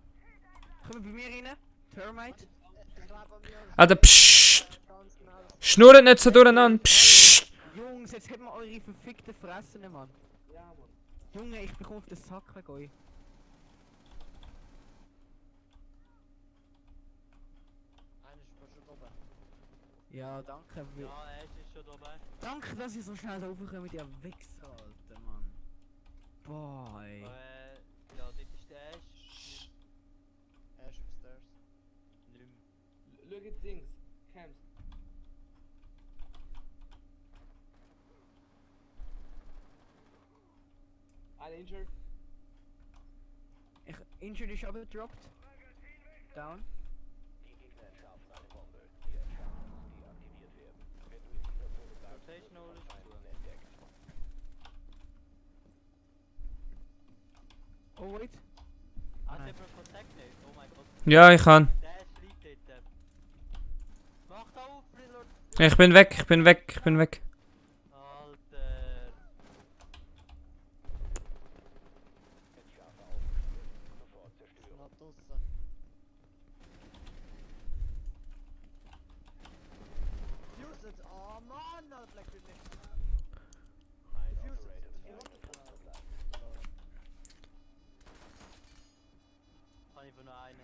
Komm bei mir rein. Termite. Ich glaube an mir. Alter, pssst! Ganz genau das. Schnurrt nicht so durcheinander, pssst! Jungs, jetzt habt ihr eure verfickten Fressen, Mann. Ja, Mann. Junge, ich bekomme auf den Sack wegen euch. Einer ist schon oben. Ja, danke. Ja, er ist schon dabei. Danke, dass ihr so schnell da raufkommt, ihr Wichser, Alter, Mann. Boah, ey. Ja, dort ist der Ash. Er ist upstairs. gibt Dings. Camps. Ein Injured. Injured ist aber dropped. Down. Rotation hole ist zu. Oh wait. Hat Nein. jemand Kontakt nicht? Oh mein Gott. Ja, ich kann. Der schreibt dort. Mach da auf, Freelord. Ich bin weg, ich bin weg, ich bin weg. Alter. Noch draussen. Fuse it! Oh Mann, das bleibt mir nicht. Fuse it! Kann ich nur einen.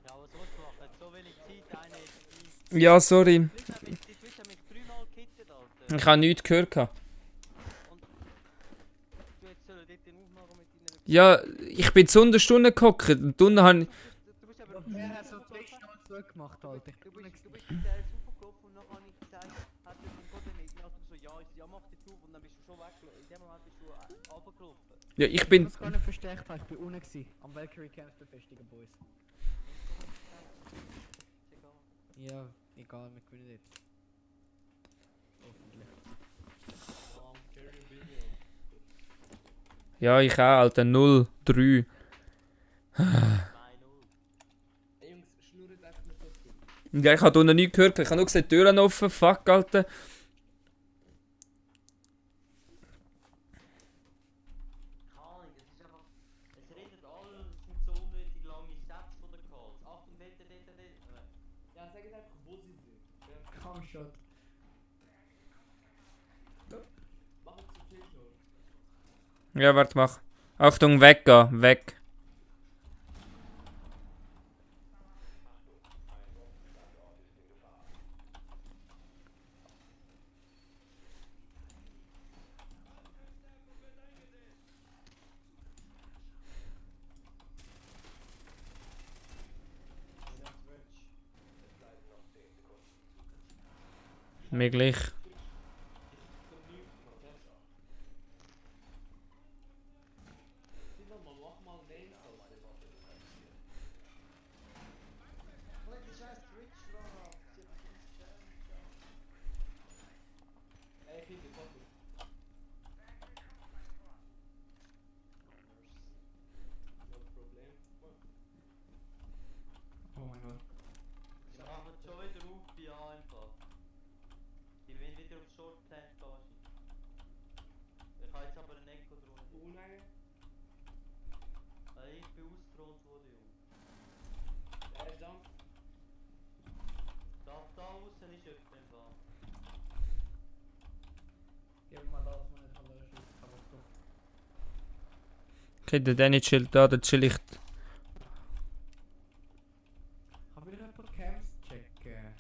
Ja, was sollst du machen? So wenig Zeit, eine HP. Ja, sorry. Die Twitch hat mich 3-mal gekittet, Alter. Ich habe nichts gehört. Und du hättest sollen dort den aufmachen mit deinen... Ja, ich bin zu Stunde gehockt und unten habe ich... Du bist aber... Er hat so 3 Stunden zurückgemacht, Alter. Du bist mit der raufgelaufen und dann habe ich gesagt, hat er den Code nicht. Ich dachte so, ja, mach dich auf und dann bist du schon weggelaufen. In dem Moment bist du runtergelaufen. Ja, ich Ich bin... muss gar nicht verstärkt haben, ich bin unten gewesen. Am Valkyrie Camps befestigen, Boys. Ja, egal, wir gewinnen jetzt. Hoffentlich. Ja, ich auch, Alter. 0-3. Ey Jungs, schnurrt einfach nicht so viel. Ja, ich habe unten nichts gehört. Ich habe nur gesehen, die Türen offen. Fuck, Alter. Es redet alle, es sind so unnötig lange Sätze von den Calls. Achtung, dort. Ja, sag jetzt einfach, wo sie sind. Ja. Komm schon. Mach jetzt zum Tisch. Ja, warte, mach. Achtung, weggehen. Weg. Mir gleich. Mach mal Names aus. Leg die scheiß Twitch drauf. Sie hat mich Ey, Pete, fuck it. No problem. Oh mein Gott. Wir machen schon wieder auf bei A einfach. Die wollen wieder auf Short Plant gehen. Ich habe jetzt aber einen Echo drunter. Uneigen? Ich bin ausgethront worden, Junge. Er ist down. Da außen ist jemand im Fall. Gib mal das, was man nicht verloren schießt. Aber drauf. Okay, der Danny chillt da, der chill ich. Kann ich ein paar Camps checken?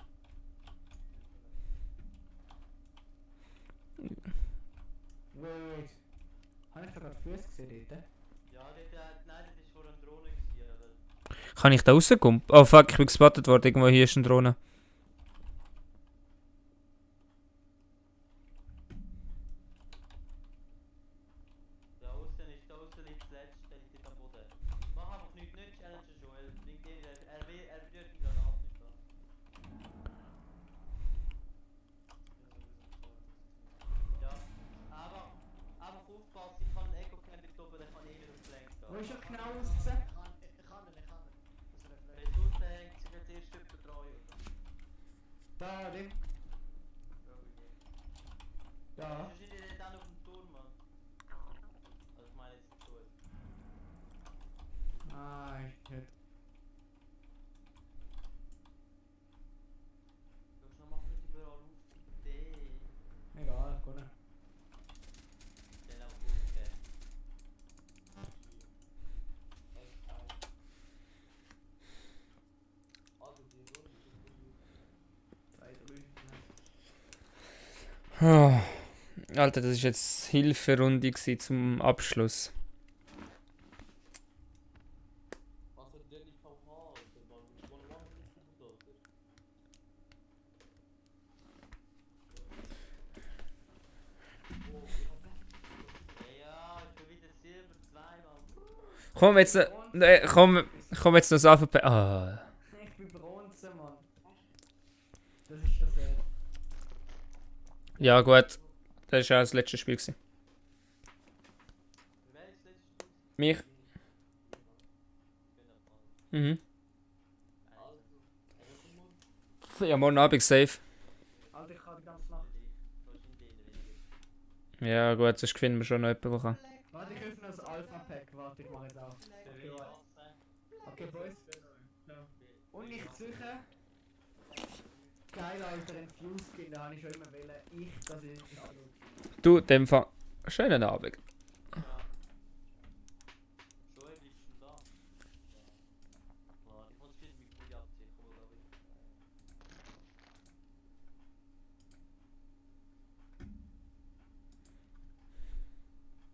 Wait. Habe ich da gerade Füße gesehen dort? Ja, nein, das ist vor einer Drohne gewesen, aber... Kann ich da rauskommen? Oh fuck, ich bin gespottet worden. Irgendwo hier ist eine Drohne. Da außen liegt das letzte, der liegt am Boden. Mach einfach nichts, nicht challengen, Joel. Bringt dir, er wird die Granate nicht da. Ja, aber aufpassen, ich kann einen Echo-Camp mit oben, dann kann ich wieder auf Flank Wo gehen. ist er genau ausgesehen? Ich kann den. Das Reflex. Wenn du hängt, sich jetzt erst jemand dran, Da, dem. Da. Ja. Sonst sind die dann auf dem Turm, Mann. Also ich meine jetzt so. Ah, shit. Du noch mach nicht überall auf die Idee. Egal, gut. Stell auch gut, okay. Also, die Runde ist gut. 2, 3. Ah. Alter, das ist jetzt Hilferunde gewesen zum Abschluss. Was hat der nicht VH? Komm jetzt, komm jetzt noch das Alphabet. Ah. Ich bin Bronze, Mann. Das ist schon sehr. Ja gut, das war ja das letzte Spiel. Gewesen. Mich? Mhm. Ja, morgen Abend safe. Alter, ich kann die ganze Nacht. Ja gut, sonst finden wir schon noch jemanden, der kann. Warte, ich öffne das Alpha-Pack. Warte, ich mache jetzt auch. Okay, Boys. Und ich suche. Geil, Alter, ein Fuse-Skin, da habe ich schon immer wollen. Das ist. Du, in dem Fall, schönen Abend.